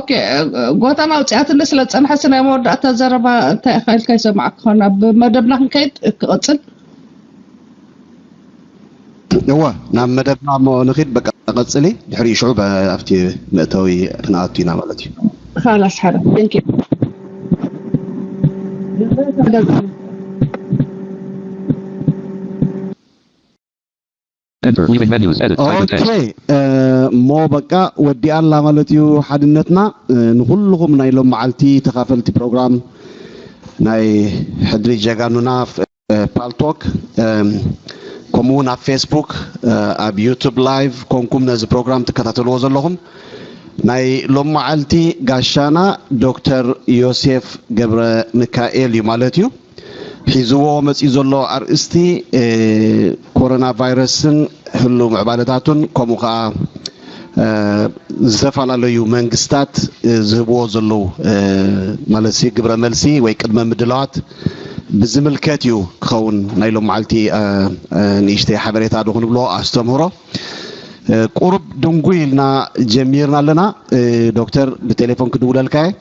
ኦኬ፣ ጎተና ኣውፂኣትኒ ስለ ዝፀንሐ፣ ስለ ናይ መወዳእታ ዘረባ እንታይ ኢኻ ኢልካ ይሰማዕካ ኾን ኣብ መደብና ክንከይድ ክቕፅል። እወ፣ ናብ መደብና እሞ ንኺድ። በቃ ቀፅሊ፣ ድሕሪ ሽዑ ኣብቲ መእተዊ ክንኣቱ ኢና ማለት እዩ። ካላስ ሓደ። Thank you። Enter. Leaving menus. Edit. Type and text. ኦኬ፣ እሞ በቃ ወዲኣላ ማለት እዩ ሓድነትና። ንኩልኹም ናይ ሎም መዓልቲ ተኻፈልቲ ፕሮግራም ናይ ሕድሪ ጀጋኑና፣ ፓልቶክ፣ ከምኡ እውን ኣብ ፌስቡክ፣ ኣብ ዩቱብ ላይቭ ኮንኩም ነዚ ፕሮግራም ትከታተልዎ ዘለኹም፣ ናይ ሎም መዓልቲ ጋሻና ዶክተር ዮሴፍ ገብረ ሚካኤል እዩ ማለት እዩ። ሒዝዎ መፂኡ ዘሎ ኣርእስቲ ኮሮና ቫይረስን ህሉ ምዕባለታቱን፣ ከምኡ ከዓ ዝተፈላለዩ መንግስታት ዝህብዎ ዘለዉ ማለት ግብረ መልሲ ወይ ቅድመ ምድላዋት ብዝምልከት እዩ ክኸውን ናይ ሎም መዓልቲ ንእሽተይ ሓበሬታ ዶ ክንብሎ ኣስተምህሮ። ቁሩብ ድንጉይ ኢልና ጀሚርና ኣለና። ዶክተር፣ ብቴሌፎን ክድውለልካ እየ።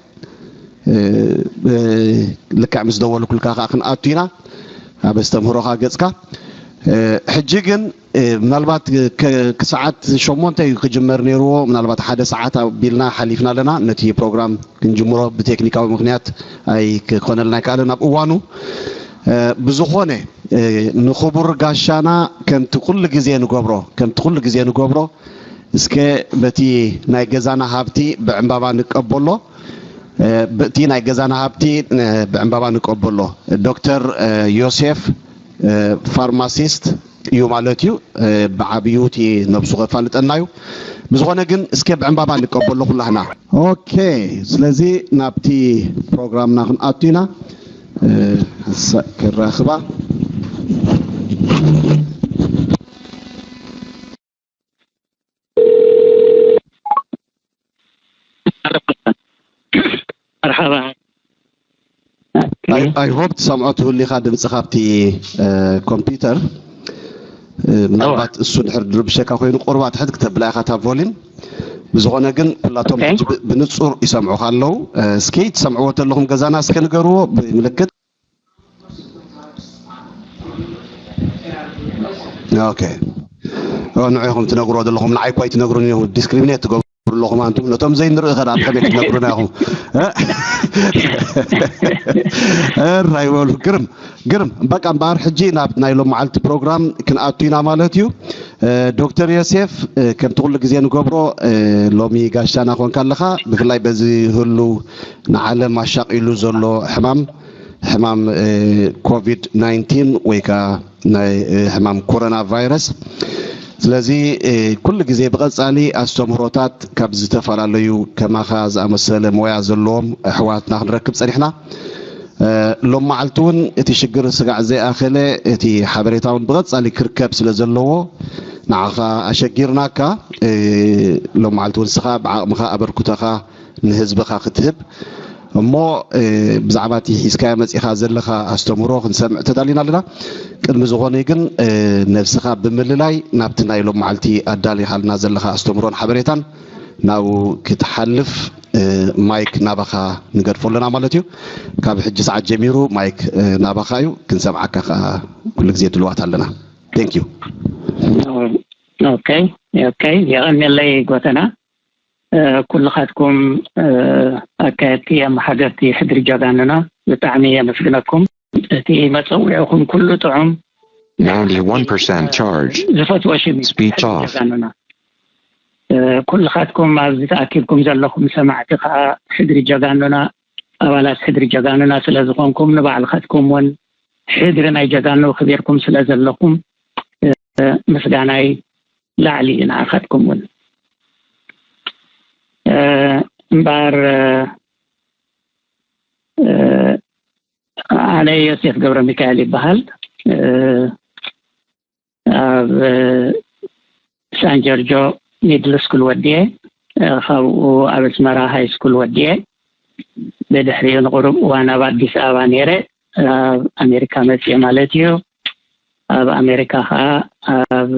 ልክዕ ምስ ደወልኩልካ ከዓ ክንኣቱ ኢና ኣብ ኣስተምህሮኻ ገጽካ። ሕጂ ግን ምናልባት ክሰዓት ሸሞንተ እዩ ክጅመር ነይርዎ። ምናልባት ሓደ ሰዓት ኣቢልና ሓሊፍና ኣለና። ነቲ ፕሮግራም ክንጅምሮ ብቴክኒካዊ ምክንያት ኣይክኾነልና ኣይከኣለን ኣብ እዋኑ። ብዝኾነ ንኽቡር ጋሻና ከምቲ ኩሉ ግዜ ንገብሮ ከምቲ ኩሉ ግዜ ንገብሮ እስከ በቲ ናይ ገዛና ሃብቲ ብዕምባባ ንቀበሎ። በቲ ናይ ገዛና ሃብቲ ብዕምባባ ንቀበሎ። ዶክተር ዮሴፍ ፋርማሲስት እዩ ማለት እዩ። ብዓብዩ እቲ ነብሱ ከፋልጠና እዩ። ብዝኾነ ግን እስከ ብዕምባባ ንቀበሎ ኩላህና። ኦኬ፣ ስለዚ ናብቲ ፕሮግራምና ክንኣቱ ኢና። ሓንሳእ ክራኽባ። መርሓባ። I hope ትሰምዖ ትህሉ ኢኻ ድምፂ ካብቲ ኮምፒውተር። ምናልባት እሱ ድሕር ድርብሸካ ኮይኑ ቁርባ ትሕት ክተብላ ኢኻ እታ ቮሊም። ብዝኾነ ግን ኩላቶም ብንፁር ይሰምዑኻ ኣለዉ። እስኪ ትሰምዕዎ ተለኹም ገዛና እስከ ንገርዎ ብምልክት። ኦኬ፣ ንዑ ኢኹም ትነግርዎ ዘለኹም፣ ንዓይ እኳ ኣይትነግሩን ኢኹም። ዲስክሪሚኔት ትገብሩ ኣለኹም ኣንቱም። ነቶም ዘይንርኢ ከዳ ብኸመይ ክትነግሩና ኢኹም? እራይ በሉ። ግርም ግርም። በቃ እምበኣር ሕጂ ናብ ናይ ሎም መዓልቲ ፕሮግራም ክንኣቱ ኢና ማለት እዩ። ዶክተር ዮሴፍ፣ ከምቲ ኩሉ ግዜ ንገብሮ፣ ሎሚ ጋሻና ኮንካ ኣለኻ። ብፍላይ በዚ ህሉ ንዓለም ኣሻቒሉ ዘሎ ሕማም ሕማም ኮቪድ ናይንቲን ወይ ከዓ ናይ ሕማም ኮሮና ቫይረስ። ስለዚ ኩሉ ግዜ ብቐፃሊ ኣስተምህሮታት ካብ ዝተፈላለዩ ከማኻ ዝኣመሰለ ሞያ ዘለዎም ኣሕዋትና ክንረክብ ፀኒሕና። ሎም መዓልቲ እውን እቲ ሽግር ስጋዕ ዘይኣኸለ እቲ ሓበሬታ እውን ብቐፃሊ ክርከብ ስለ ዘለዎ ንዓኻ ኣሸጊርናካ። ሎም መዓልቲ እውን ንስኻ ብዓቕምኻ ኣበርክቶኻ ንህዝብኻ ክትህብ እሞ ብዛዕባ እቲ ሒዝካዮ መፂኻ ዘለኻ ኣስተምህሮ ክንሰምዕ ተዳሊና ኣለና። ቅድሚ ዝኾነ ግን ነብስኻ ብምልላይ ናብቲ ናይ ሎም መዓልቲ ኣዳሊኻልና ዘለኻ ኣስተምህሮን ሓበሬታን ናብኡ ክትሓልፍ ማይክ ናባኻ ንገድፎ ኣለና ማለት እዩ። ካብ ሕጂ ሰዓት ጀሚሩ ማይክ ናባኻ እዩ። ክንሰምዓካ ከዓ ኩሉ ግዜ ድልዋት ኣለና። Thank you። ኦኬ ኦኬ። የቐንየለይ ጎተና። ኩልኻትኩም ኣካየድቲ ኣመሓደርቲ ሕድሪ ጀጋኑና ብጣዕሚ የመስግነኩም። እቲ መፀዊዕኹም ኩሉ ጥዑም። Ninety-one percent charge. ዝፈትዎ ሽም እዩ። Speech off. ጀጋኑና ኩልኻትኩም ኣብዚ ተኣኪብኩም ዘለኹም ሰማዕቲ ከዓ ሕድሪ ጀጋኑና ኣባላት ሕድሪ ጀጋኑና ስለ ዝኾንኩም ንባዕልኻትኩም እውን ሕድሪ ናይ ጀጋኑ ክቢርኩም ስለ ዘለኹም ምስጋናይ ላዕሊ እዩ ንዓኻትኩም እውን። እምበኣር ኣነ ዮሴፍ ገብረ ሚካኤል ይበሃል። ኣብ ሳን ጆርጆ ሚድል ስኩል ወዲኤ፣ ካብኡ ኣብ ኣስመራ ሃይ ስኩል ወዲኤ፣ ብድሕሪኡ ንቁሩብ እዋን ኣብ ኣዲስ ኣበባ ነይረ፣ ኣብ ኣሜሪካ መፅኤ ማለት እዩ። ኣብ ኣሜሪካ ከዓ ኣብ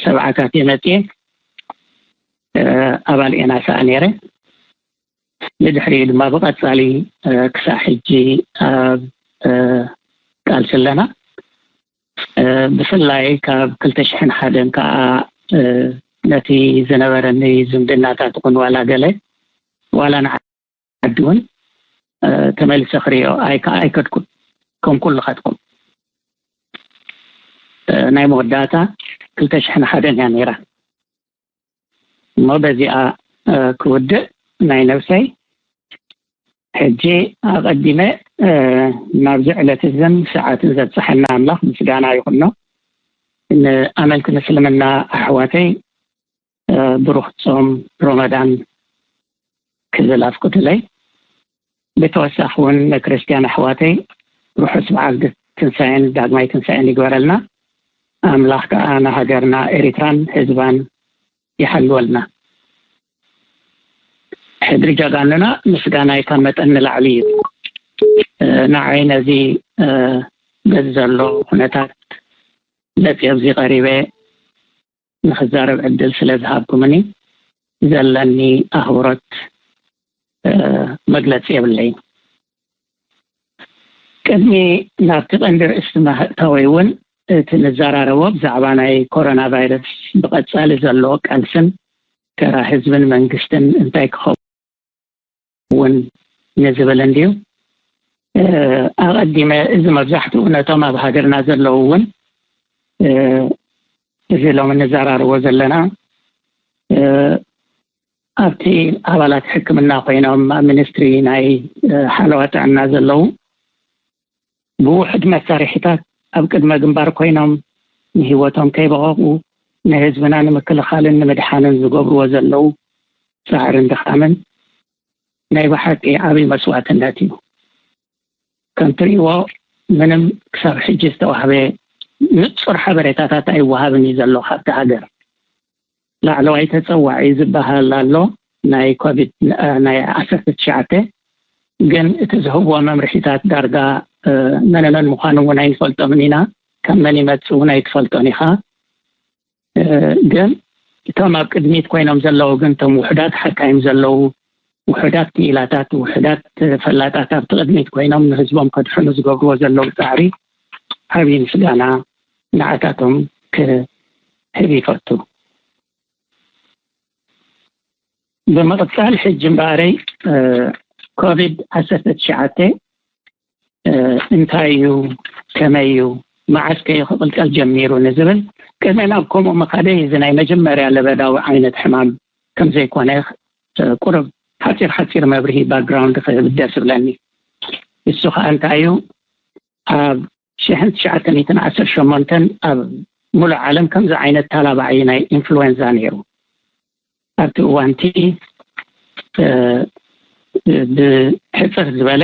ሰብዓታት እየ መፅኤ፣ ኣባል ኤናሳ ነይረ። ብድሕሪኡ ድማ ብቐጻሊ ክሳብ ሕጂ ኣብ ቃልሲ ኣለና። ብፍላይ ካብ ክልተ ሽሕን ሓደን ከዓ ነቲ ዝነበረኒ ዝምድናታት ኹን ዋላ ገለ ዋላ ንዓዲ እውን ተመሊሰ ክሪኦ ኣይከድኩን። ከም ኩልኻትኩም ናይ መወዳእታ ክልተ ሽሕን ሓደን እያ ነይራ። እሞ በዚኣ ክውድእ ናይ ነብሰይ። ሕጂ ኣቐዲመ ናብዚ ዕለት እዝን ሰዓትን ዘብፅሐና ኣምላኽ ምስጋና ይኹኖ። ንኣመንቲ ምስልምና ኣሕዋተይ ብሩኽ ጾም ሮመዳን ክብል ኣፍቅዱለይ። ብተወሳኺ እውን ንክርስትያን ኣሕዋተይ ርሑስ በዓል ትንሳኤን ዳግማይ ትንሳኤን ይግበረልና። ኣምላኽ ከዓ ንሃገርና ኤሪትራን ህዝባን ይሓልወልና። ሕድሪ ጀጋኑና ምስጋናይ ካብ መጠን ንላዕሊ እዩ። ንዓይ ነዚ በዚ ዘሎ ኩነታት መፅእ ኣብዚ ቀሪበ ንክዛረብ ዕድል ስለ ዝሃብኩምኒ ዘለኒ ኣኽብሮት መግለፂ የብለይን። ቅድሚ ናብቲ ቀንዲ ርእስቲ ማህእታወይ እውን እቲ ንዘራረቦ ብዛዕባ ናይ ኮሮና ቫይረስ ብቐፃሊ ዘለዎ ቃልስን ተራ ህዝብን መንግስትን እንታይ ክኸውን ንዝብል እንድዩ። ኣቐዲመ እዚ መብዛሕትኡ ነቶም ኣብ ሃገርና ዘለዉ እውን እዚ ሎም እንዘራርቦ ዘለና ኣብቲ ኣባላት ሕክምና ኮይኖም ኣብ ሚኒስትሪ ናይ ሓለዋ ጥዕና ዘለዉ ብውሕድ መሳርሒታት ኣብ ቅድመ ግንባር ኮይኖም ንህይወቶም ከይበቐቑ ንህዝብና ንምክልኻልን ንምድሓንን ዝገብርዎ ዘለዉ ፃዕርን ድኻምን ናይ ብሓቂ ዓብይ መስዋዕትነት እዩ። ከም ትሪእዎ ምንም ክሳብ ሕጂ ዝተዋህበ ንፁር ሓበሬታታት ኣይወሃብን እዩ ዘሎ ካብቲ ሃገር። ላዕለዋይ ተፀዋዒ ዝበሃል ኣሎ ናይ ኮቪድ ናይ ዓሰርተ ትሽዓተ፣ ግን እቲ ዝህብዎ መምርሒታት ዳርጋ መነመን ምዃኑ እውን ኣይንፈልጦምን ኢና። ካብ መን ይመፅእ እውን ኣይትፈልጦን ኢኻ። ግን እቶም ኣብ ቅድሚት ኮይኖም ዘለዉ ግን እቶም ውሕዳት ሓካይም ዘለዉ ውሕዳት ክኢላታት ውሕዳት ፈላጣት ኣብቲ ቅድሚት ኮይኖም ንህዝቦም ከድሕኑ ዝገብርዎ ዘለዉ ፃዕሪ ዓብዪ ምስጋና ንዓታቶም ክህብ ይፈቱ። ብምቕፃል ሕጂ እምበኣረይ ኮቪድ ዓሰርተ ትሽዓተ እንታይ እዩ፣ ከመይ እዩ፣ መዓስ ከ እዩ ክቕልቀል ጀሚሩ ንዝብል ቅድሚ ናብ ከምኡ ምኻደይ እዚ ናይ መጀመርያ ለበዳዊ ዓይነት ሕማም ከም ዘይኮነ ቁርብ ሓፂር ሓፂር መብርሂ ባክግራውንድ ክህብ ደስ ይብለኒ። እሱ ከዓ እንታይ እዩ፣ ኣብ ሽሕን ትሽዓተ ሚእትን ዓሰርተ ሸሞንተን ኣብ ሙሉእ ዓለም ከምዚ ዓይነት ተላባዒ ናይ ኢንፍሉዌንዛ ነይሩ። ኣብቲ እዋንቲ ብሕፅር ዝበለ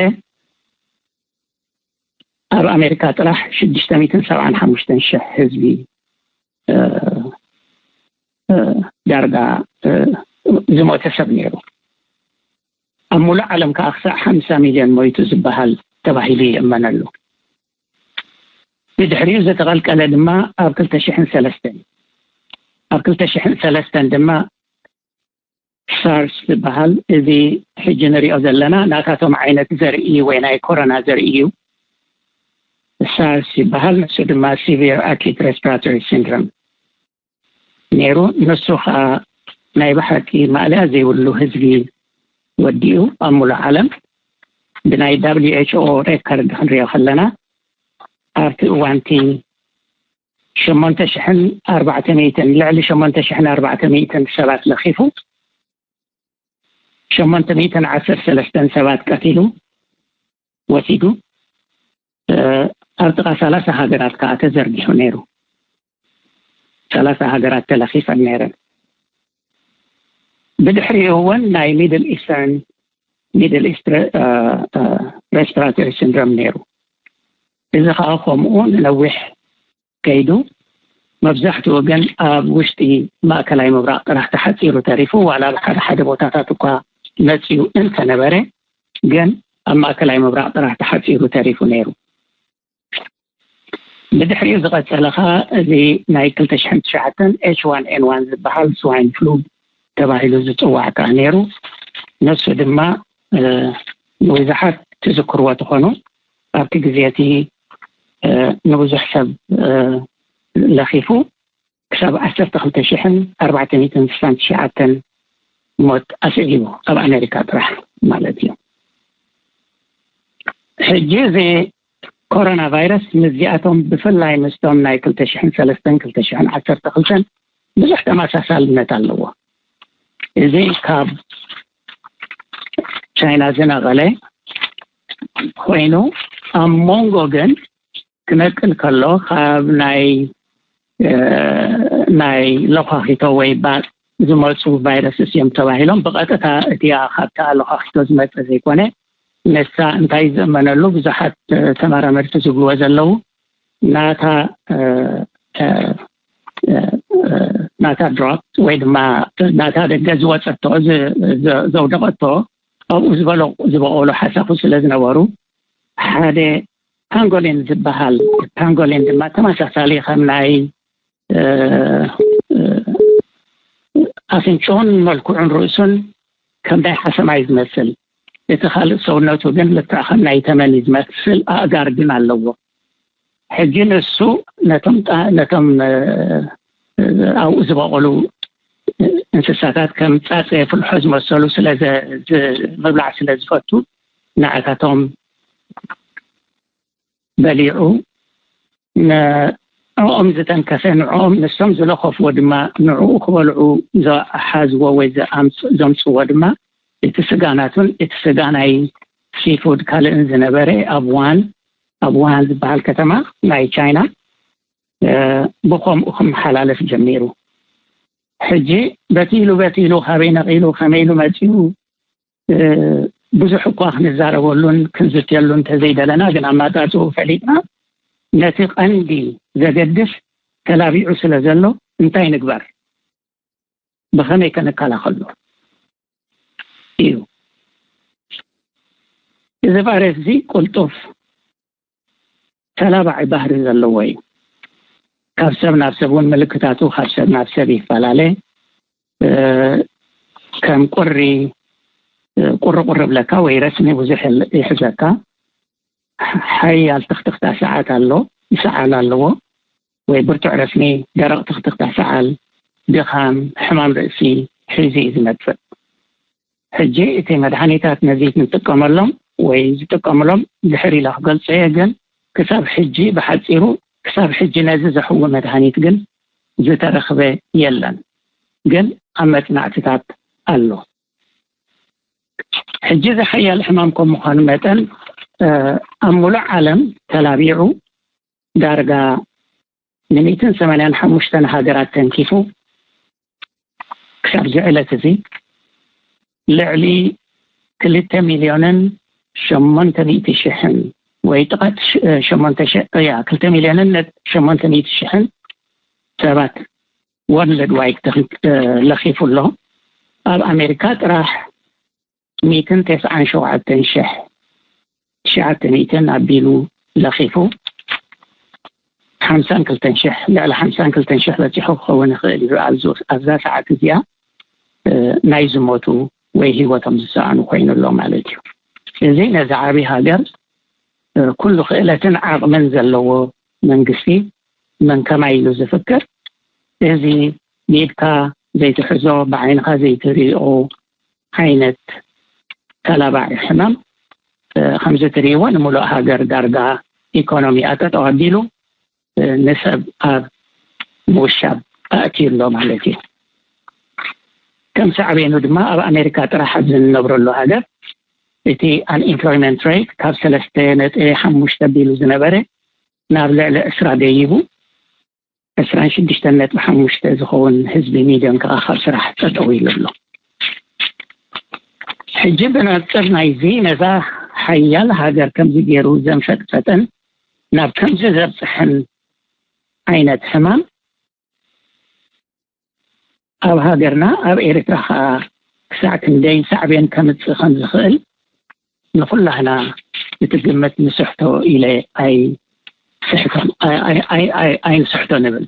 ኣብ ኣሜሪካ ጥራሕ ሽዱሽተ ሚእትን ሰብዓን ሓሙሽተን ሽሕ ህዝቢ ዳርጋ ዝሞተ ሰብ ነይሩ። ኣብ ሙሉእ ዓለም ከዓ ክሳዕ ሓምሳ ሚልዮን ሞይቱ ዝበሃል ተባሂሉ ይእመነሉ። ብድሕሪኡ ዝተቐልቀለ ድማ ኣብ ክልተ ሽሕን ሰለስተን ኣብ ክልተ ሽሕን ሰለስተን ድማ ሳርስ ዝበሃል እዚ ሕጂ ንሪኦ ዘለና ናታቶም ዓይነት ዘርኢ ወይ ናይ ኮሮና ዘርኢ እዩ። ሳርስ ይበሃል። ንሱ ድማ ሲቪር ኣኪት ሬስፒራቶሪ ሲንድሮም ነይሩ። ንሱ ከዓ ናይ ብሓቂ ማእለያ ዘይብሉ ህዝቢ ወዲኡ ኣብ ሙሉእ ዓለም ብናይ ዳብሊው ኤች ኦ ሬከርድ ክንሪኦ ከለና ኣብቲ እዋንቲ ሸሞንተ ሽሕን ኣርባዕተ ሚእትን ልዕሊ ሸሞንተ ሽሕን ኣርባዕተ ሚእትን ሰባት ለኺፉ ሸሞንተ ሚእትን ዓሰርተ ሰለስተን ሰባት ቀቲሉ ወሲዱ ኣብ ጥቓ ሰላሳ ሃገራት ከዓ ተዘርጊሑ ነይሩ። ሰላሳ ሃገራት ተለኺፈን ነይረን። ብድሕሪኡ እውን ናይ ሚድል ኢስተርን ሚድል ኢስት ሬስፒራቶሪ ሲንድሮም ነይሩ። እዚ ከዓ ከምኡ ንነዊሕ ከይዱ መብዛሕትኡ ግን ኣብ ውሽጢ ማእከላይ ምብራቕ ጥራሕ ተሓፂሩ ተሪፉ ዋላ ኣብ ሓደ ሓደ ቦታታት እኳ መፅኡ እንተነበረ ግን ኣብ ማእከላይ ምብራቕ ጥራሕ ተሓፂሩ ተሪፉ ነይሩ። ብድሕሪኡ ዝቐፀለ ከዓ እዚ ናይ ክልተ ሽሕን ትሽዓተን ኤች ዋን ኤን ዋን ዝበሃል ስዋይን ፍሉ ተባሂሉ ዝፅዋዕ ከዓ ነይሩ። ነሱ ድማ ንብዙሓት ትዝክርዎ ትኾኑ። ኣብቲ ግዜ እቲ ንብዙሕ ሰብ ለኺፉ ክሳብ ዓሰርተ ክልተ ሽሕን ኣርባዕተ ሚእትን ስሳን ትሽዓተን ሞት ኣስዒቡ ኣብ ኣሜሪካ ጥራሕ ማለት እዩ። ሕጂ እዚ ኮሮና ቫይረስ ምስዚኣቶም ብፍላይ ምስቶም ናይ ክልተ ሽሕን ሰለስተን ክልተ ሽሕን ዓሰርተ ክልተን ብዙሕ ተመሳሳልነት ኣለዎ። እዚ ካብ ቻይና ዝነቐለ ኮይኑ ኣብ መንጎ ግን ክነቅል ከሎ ካብ ናይ ናይ ለኳኺቶ ወይ ባጥ ዝመፁ ቫይረስስ እዮም ተባሂሎም። ብቐጥታ እቲኣ ካብታ ለኳኺቶ ዝመፀ ዘይኮነ ነሳ እንታይ ዝእመነሉ ብዙሓት ተመራመርቲ ዝብልዎ ዘለዉ ናታ ናታ ድሮፕ ወይ ድማ ናታ ደገ ዝወፀቶ ዘውደቐቶ ኣብኡ ዝበለቁ ዝበቆሉ ሓሳኹ ስለ ዝነበሩ ሓደ ፓንጎሊን ዝበሃል፣ ፓንጎሊን ድማ ተመሳሳሊ ከም ናይ ኣፍንጭኡን መልክዑን ርእሱን ከም ናይ ሓሰማይ ዝመስል፣ እቲ ካልእ ሰውነቱ ግን ልክዕ ከም ናይ ተመን ዝመስል ኣእጋር ግን ኣለዎ። ሕጂ ንሱ ነቶም ነቶም ኣብኡ ዝበቆሉ እንስሳታት ከም ፃፀ ፍልሖ ዝመሰሉ ስለ ምብላዕ ስለ ዝፈቱ ንዓታቶም በሊዑ ንዕኦም ዝተንከፈ ንዕኦም ንሶም ዝለኸፍዎ ድማ ንዕኡ ክበልዑ ዝሓዝዎ ወይ ዘምፅዎ ድማ እቲ ስጋ ናቱን እቲ ስጋ ናይ ሲፉድ ካልእን ዝነበረ ኣብ ዋን ኣብ ዋን ዝበሃል ከተማ ናይ ቻይና ብከምኡ ክመሓላለፍ ጀሚሩ። ሕጂ በቲ ኢሉ በቲ ኢሉ ካበይ ነቒሉ ከመይ ኢሉ መፂኡ ብዙሕ እኳ ክንዛረበሉን ክንዝትየሉን እንተዘይደለና ግን ኣማጣፅኡ ፈሊጥና ነቲ ቀንዲ ዘገድስ ተላቢዑ ስለ ዘሎ እንታይ ንግበር፣ ብኸመይ ከነከላኸሎ እዩ። እዚ ቫይረስ እዚ ቅልጡፍ ተላባዒ ባህሪ ዘለዎ እዩ። ካብ ሰብ ናብ ሰብ እውን ምልክታቱ ካብ ሰብ ናብ ሰብ ይፈላለ። ከም ቁሪ ቁሪ ቁሪ ብለካ ወይ ረስኒ ብዙሕ ይሕዘካ። ሓያል ትኽትኽታ ሰዓት ኣሎ፣ ይሰዓል ኣለዎ ወይ ብርቱዕ ረስኒ፣ ደረቕ ትኽትኽታ ሰዓል፣ ድኻም፣ ሕማም ርእሲ ሒዙ እዩ ዝመፅእ። ሕጂ እቲ መድሃኒታት ነዚ ንጥቀመሎም ወይ ዝጥቀምሎም ድሕር ኢለ ክገልፆ እየ፣ ግን ክሳብ ሕጂ ብሓፂሩ ክሳብ ሕጂ ነዚ ዘሕዊ መድሃኒት ግን ዝተረኽበ የለን፣ ግን ኣብ መፅናዕትታት ኣሎ። ሕጂ እዚ ሓያል ሕማም ከም ምዃኑ መጠን ኣብ ሙሉእ ዓለም ተላቢዑ ዳርጋ ንሚእትን ሰማንያን ሓሙሽተን ሃገራት ተንኪፉ ክሳብ እዚ ዕለት እዚ ልዕሊ ክልተ ሚልዮንን ሸሞንተ ሚእቲ ሽሕን ወይ ጥቓት ሸሞንተ ያ ክልተ ሚልዮንን ሸሞንተ ሚእቲ ሽሕን ሰባት ወርልድ ዋይድ ለኺፉ ኣሎ። ኣብ ኣሜሪካ ጥራሕ ሚእትን ተስዓን ሸውዓተን ሽሕ ትሽዓተ ሚእትን ኣቢሉ ለኺፉ ሓምሳን ክልተን ሽሕ ልዕሊ ሓምሳን ክልተን ሽሕ በፂሑ ክኸውን ይኽእል እዩ። ኣብዛ ሰዓት እዚኣ ናይ ዝሞቱ ወይ ህይወቶም ዝሰኣኑ ኮይኑ ኣሎ ማለት እዩ። እዚ ነዚ ዓብዪ ሃገር ኩሉ ክእለትን ዓቕምን ዘለዎ መንግስቲ መን ከማይ ኢሉ ዝፍክር እዚ ብኢድካ ዘይትሕዞ ብዓይንኻ ዘይትሪኦ ዓይነት ተላባዒ ሕማም ከምዚ ትሪእዎ ንምሉእ ሃገር ዳርጋ ኢኮኖሚ ኣጠጠው ኣቢሉ ንሰብ ኣብ ምውሻብ ኣእትዩ ኣሎ ማለት እዩ። ከም ሳዕቤኑ ድማ ኣብ ኣሜሪካ ጥራሕ ኣብዚ ንነብረሉ ሃገር እቲ ኣንኤምፕሎይመንት ሬት ካብ ሰለስተ ነጥቢ ሓሙሽተ ኣቢሉ ዝነበረ ናብ ልዕሊ ዕስራ ደይቡ ዕስራን ሽዱሽተን ነጥቢ ሓሙሽተ ዝኸውን ህዝቢ ሚልዮን ከዓ ካብ ስራሕ ጠጠው ኢሉ ኣሎ። ሕጂ ብነፅር ናይዚ ነዛ ሓያል ሃገር ከምዚ ገይሩ ዘንፈጥፈጠን ናብ ከምዚ ዘብፅሐን ዓይነት ሕማም ኣብ ሃገርና ኣብ ኤርትራ ከዓ ክሳዕ ክንደይ ሳዕቤን ከምፅእ ከም ዝኽእል ንኩላህና እቲ ግምት ንስሕቶ ኢለ ኣይስሕቶን ኣይንስሕቶ ንብል።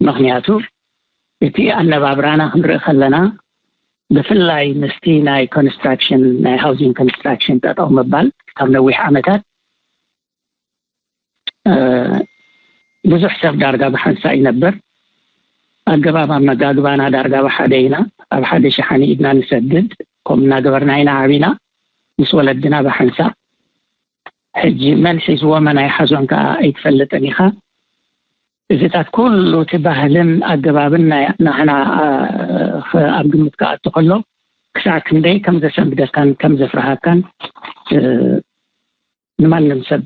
ምክንያቱ እቲ ኣነባብራና ክንርኢ ከለና ብፍላይ ምስቲ ናይ ኮንስትራክሽን፣ ናይ ሃውሲንግ ኮንስትራክሽን ጠጠው ምባል ካብ ነዊሕ ዓመታት ብዙሕ ሰብ ዳርጋ ብሓንሳ ይነብር። ኣገባብ ኣመጋግባና ዳርጋ ብሓደ ኢና። ኣብ ሓደ ሸሓኒ ኢድና ንሰድድ፣ ከምኡ እናገበርና ኢና ዓቢና፣ ምስ ወለድና ብሓንሳ። ሕጂ መን ሒዝዎ መን ኣይሓዞን ከዓ ኣይትፈልጥን ኢኻ። እዚታት ኩሉ እቲ ባህልን ኣገባብን ናይ ናህና ኣብ ግምት ክኣቱ ከሎ ክሳዕ ክንደይ ከም ዘሰንብደካን ከም ዘፍርሃካን ንማንም ሰብ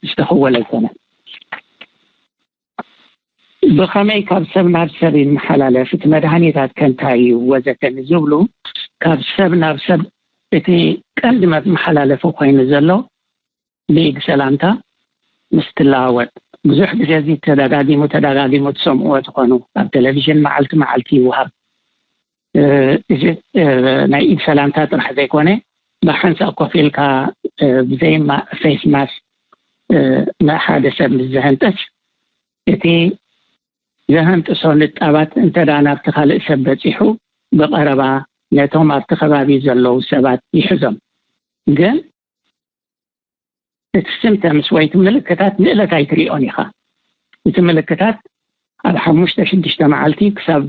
ዝተኸወለ ኣይኮነን። ብኸመይ ካብ ሰብ ናብ ሰብ ይመሓላለፍ፣ እቲ መድሃኒታት ከ እንታይ እዩ ወዘተ ንዝብሉ፣ ካብ ሰብ ናብ ሰብ እቲ ቀንዲ መመሓላለፊ ኮይኑ ዘሎ ብኢድ ሰላምታ ምስ ትለዋወጥ። ብዙሕ ግዜ እዚ ተደጋጊሙ ተደጋጊሙ ትሰምዕዎ ትኾኑ። ኣብ ቴሌቪዥን መዓልቲ መዓልቲ ይወሃብ። እዚ ናይ ኢድ ሰላምታ ጥራሕ ዘይኮነ፣ ብሓንሳእ ኮፍ ኢልካ ብዘይ ፌስ ማስክ ንሓደ ሰብ ምስ ዘህንጥስ፣ እቲ ዘህንጥሶ ንጣባት እንተ ናብቲ ካልእ ሰብ በጺሑ፣ ብቐረባ ነቶም ኣብቲ ከባቢ ዘለዉ ሰባት ይሕዞም። ግን እቲ ሲምፕተምስ ወይ እቲ ምልክታት ንእለት ኣይትሪኦን ኢኻ። እቲ ምልክታት ኣብ ሓሙሽተ ሽዱሽተ መዓልቲ ክሳብ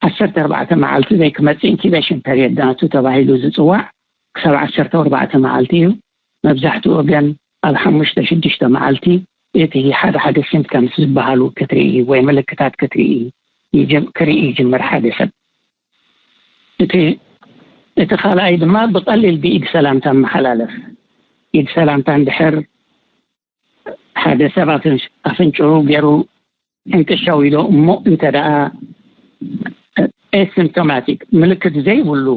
ዓሰርተ ኣርባዕተ መዓልቲ ዘይክመጽእ ኢንኩቤሽን ፐሪየድ ናቱ ተባሂሉ ዝጽዋዕ ክሳብ ዓሰርተ ኣርባዕተ መዓልቲ እዩ። መብዛሕትኡ ግን ኣብ ሓሙሽተ ሽዱሽተ መዓልቲ እቲ ሓደ ሓደ ሲምፕተምስ ዝበሃሉ ክትርኢ ወይ ምልክታት ክትርኢ ይጅም-፣ ክርኢ ይጅምር ሓደ ሰብ። እቲ እቲ ካልኣይ ድማ ብቐሊል ብኢድ ሰላምታ መሓላለፍ። ኢድ ሰላምታ እንድሕር ሓደ ሰብ ኣፍንጭ-፣ ኣፍንጭኡ ገይሩ እንቅሻው ኢሎ እሞ እንተ ደኣ ኤሲምፕቶማቲክ ምልክት ዘይብሉ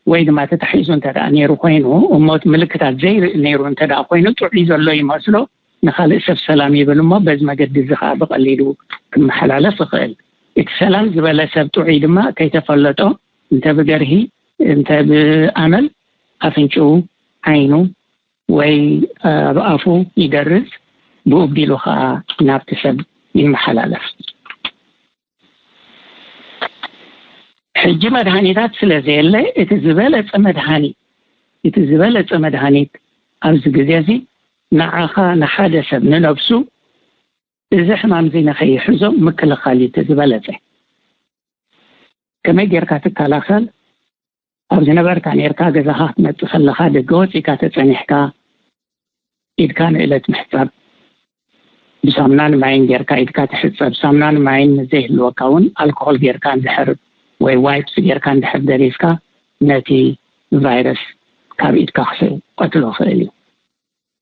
ወይ ድማ ተታሒዙ እንተ ደኣ ነይሩ ኮይኑ እሞ እቲ ምልክታት ዘይርኢ ነይሩ እንተ ደኣ ኮይኑ ጥዑይ ዘሎ ይመስሎ ንኻልእ ሰብ ሰላም ይብል እሞ በዚ መገዲ እዚ ከዓ ብቐሊሉ ክመሓላለፍ ይኽእል። እቲ ሰላም ዝበለ ሰብ ጥዑይ ድማ ከይተፈለጦ እንተ ብገርሂ እንተ ብኣመል ኣፍንጭኡ፣ ዓይኑ ወይ ኣብ ኣፉ ይደርዝ፣ ብኡ ኣቢሉ ከዓ ናብቲ ሰብ ይመሓላለፍ። ሕጂ መድሃኒታት ስለ ዘየለ እቲ ዝበለጸ መድሃኒት እቲ ዝበለጸ መድሃኒት ኣብዚ ግዜ እዚ ንዓኻ ንሓደ ሰብ ንነብሱ እዚ ሕማም እዚ ንኸይሕዞ ምክልኻል እዩ እቲ ዝበለጸ። ከመይ ጌርካ ትከላኸል? ኣብ ዝነበርካ ኔርካ ገዛኻ ክትመጽእ ከለኻ ደገ ወጺእካ ተጸኒሕካ ኢድካ ንእለት ምሕጻብ፣ ብሳሙናን ማይን ጌርካ ኢድካ ትሕጸብ። ሳሙናን ማይን ዘይህልወካ እውን ኣልኮሆል ጌርካ እንድሕር ወይ ዋይፕስ ጌርካ እንድሕር ደሪፍካ ነቲ ቫይረስ ካብ ኢድካ ክቀትሎ ይኽእል እዩ።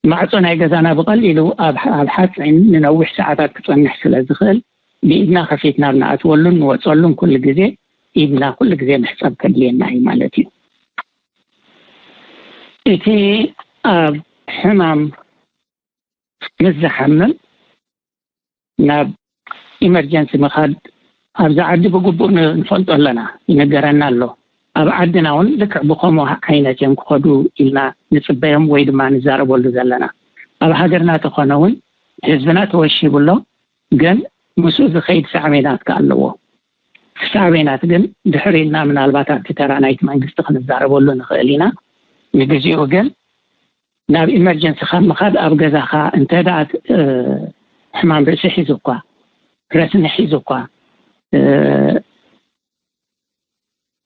ማዕጾ ናይ ገዛና ብቐሊሉ ኣብ ኣብ ሓጺን ንነዊሕ ሰዓታት ክጸንሕ ስለ ዝኽእል ብኢድና ከፊትና ኣብ ንኣትወሉን ንወጸሉን ኩሉ ግዜ ኢድና ኩሉ ግዜ ምሕጻብ ከድልየና እዩ ማለት እዩ። እቲ ኣብ ሕማም ምስ ዝሓምም ናብ ኢመርጀንሲ ምኻድ ኣብዚ ዓዲ ብግቡእ ን-፣ ንፈልጦ ኣለና፣ ይነገረና ኣሎ። ኣብ ዓድና እውን ልክዕ ብኸምኡ ዓይነት እዮም ክኸዱ ኢልና ንጽበዮም ወይ ድማ ንዛረበሉ ዘለና። ኣብ ሃገርና ተኾነ እውን ህዝብና ተወሺቡ ኣሎ፣ ግን ምስኡ ዝኸይድ ሳዕቤናት ከ ኣለዎ። ሳዕቤናት ግን ድሕር ኢልና ምናልባት ኣብቲ ተራ ናይቲ መንግስቲ ክንዛረበሉ ንኽእል ኢና። ንግዚኡ ግን ናብ ኢመርጀንሲ ካብ ምኻድ ኣብ ገዛኻ እንተ ደኣ እ፣ ሕማም ርእሲ ሒዙ እኳ፣ ረስኒ ሒዙ እኳ እ፣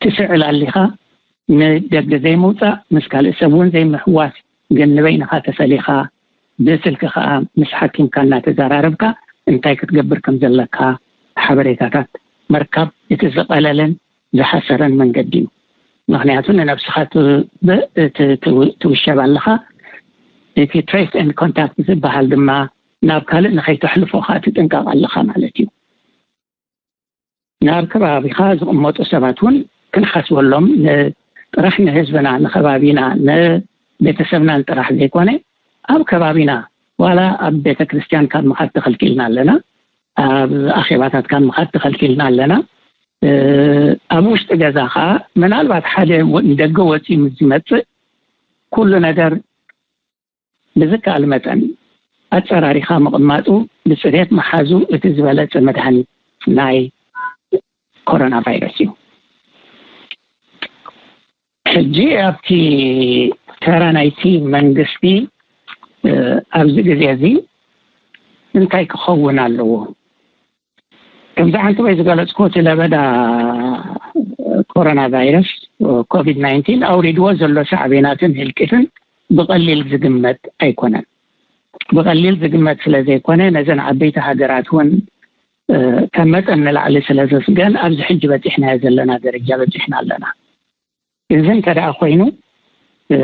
ትስዕል ኣሊኻ፣ ንደገ ዘይምውጻእ፣ ምስ ካልእ ሰብ እውን ዘይምሕዋስ፣ ግን ንበይንኻ ተፈሊኻ ብስልኪ ከኣ ምስ ሓኪምካ እናተዘራረብካ እንታይ ክትገብር ከም ዘለካ ሓበሬታታት ምርካብ እቲ ዝቐለለን ዝሓሰረን መንገዲ እዩ። ምኽንያቱ ንነብስኻ ት-፣ ብ-፣ ት-፣ ትው-፣ ትውሸብ ኣለኻ። እቲ ትሬስ ኤንድ ኮንታክት ዝበሃል ድማ ናብ ካልእ ንኸይተሕልፎ ኸኣ ትጥንቀቕ ኣለኻ ማለት እዩ። ናብ ከባቢኻ ዝቕመጡ ሰባት እውን ክንሓስበሎም ን-፣ ጥራሕ ንህዝብና፣ ንከባቢና፣ ንቤተሰብናን ጥራሕ ዘይኮነ ኣብ ከባቢና ዋላ ኣብ ቤተ ክርስቲያን ካብ ምኻድ ተኸልኪልና ኣለና፣ ኣብ ኣኼባታት ካብ ምኻድ ተኸልኪልና ኣለና። እ፣ ኣብ ውሽጢ ገዛ ኸዓ ምናልባት ሓደ ወ-፣ ንደገ ወፂኡ ምስ ዝመፅእ ኩሉ ነገር ብዝከኣል መጠን ኣፀራሪኻ ምቕማጡ ብፅሬት ምሓዙ እቲ ዝበለፀ መድሃኒት ናይ ኮሮና ቫይረስ እዩ። ሕጂ ኣብቲ ተራ ናይቲ መንግስቲ፣ እ፣ ኣብዚ ግዜ እዚ እንታይ ክኸውን ኣለዎ? ከምዚ ዓንተቦይ ዝገለጽኩዎ፣ እቲ ለበዳ ኮሮና ቫይረስ፣ ኮቪድ ናይንቲን፣ ኣውሪድዎ ዘሎ ሳዕቤናትን ህልቂትን ብቐሊል ዝግመት ኣይኮነን። ብቐሊል ዝግመት ስለ ዘይኮነ፣ ነዘን ዓበይቲ ሃገራት እውን፣ እ፣ ካብ መጠን ንላዕሊ ስለ ዘስገን፣ ኣብዚ ሕጂ በጺሕናዮ ዘለና ደረጃ በጺሕና ኣለና። እዚ እንተ ደኣ ኮይኑ፣ እ፣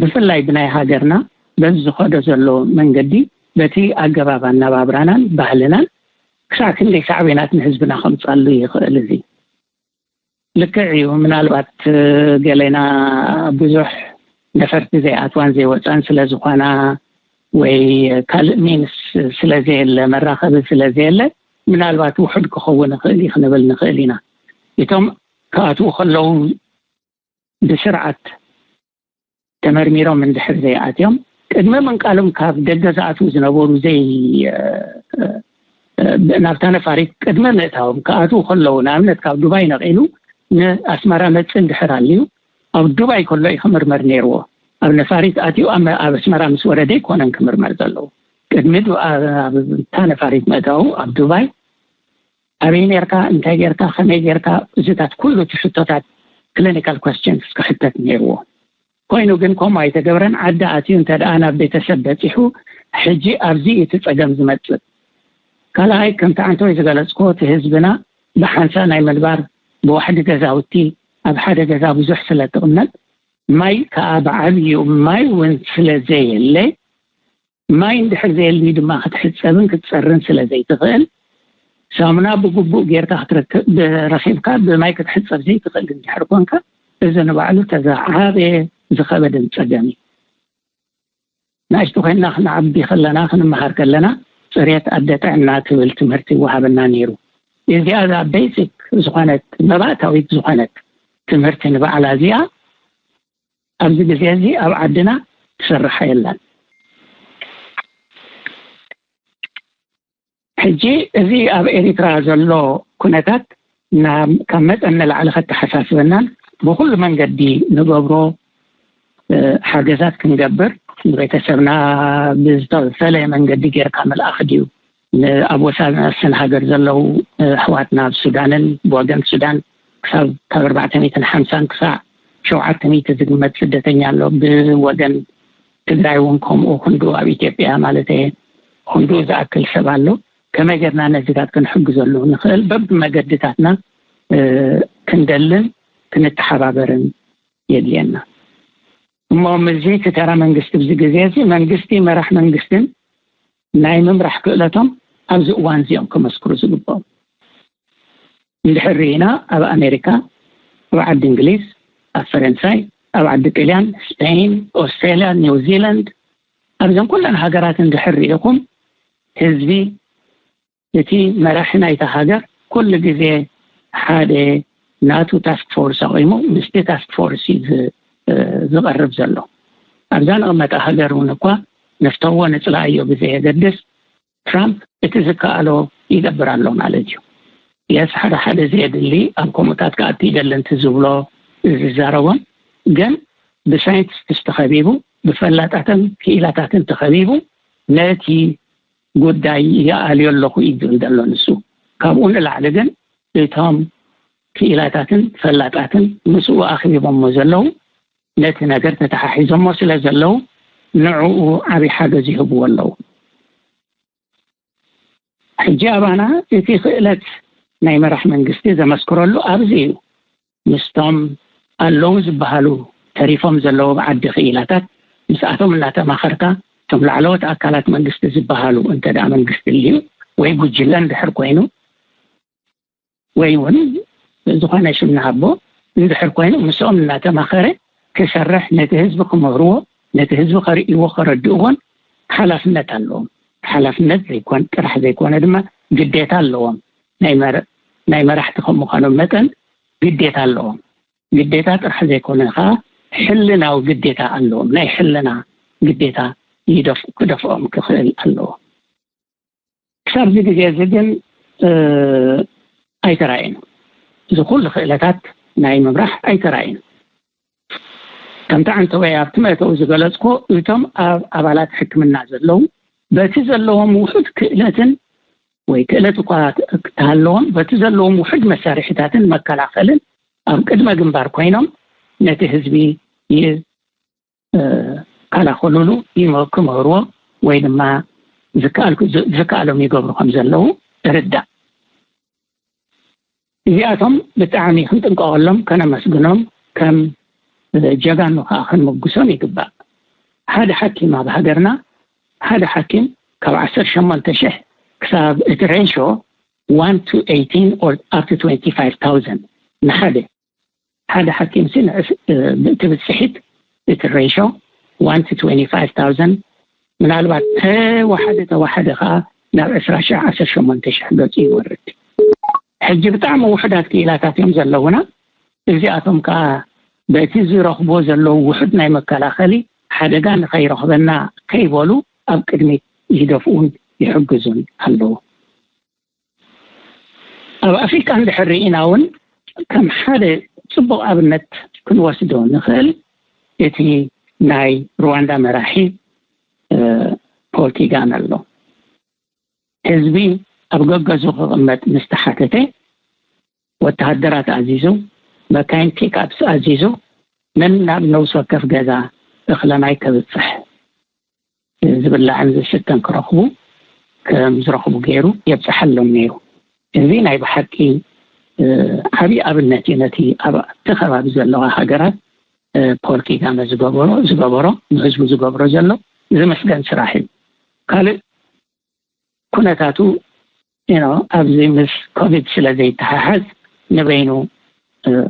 ብፍላይ ብናይ ሃገርና በዚ ዝኸዶ ዘሎ መንገዲ፣ በቲ ኣገባብ ኣነባብራናን ባህልናን ክሳዕ ክንደይ ሳዕቤናት ንህዝብና ከምጻሉ ይኽእል? እዚ ልክዕ እዩ። ምናልባት፣ እ፣ ገሌና ብዙሕ ነፈርቲ ዘይኣትዋን ዘይወጻን ስለ ዝኾና፣ ወይ ካልእ ሚንስ ስለ ዘየለ፣ መራኸቢ ስለ ዘየለ፣ ምናልባት ውሑድ ክኸውን ይኽእል እዩ ክንብል ንኽእል ኢና። እቶም ክኣትዉ ከለዉ ብስርዓት ተመርሚሮም እንድሕር ዘይኣትዮም፣ ቅድሚ ምንቃሎም ካብ ደገ ዝኣትዉ ዝነበሩ ዘይ-፣ እ፣ እ፣ ናብታ ነፋሪት ቅድሚ ምእታዎም ክኣትዉ ከለዉ፣ ንኣብነት ካብ ዱባይ ነቒሉ ንኣስመራ መጽእ እንድሕር ኣልዩ፣ ኣብ ዱባይ ከሎ እዩ ክምርመር ነይርዎ። ኣብ ነፋሪት ኣትዩ ኣብ፣ ኣብ ኣስመራ ምስ ወረደ ኣይኮነን ክምርመር ዘለዎ። ቅድሚ ዱ-፣ ኣብ፣ ኣብ እታ ነፋሪት ምእታዉ ኣብ ዱባይ ኣበይ ኔርካ፣ እንታይ ጌርካ፣ ከመይ ጌርካ፣ እዚታት ኩሉ እቲ ሕቶታት፣ ክሊኒካል ኮስችንስ ክሕተት ነይርዎ። ኮይኑ ግን ከምኡ ኣይተገብረን። ዓዲ ኣትዩ እንተ ደኣ ናብ ቤተሰብ በጺሑ፣ ሕጂ ኣብዚ እዩ እቲ ጸገም ዝመጽእ። ካልኣይ፣ ከምቲ ዓንተወይ ዝገለጽኩዎ፣ እቲ ህዝብና ብሓንሳእ ናይ ምንባር፣ ብዋሕዲ ገዛውቲ፣ ኣብ ሓደ ገዛ ብዙሕ ስለ ትቕመጥ፣ ማይ ከኣ ብዓብዩ ማይ እውን ስለ ዘየለ፣ ማይ እንድሕር ዘየልዩ ድማ ክትሕጸብን ክትጸርን ስለ ዘይትኽእል፣ ሳሙና ብግቡእ ጌርካ ክትረክብ፣ ረኺብካ ብማይ ክትሕጸብ ዘይትኽእል እንድሕር ኮንካ፣ እዚ ንባዕሉ ተዛዓበ ዝኸበደን ጸገም እዩ። ንኣሽቱ ኮይንና ክንዓቢ ከለና፣ ክንመሃር ከለና፣ ጽሬት ኣደ ጥዕና ትብል ትምህርቲ ይወሃበና ነይሩ። እዚኣ እዛ ቤሲክ ዝኾነት፣ መባእታዊት ዝኾነት ትምህርቲ ንባዕላ እዚኣ ኣብዚ ግዜ እዚ ኣብ ዓድና ትሰርሓ የላን። ሕጂ እዚ ኣብ ኤሪትራ ዘሎ ኩነታት ናብ፣ ካብ መጠን ንላዕሊ ከተሓሳስበናን ብኩሉ መንገዲ ንገብሮ፣ እ፣ ሓገዛት ክንገብር፣ ንቤተሰብና ብዝተፈለየ መንገዲ ጌርካ ምልኣኽ ድዩ፣ ን-፣ ኣብ ወሳስን ሃገር ዘለዉ፣ እ፣ ኣሕዋትና ኣብ ሱዳንን ብወገን ሱዳን ክሳብ ካብ ኣርባዕተ ሚእትን ሓምሳን ክሳዕ ሸውዓተ ሚእቲ ዝግመት ስደተኛ ኣሎ። ብወገን ትግራይ እውን ከምኡ ክንዱ ኣብ ኢትዮጵያ ማለት እየ ክንዱ ዝኣክል ሰብ ኣሎ። ከመይ ጌርና ነዚታት ክንሕግዘሉ ንኽእል በብመገድታትና፣ እ፣ ክንደልን ክንተሓባበርን የድልየና። እሞ ምስዚ እቲ ተራ መንግስቲ ኣብዚ ግዜ እዚ መንግስቲ መራሕ መንግስትን ናይ ምምራሕ ክእለቶም ኣብዚ እዋን እዚኦም ከመስክሩ ዝግብኦም። እንድሕር ርኢና ኣብ ኣሜሪካ፣ ኣብ ዓዲ እንግሊዝ፣ ኣብ ፈረንሳይ፣ ኣብ ዓዲ ጥልያን፣ ስፔን፣ ኦስትሬልያ፣ ኒውዚላንድ፣ ኣብዘን ኩለን ሃገራት እንድሕር ርኢኹም ህዝቢ እቲ መራሒ ናይታ ሃገር ኩሉ ግዜ ሓደ ናቱ ታስክ ፎርስ ኣቑሙ ምስቲ ታስክ ፎርስ እዩ ዝ-፣ እ፣ ዝቐርብ ዘሎ። ኣብዛ ንቕመጣ ሃገር እውን እኳ ንፍተዎ ንጽላእዮ ብዘየገድስ ትራምፕ እቲ ዝከኣሎ ይገብር ኣሎ ማለት እዩ። የስ፣ ሓደ ሓደ ዘየድሊ ኣብ ከምኡታት ክኣቱ ይደሊ እንት ዝብሎ ዝዛረቦን፣ ግን ብሳይንቲስትስ ተኸቢቡ፣ ብፈላጣትን ክኢላታትን ተኸቢቡ ነቲ ጉዳይ ይኣልዮ ኣለኹ እዩ ዝብል ዘሎ ንሱ። ካብኡ ንላዕሊ ግን እቶም ክኢላታትን ፈላጣትን ምስኡ ኣኽቢቦሞ ዘለዉ ነቲ ነገር ተተሓሒዞሞ ስለ ዘለዉ ንዕኡ ዓብዪ ሓገዝ ይህብዎ ኣለዉ። ሕጂ ኣባና እቲ ክእለት ናይ መራሕ መንግስቲ ዘመስክረሉ ኣብዚ እዩ። ምስቶም ኣለዉ ዝበሃሉ ተሪፎም ዘለዉ ብዓዲ ክኢላታት ምስኣቶም እናተማኸርካ እቶም ላዕለዎት ኣካላት መንግስቲ ዝበሃሉ እንተ ደኣ መንግስቲ ልዩ ወይ ጉጅለ እንድሕር ኮይኑ ወይ እውን ዝኾነ ሽም ንሃቦ እንድሕር ኮይኑ ምስኦም እናተማኸረ ክሰርሕ ነቲ ህዝቢ ክምህርዎ ነቲ ህዝቢ ከርእይዎ ከረድእዎን ሓላፍነት ኣለዎም። ሓላፍነት ዘይኮን ጥራሕ ዘይኮነ ድማ ግዴታ ኣለዎም። ናይ መር-፣ ናይ መራሕቲ ከም ምዃኖም መጠን ግዴታ ኣለዎም። ግዴታ ጥራሕ ዘይኮነ ከዓ ሕልናዊ ግዴታ ኣለዎም። ናይ ሕልና ግዴታ ይደፍ-፣ ክደፍኦም ክኽእል ኣለዎ። ክሳብ እዚ ግዜ እዚ ግን፣ እ፣ ኣይተራእየን። እዚ ኩሉ ክእለታት ናይ ምምራሕ ኣይተራእየን። ከምቲ ዓንተወይ ኣብቲ መእተዊ ዝገለጽኩ፣ እቶም ኣብ ኣባላት ሕክምና ዘለዉ በቲ ዘለዎም ውሑድ ክእለትን ወይ ክእለት እኳ ተሃለዎም፣ በቲ ዘለዎም ውሑድ መሳርሒታትን መከላኸልን ኣብ ቅድመ ግንባር ኮይኖም ነቲ ህዝቢ ይከላኸሉሉ፣ ክመህርዎ ወይ ድማ ዝከኣሎም ይገብሩ ከም ዘለዉ እርዳእ። እዚኣቶም ብጣዕሚ ክንጥንቀቐሎም፣ ከነመስግኖም፣ ከም ጀጋኑ ከዓ ክንምጉሶም ይግባእ። ሓደ ሓኪም ኣብ ሃገርና፣ ሓደ ሓኪም ካብ ዓሰርተ ሸሞንተ ሽሕ ክሳብ እቲ ሬሾ one to eighteen or up to twenty-five thousand ንሓደ ሓደ ሓኪም ሲ እቲ ብፅሒት እቲ ሬሾ one to twenty-five thousand፣ ምናልባት ተዋሓደ ተዋሓደ ከዓ ናብ ዕስራ ሺሕ ዓሰርተ ሸሞንተ ሺሕ ገፁ ይወርድ። ሕጂ ብጣዕሚ ውሑዳት ክኢላታት እዮም ዘለውና። እዚኣቶም ከዓ በቲ ዝረኽቦ ዘለዉ ውሑድ ናይ መከላኸሊ ሓደጋ ንኸይረኽበና ከይበሉ ኣብ ቅድሚት ይደፍኡን ይሕግዙን ኣለዉ። ኣብ ኣፍሪካ እንድሕር ርኢና እውን ከም ሓደ ፅቡቕ ኣብነት ክንወስዶ ንኽእል እቲ ናይ ሩዋንዳ መራሒ ፖል ኪጋን ኣሎ። ህዝቢ ኣብ ገገዙ ክቕመጥ ምስ ተሓተተ ወተሃደራት ኣዚዙ፣ መካይን ፒክኣፕስ ኣዚዙ፣ ነን ናብ ነውስ ወከፍ ገዛ እኽለ ማይ ከብፅሕ፣ ዝብላዕን ዝስተን ክረኽቡ ከም ዝረኽቡ ገይሩ የብፅሓሎም ነይሩ። እዚ ናይ ብሓቂ ዓብዪ ኣብነት እዩ ነቲ ኣብቲ ከባቢ ዘለዋ ሃገራት ፖል ኪጋመ ዝገበሮ ዝገበሮ ንህዝቡ ዝገብሮ ዘሎ ዝመስገን ስራሕ እዩ። ካልእ ኩነታቱ ኣብዚ ምስ ኮቪድ ስለ ዘይተሓሓዝ ንበይኑ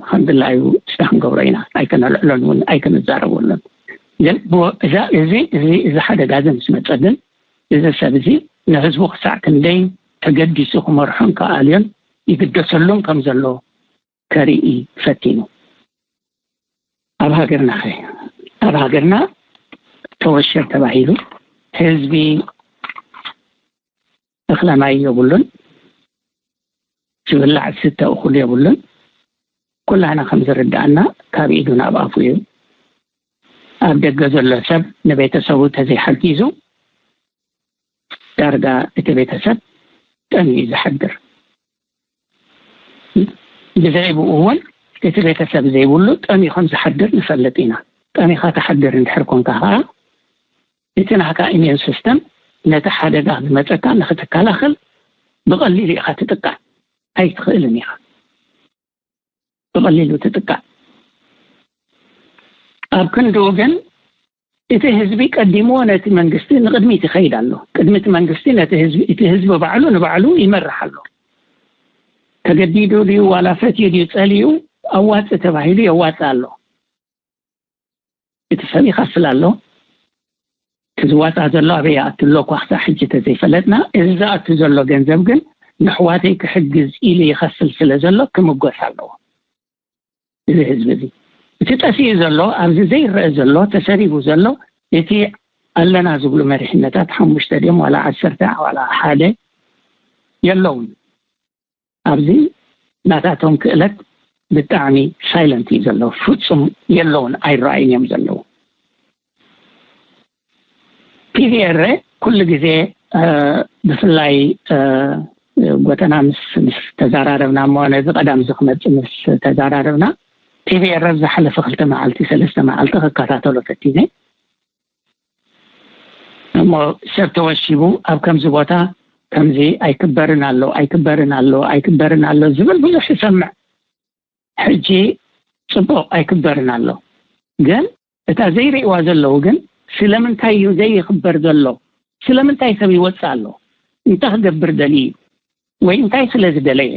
ከም ድላዩ ስራሕ ንገብሮ ኢና። ኣይከነልዕሎን እውን ኣይከነዛረበሉን። ግን እዚ እዚ እዚ ሓደጋ እዚ ምስ መፀ ግን እዚ ሰብ እዚ ንህዝቡ ክሳዕ ክንደይ ተገዲሱ ክመርሖን ክኣልዮን ይግደሰሉን ከም ዘሎ ከርኢ ፈቲኑ። ኣብ ሃገርና ኸ ኣብ ሃገርና ተወሸብ ተባሂሉ ህዝቢ እኽለ ማይ የብሉን፣ ዝብላዕ ዝስተ እኹል የብሉን። ኩላህና ከም ዝርድኣና ካብ ኢዱ ናብ ኣፉ እዩ። ኣብ ደገ ዘሎ ሰብ ንቤተሰቡ ተዘይሓጊዙ ዳርጋ እቲ ቤተሰብ ጠምዩ እዩ ዝሓድር። ብዘይ ብኡ እውን እቲ ቤተሰብ ዘይብሉ ጠምዩ ከም ዝሓድር ንፈልጥ ኢና። ጠሚኻ ትሓድር እንድሕር ኮንካ ከዓ እቲ ናህካ ኢሚዩን ሲስተም ነቲ ሓደጋ ዝመፀካ ንክትከላኸል ብቐሊሉ ኢኻ ትጥቃዕ ኣይትኽእልን ኢኻ። ብቐሊሉ ትጥቃዕ። ኣብ ክንድኡ ግን እቲ ህዝቢ ቀዲምዎ ነቲ መንግስቲ ንቕድሚት ይኸይድ ኣሎ። ቅድሚ እቲ መንግስቲ ነቲ ህዝቢ እቲ ህዝቢ ባዕሉ ንባዕሉ ይመርሕ ኣሎ። ተገዲዱ ድዩ ዋላ ፈትዩ ድዩ ጸሊኡ ኣዋጽእ ተባሂሉ የዋጽእ ኣሎ። እቲ ሰብ ይኸፍል ኣሎ። እቲ ዝዋጻእ ዘሎ ኣበይ ይኣቱ ኣሎ እኳ ክሳዕ ሕጂ ተዘይፈለጥና፣ እዚ ዝኣቱ ዘሎ ገንዘብ ግን ንኣሕዋተይ ክሕግዝ ኢሉ ይኸፍል ስለ ዘሎ ክምጎስ ኣለዎ። እዚ ህዝቢ እዚ እቲ ጠፊኡ ዘሎ ኣብዚ ዘይረአ ዘሎ ተሰሪቡ ዘሎ እቲ ኣለና ዝብሉ መሪሕነታት ሓሙሽተ ድዮም ዋላ ዓሰርተ ዋላ ሓደ የለውን። ኣብዚ ናታቶም ክእለት ብጣዕሚ ሳይለንት እዩ ዘሎ። ፍጹም የለውን ኣይረኣዩን እዮም ዘለዉ። ፒቪኤረ ኩሉ ግዜ ብፍላይ ጎተና ምስ ምስ ተዛራረብና እሞ ነዚ ቀዳም እዚ ክመፅእ ምስ ተዛራረብና ፒቪኤረ ዝሓለፈ ክልተ መዓልቲ ሰለስተ መዓልቲ ክከታተሎ ፈቲነ። እሞ ሰብ ተወሺቡ ኣብ ከምዚ ቦታ ከምዚ ኣይክበርን ኣሎ ኣይክበርን ኣሎ ኣይክበርን ኣሎ ዝብል ብዙሕ ይሰምዕ። ሕጂ ፅቡቕ ኣይክበርን ኣሎ፣ ግን እታ ዘይርእዋ ዘለዉ ግን ስለምንታይ እዩ ዘይኽበር ዘሎ? ስለምንታይ ሰብ ይወፅእ ኣሎ? እንታይ ክገብር ደልዩ እዩ ወይ እንታይ ስለ ዝደለየ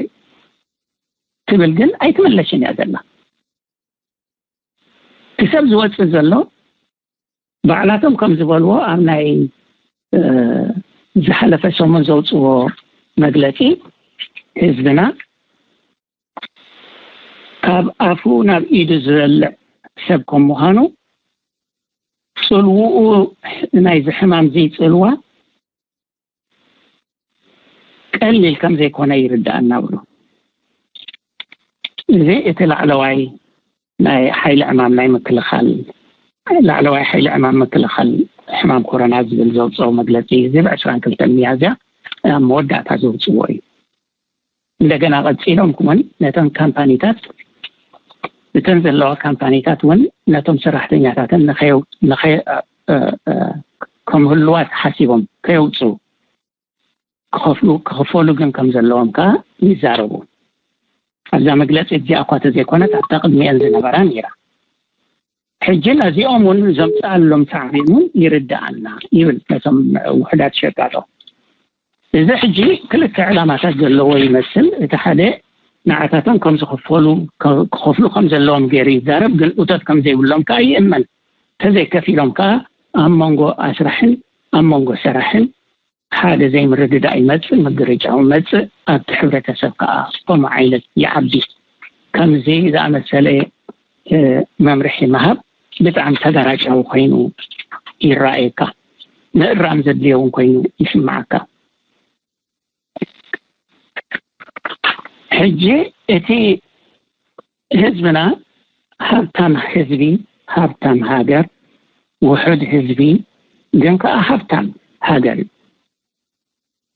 ትብል ግን ኣይትመለሽን እያ ዘላ። እቲ ሰብ ዝወፅእ ዘሎ ባዕላቶም ከም ዝበልዎ ኣብ ናይ ዝሓለፈ ሰሙን ዘውፅዎ መግለፂ ህዝብና ካብ ኣፉ ናብ ኢዱ ዝበልዕ ሰብ ከም ምዃኑ ፅልውኡ ናይዚ ሕማም ዘይፅልዋ ቀሊል ከም ዘይኮነ ይርዳእና ብሉ። እዚ እቲ ላዕለዋይ ናይ ሓይሊ ዕማም ናይ ምክልኻል ላዕለዋይ ሓይሊ ዕማም ምክልኻል ሕማም ኮሮና ዝብል ዘውፅኦ መግለፂ፣ እዚ ብ ዕስራን ክልተን ሚያዝያ ኣብ መወዳእታ ዘውፅዎ እዩ። እንደገና ቀፂሎም እውን ነተን ካምፓኒታት፣ እተን ዘለዋ ካምፓኒታት እውን ነቶም ሰራሕተኛታትን ንኸየው- ንኸየ- እ- እ- ከም ህሉዋት ሓሲቦም ከየውፅኡ፣ ክኸፍሉ ክኽፈሉ ግን ከም ዘለዎም ከዓ ይዛረቡ። ኣብዛ መግለፂ እዚኣ እኳ ተዘይኮነት ኣብታ ቅድሚአን ዝነበራ ነይራ። ሕጂ ነዚኦም እውን ዘምፅኣሎም ሳዕቤን እውን ይርድኣና ይብል ነቶም ውሕዳት ሸቃጦ። እዚ ሕጂ ክልተ ዕላማታት ዘለዎ ይመስል። እቲ ሓደ ንዓታቶም ከም ዝኽፈሉ ክኸፍሉ ከም ዘለዎም ገይሩ ይዛረብ፣ ግን እቶት ከም ዘይብሎም ከዓ ይእመን። ተዘይከፊሎም ከዓ ኣብ መንጎ ኣስራሕን ኣብ መንጎ ሰራሕን ሓደ ዘይምርድዳእ ይመፅእ፣ ምግርጫው ይመፅእ፣ ኣብቲ ሕብረተሰብ ከዓ ከምኡ ዓይነት ይዓቢ። ከምዚ ዝኣመሰለ መምርሒ ምሃብ ብጣዕሚ ተጋራጫዊ ኮይኑ ይረኣየካ፣ ምእራም ዘድልዮ እውን ኮይኑ ይስምዓካ። ሕጂ እቲ ህዝብና ሃብታም ህዝቢ፣ ሃብታም ሃገር፣ ውሑድ ህዝቢ ግን ከዓ ሃብታም ሃገር እዩ።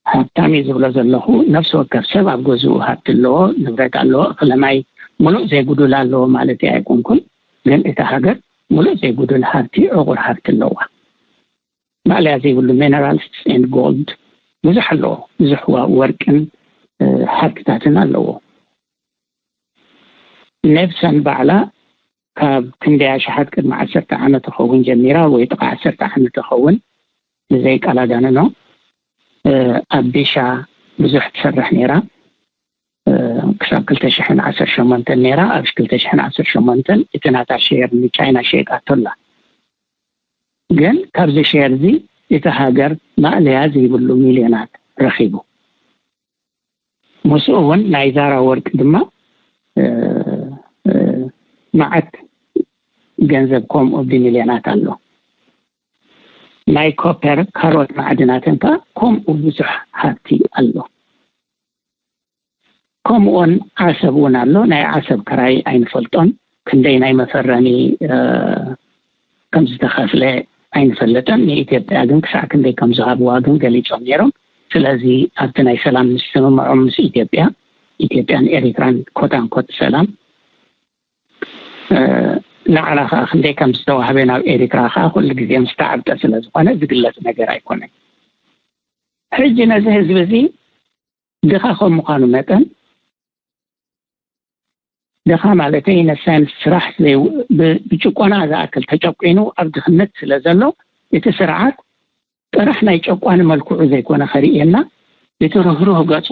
ሃብታም እዩ ዝብሎ ዘለኹ፣ ነፍሲ ወከፍ ሰብ ኣብ ገዝኡ ሃብቲ ኣለዎ፣ ንብረት ኣለዎ፣ እኽለ ማይ ሙሉእ ዘይጉዱል ኣለዎ ማለት ኣይኮንኩን። ግን እታ ሃገር ሙሉእ ዘይጉዱል ሃብቲ፣ ዕቑር ሃብቲ ኣለዋ። ማእለያ ዘይብሉ ሚነራልስ ኤንድ ጎልድ ብዙሕ ኣለዎ። ብዙሕ ዋ- ወርቅን እ፣ ሃብትታትን ኣለዎ። ኔፕሰን ባዕላ ካብ ክንደይ ኣሽሓት ቅድሚ ዓሰርተ ዓመት ትኸውን ጀሚራ፣ ወይ ጥቓ ዓሰርተ ዓመት ትኸውን፣ ብዘይ ቃል ኣጋንኖ፣ እ፣ ኣብ ቢሻ ብዙሕ ትሰርሕ ነይራ። እ፣ ክሳብ ክልተ ሽሕን ዓሰርተ ሸሞንተን ነይራ። ኣብ ክልተ ሽሕን ዓሰርተ ሸሞንተን እቲ ናታ ሼር ንቻይና ሸይጣቶ ኣላ። ግን ካብዚ ሼር እዚ እቲ ሃገር ማእለያ ዘይብሉ ሚልዮናት ረኺቡ። ምስኡ እውን ናይ ዛራ ወርቂ ድማ እ፣ እ፣ መዓት ገንዘብ ከምኡ ብሚልዮናት ኣሎ። ናይ ኮፐር ካሮት ማዕድናትን ከኣ ከምኡ ብዙሕ ሃብቲ ኣሎ። ከምኡውን ዓሰብ እውን ኣሎ። ናይ ዓሰብ ክራይ ኣይንፈልጦን፣ ክንደይ ናይ መፈረሚ እ፣ ከም ዝተኸፍለ ኣይንፈልጥን። ንኢትዮጵያ ግን ክሳዕ ክንደይ ከም ዝሃብዋ ግን ገሊጾም ነይሮም። ስለዚ ኣብቲ ናይ ሰላም ምስምምዖም ምስ ኢትዮጵያ፣ ኢትዮጵያን ኤሪትራን ኮታንኮት ሰላም እ፣ ንዓና ከዓ ክንደይ ከም ዝተዋህበ ናብ ኤሪትራ ከዓ ኩሉ ግዜ ምስ ተዓብጠ ስለ ዝኾነ ዝግለጽ ነገር ኣይኮነን። ሕጂ ነዚ ህዝቢ እዚ ድኻ ከም ምዃኑ መጠን፣ ድኻ ማለተይ ነሳይን ስራሕ ዘይ- ብ- ብጭቆና ዝኣክል ተጨቂኑ ኣብ ድኽነት ስለ ዘሎ፣ እቲ ስርዓት ጥራሕ ናይ ጨቋኒ መልክዑ ዘይኮነ ከርእየና፣ እቲ ርህሩህ ገጹ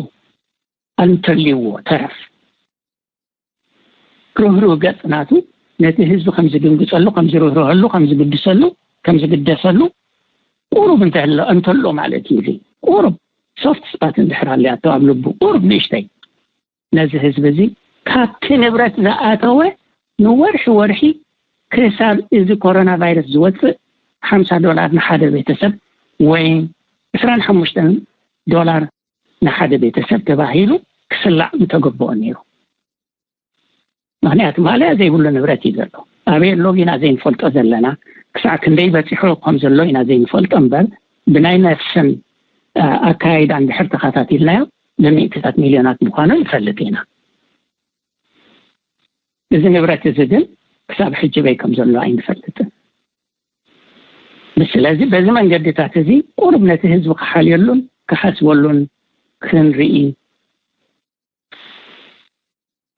ኣንተልይዎ ተረፍ። ርህሩህ ገጽ ናቱ ነቲ ህዝቢ ከም ዝድንግጸሉ፣ ከም ዝርህርሀሉ፣ ከም ዝግድሰሉ፣ ከም ዝግደሰሉ ቁሩብ እንተሎ እንተሎ ማለት እዩ። እዚ ቁሩብ ሶፍት ስፓት እንድሕር ኣለያቶ ኣብ ልቡ ቁሩብ ንእሽተይ ነዚ ህዝቢ እዚ ካብቲ ንብረት ዝኣተወ ንወርሒ ወርሒ ክሳብ እዚ ኮሮና ቫይረስ ዝወፅእ ሓምሳ ዶላር ንሓደ ቤተሰብ ወይ ዕስራን ሓሙሽተን ዶላር ንሓደ ቤተሰብ ተባሂሉ ክስላዕ ምተገበኦ ነይሩ። ምክንያቱ ማለያ ዘይብሉ ንብረት እዩ ዘሎ። ኣበይ ኣሎ ኢና ዘይንፈልጦ ዘለና፣ ክሳዕ ክንደይ በፂሑ ከም ዘሎ ኢና ዘይንፈልጦ እምበር ብናይ ነፍስን ኣካይዳ እንድሕር ተኸታቲልናዮ ብሚእትታት ሚልዮናት ምዃኑ ንፈልጥ ኢና። እዚ ንብረት እዚ ግን ክሳብ ሕጂ በይ ከም ዘሎ ኣይንፈልጥን። ስለዚ በዚ መንገድታት እዚ ቁሩብ ነቲ ህዝቢ ክሓልየሉን ክሓስበሉን ክንርኢ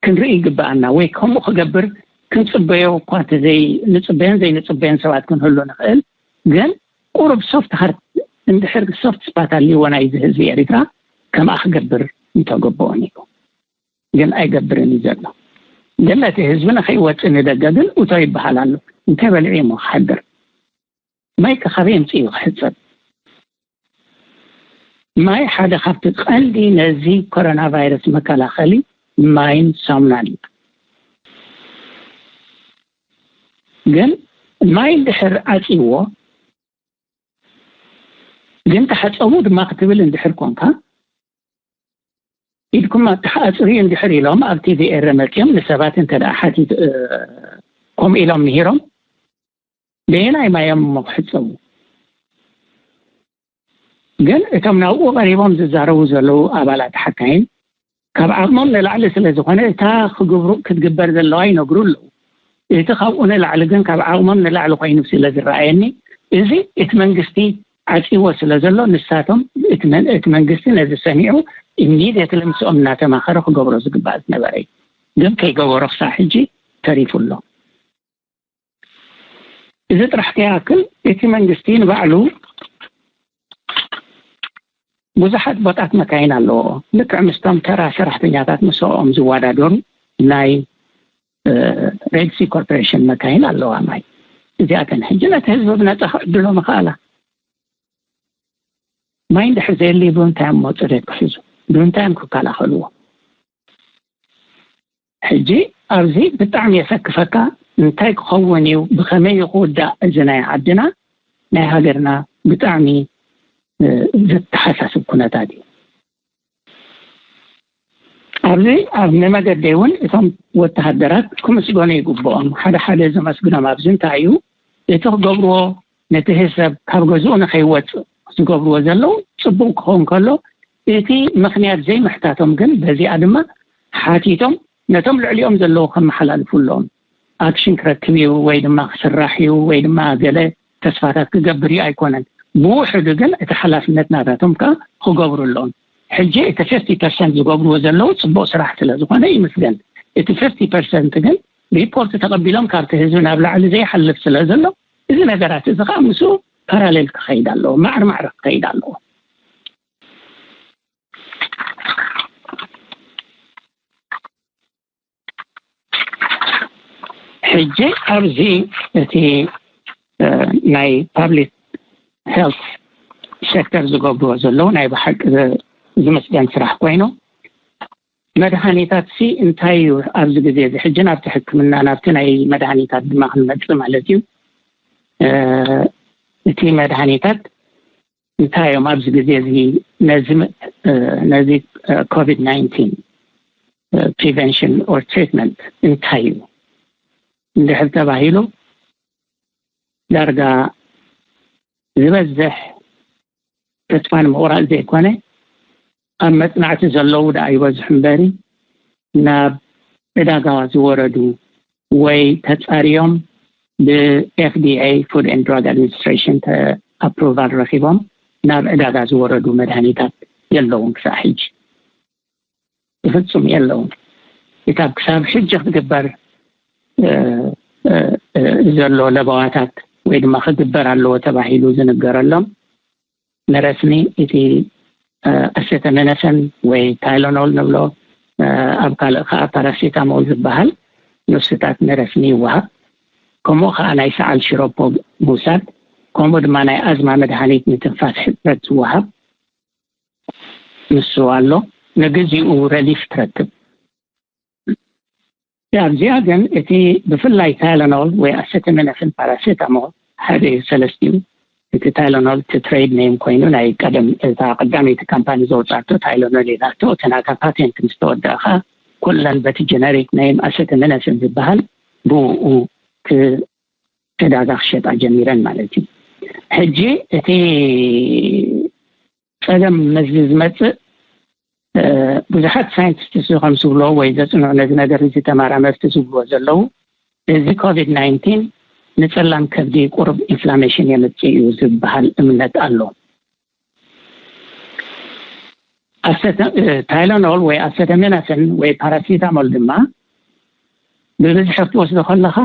ክንርኢ ይግበኣና፣ ወይ ከምኡ ክገብር ክንፅበዮ እኳ እንተዘይ ንፅበዮን ዘይንፅበዮን ሰባት ክንህሉ ንኽእል። ግን ቁሩብ ሶፍት ሃርት እንድሕር ሶፍት ስፓት ኣልዎ ናይዚ ህዝቢ ኤሪትራ ከምኣ ክገብር እንተገብኦ ነይሩ። ግን ኣይገብርን እዩ ዘሎ። ግን ነቲ ህዝቢ ንኸይወፅእ ንደገ ግን እቶ ይበሃል ኣሎ። እንታይ በሊዑ እሞ ክሓድር? ማይ ከ ካበይ ኣምፅኡ ክሕፀብ? ማይ ሓደ ካብቲ ቀንዲ ነዚ ኮሮና ቫይረስ መከላኸሊ ማይን ሳሙናን እዩ። ግን ማይ እንድሕር ዓፅዎ ግን ተሓፀቡ ድማ ክትብል እንድሕር ኮንካ ኢድኩም ኣተሓፅርዩ እንድሕር ኢሎም ኣብ ቲቪ ኤረ መፅዮም ንሰባት እንተ ደኣ ሓቲት ከምኡ ኢሎም ምሂሮም በየናይ ማይ እዮም እሞ ክሕጸቡ? ግን እቶም ናብኡ ቀሪቦም ዝዛረቡ ዘለዉ ኣባላት ሓካይም ካብ ዓቕሞም ንላዕሊ ስለ ዝኾነ እታ ክግብሩ ክትግበር ዘለዋ ይነግሩ ኣለዉ። እቲ ካብኡ ንላዕሊ ግን ካብ ዓቕሞም ንላዕሊ ኮይኑ ስለ ዝረኣየኒ እዚ እቲ መንግስቲ ዓጺዎ ስለ ዘሎ ንሳቶም እቲ መን- እቲ መንግስቲ ነዚ ሰሚዑ ኢሚድየትሊ ምስኦም እናተማኸረ ክገብሮ ዝግባእ ዝነበረ እዩ። ግን ከይገበሮ ክሳብ ሕጂ ተሪፉ ኣሎ። እዚ ጥራሕ ከይኣክል እቲ መንግስቲ ንባዕሉ ብዙሓት ቦታት መካይን ኣለዎ። ልክዕ ምስቶም ተራ ሰራሕተኛታት ምስኦም ዝወዳደሩ ናይ ሬድሲ ኮርፖሬሽን መካይን ኣለዋ። ማይ እዚኣተን ሕጂ ነቲ ህዝቢ ብነፃ ክዕድሎ ምኽኣላ። ማይ እንድሕር ዘየልዩ ብምንታይ እሞ ፅሬት ክሕዙ? ብምንታይ እዮም ክከላኸልዎ? ሕጂ ኣብዚ ብጣዕሚ የሰክፈካ። እንታይ ክኸውን እዩ? ብኸመይ እዩ ክውዳእ? እዚ ናይ ዓድና ናይ ሃገርና ብጣዕሚ እ፣ ዘተሓሳስብ ኩነታት እዩ። ኣብዚ ኣብ ንመገደይ እውን እቶም ወተሃደራት ክምስገኑ ይግብኦም። ሓደ ሓደ ዘመስግኖም ኣብዚ እንታይ እዩ እቲ ክገብርዎ ነቲ ህሰብ ካብ ገዝኡ ንኸይወፅእ ዝገብርዎ ዘለዉ ፅቡቅ ክኸውን ከሎ እቲ ምኽንያት ዘይምሕታቶም ግን በዚኣ ድማ ሓቲቶም ነቶም ልዕሊኦም ዘለዉ ከመሓላልፉሎም ኣክሽን ክረክብ እዩ ወይ ድማ ክስራሕ እዩ ወይ ድማ ገለ ተስፋታት ክገብር እዩ ኣይኮነን። ብውሕዱ ግን እቲ ሓላፍነት ናታቶም ከዓ ክገብሩ ኣለዎም። ሕጂ እቲ ፊፍቲ ፐርሰንት ዝገብርዎ ዘለዉ ፅቡቅ ስራሕ ስለ ዝኾነ ይምስገን። እቲ ፊፍቲ ፐርሰንት ግን ሪፖርት ተቐቢሎም ካብቲ ህዝቢ ናብ ላዕሊ ዘይሓልፍ ስለ ዘሎ እዚ ነገራት እዚ ከዓ ምስኡ ፓራሌል ክኸይድ ኣለዎ፣ ማዕርማዕር ክኸይድ ኣለዎ። ሕጂ ኣብዚ እቲ እ፣ ናይ ፓብሊክ ሄልት ሴክተር ዝገብርዎ ዘለዉ ናይ ብሓቂ ዝ- ዝምስገን ስራሕ ኮይኑ መድሃኒታት ሲ እንታይ እዩ ኣብዚ ግዜ እዚ ሕጂ ናብቲ ሕክምና ናብቲ ናይ መድሃኒታት ድማ ክንመፅእ ማለት እዩ። እ፣ እቲ መድሃኒታት እንታይ እዮም ኣብዚ ግዜ እዚ ነዚ ም- እ፣ ነዚ ኮቪድ ናይንቲን ፕሪቨንሽን ኦር ትሪትመንት እንታይ እዩ እንድሕር ተባሂሉ ዳርጋ ዝበዝሕ ተስፋ ንምቑራፅ ዘይኮነ ኣብ መፅናዕቲ ዘለዉ ደኣ ይበዝሑ እምበሪ ናብ ዕዳጋ ዝወረዱ ወይ ተፃርዮም ብ ኤፍ ዲ ኤ ፉድ ኤንድ ድራግ ኣድሚኒስትሬሽን ኣፕሩቫል ረኪቦም ናብ ዕዳጋ ዝወረዱ መድሃኒታት የለውን ክሳብ ሕጂ። ብፍፁም የለውን። እታ ክሳብ ሕጂ ክትግበር እ፣ እ፣ እ፣ ዘሎ ለበዋታት ወይ ድማ ክግበር ኣለዎ ተባሂሉ ዝንገረሎም ንረስኒ እቲ ኣሴተሚነፈን ወይ ታይሎኖል ንብሎ ኣብ ካልእ ከዓ ፓራሲታሞል ዝበሃል ንሱታት ንረስኒ ይወሃብ። ከምኡ ከዓ ናይ ሰዓል ሽሮፖ ምውሳድ፣ ከምኡ ድማ ናይ ኣዝማ መድሃኒት ንትንፋስ ሕፅረት ዝወሃብ ንሱ ኣሎ። ንግዚኡ ረሊፍ ትረክብ። ኣብዚኣ ግን እቲ ብፍላይ ታይለኖል ወይ ኣሰተሚነፍን ፓራሴታሞል ሓደ እዩ ሰለስቲኡ። እቲ ታይለኖል እቲ ትሬድ ኔም ኮይኑ ናይ ቀደም እታ ቀዳመይቲ ካምፓኒ ዘውፃቶ ታይለኖል ኢላቶ እቲ ናታ ፓቴንት ምስ ተወደእኻ ኩለን በቲ ጀነሪክ ኔም ኣሰተሚነፍን ዝበሃል ብኡ ዕዳጋ ክሸጣ ጀሚረን ማለት እዩ። ሕጂ እቲ ፀገም መዚ ዝመፅእ ብዙሓት ሳይንቲስት ከም ዝብሎ ወይ ዘፅንዑ ነዚ ነገር እዚ ተመራመርቲ ዝብልዎ ዘለዉ እዚ ኮቪድ ናይንቲን ንፀላም ከብዲ ቁሩብ ኢንፍላሜሽን የምፅእ እዩ ዝበሃል እምነት ኣሎ። ታይሎኖል ወይ ኣሰተሚነፍን ወይ ፓራሲታሞል ድማ ብብዝሒ ክትወስዶ ከለካ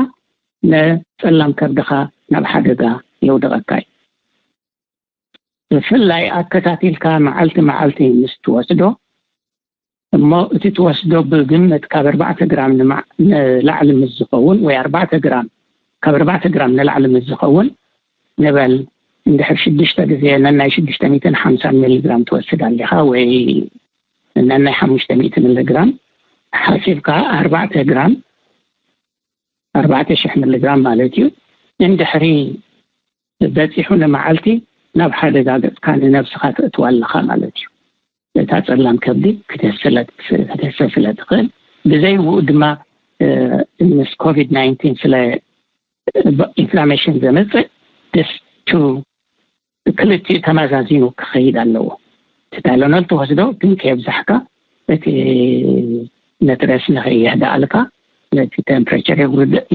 ንፀላም ከብድካ ናብ ሓደጋ የውድቀካ እዩ። ብፍላይ ኣከታቲልካ መዓልቲ መዓልቲ ምስ ትወስዶ እሞ እቲ ትወስዶ ብግምት ካብ ኣርባዕተ ግራም ንላዕሊ ምስ ዝኸውን ወይ ኣርባዕተ ግራም ካብ ኣርባዕተ ግራም ንላዕሊ ምስ ዝኸውን ንበል እንድሕር ሽዱሽተ ግዜ ነናይ ሽዱሽተ ሚእትን ሓምሳን ሚሊግራም ትወስድ ኣሊኻ ወይ ነናይ ሓሙሽተ ሚእቲ ሚሊግራም ሓሲብካ ኣርባዕተ ግራም ኣርባዕተ ሽሕ ሚሊግራም ማለት እዩ። እንድሕሪ በፂሑ ንመዓልቲ ናብ ሓደጋ ገፅካ ንነብስኻ ተእትዋ ኣለኻ ማለት እዩ። እታ ፀላም ከብዲ ክትህሰ ስለ ትኽእል ብዘይ ብኡ ድማ ምስ ኮቪድ ናይንቲን ስለ ኢንፍላሜሽን ዘመፅእ ደስ ቱ ክልቲኡ ተመዛዚኑ ክኸይድ ኣለዎ። እቲ ታይለኖል ትወስዶ ግን ከየብዛሕካ እቲ ነቲ ረስኒ ከየህድኣልካ፣ ነቲ ቴምፕሬቸር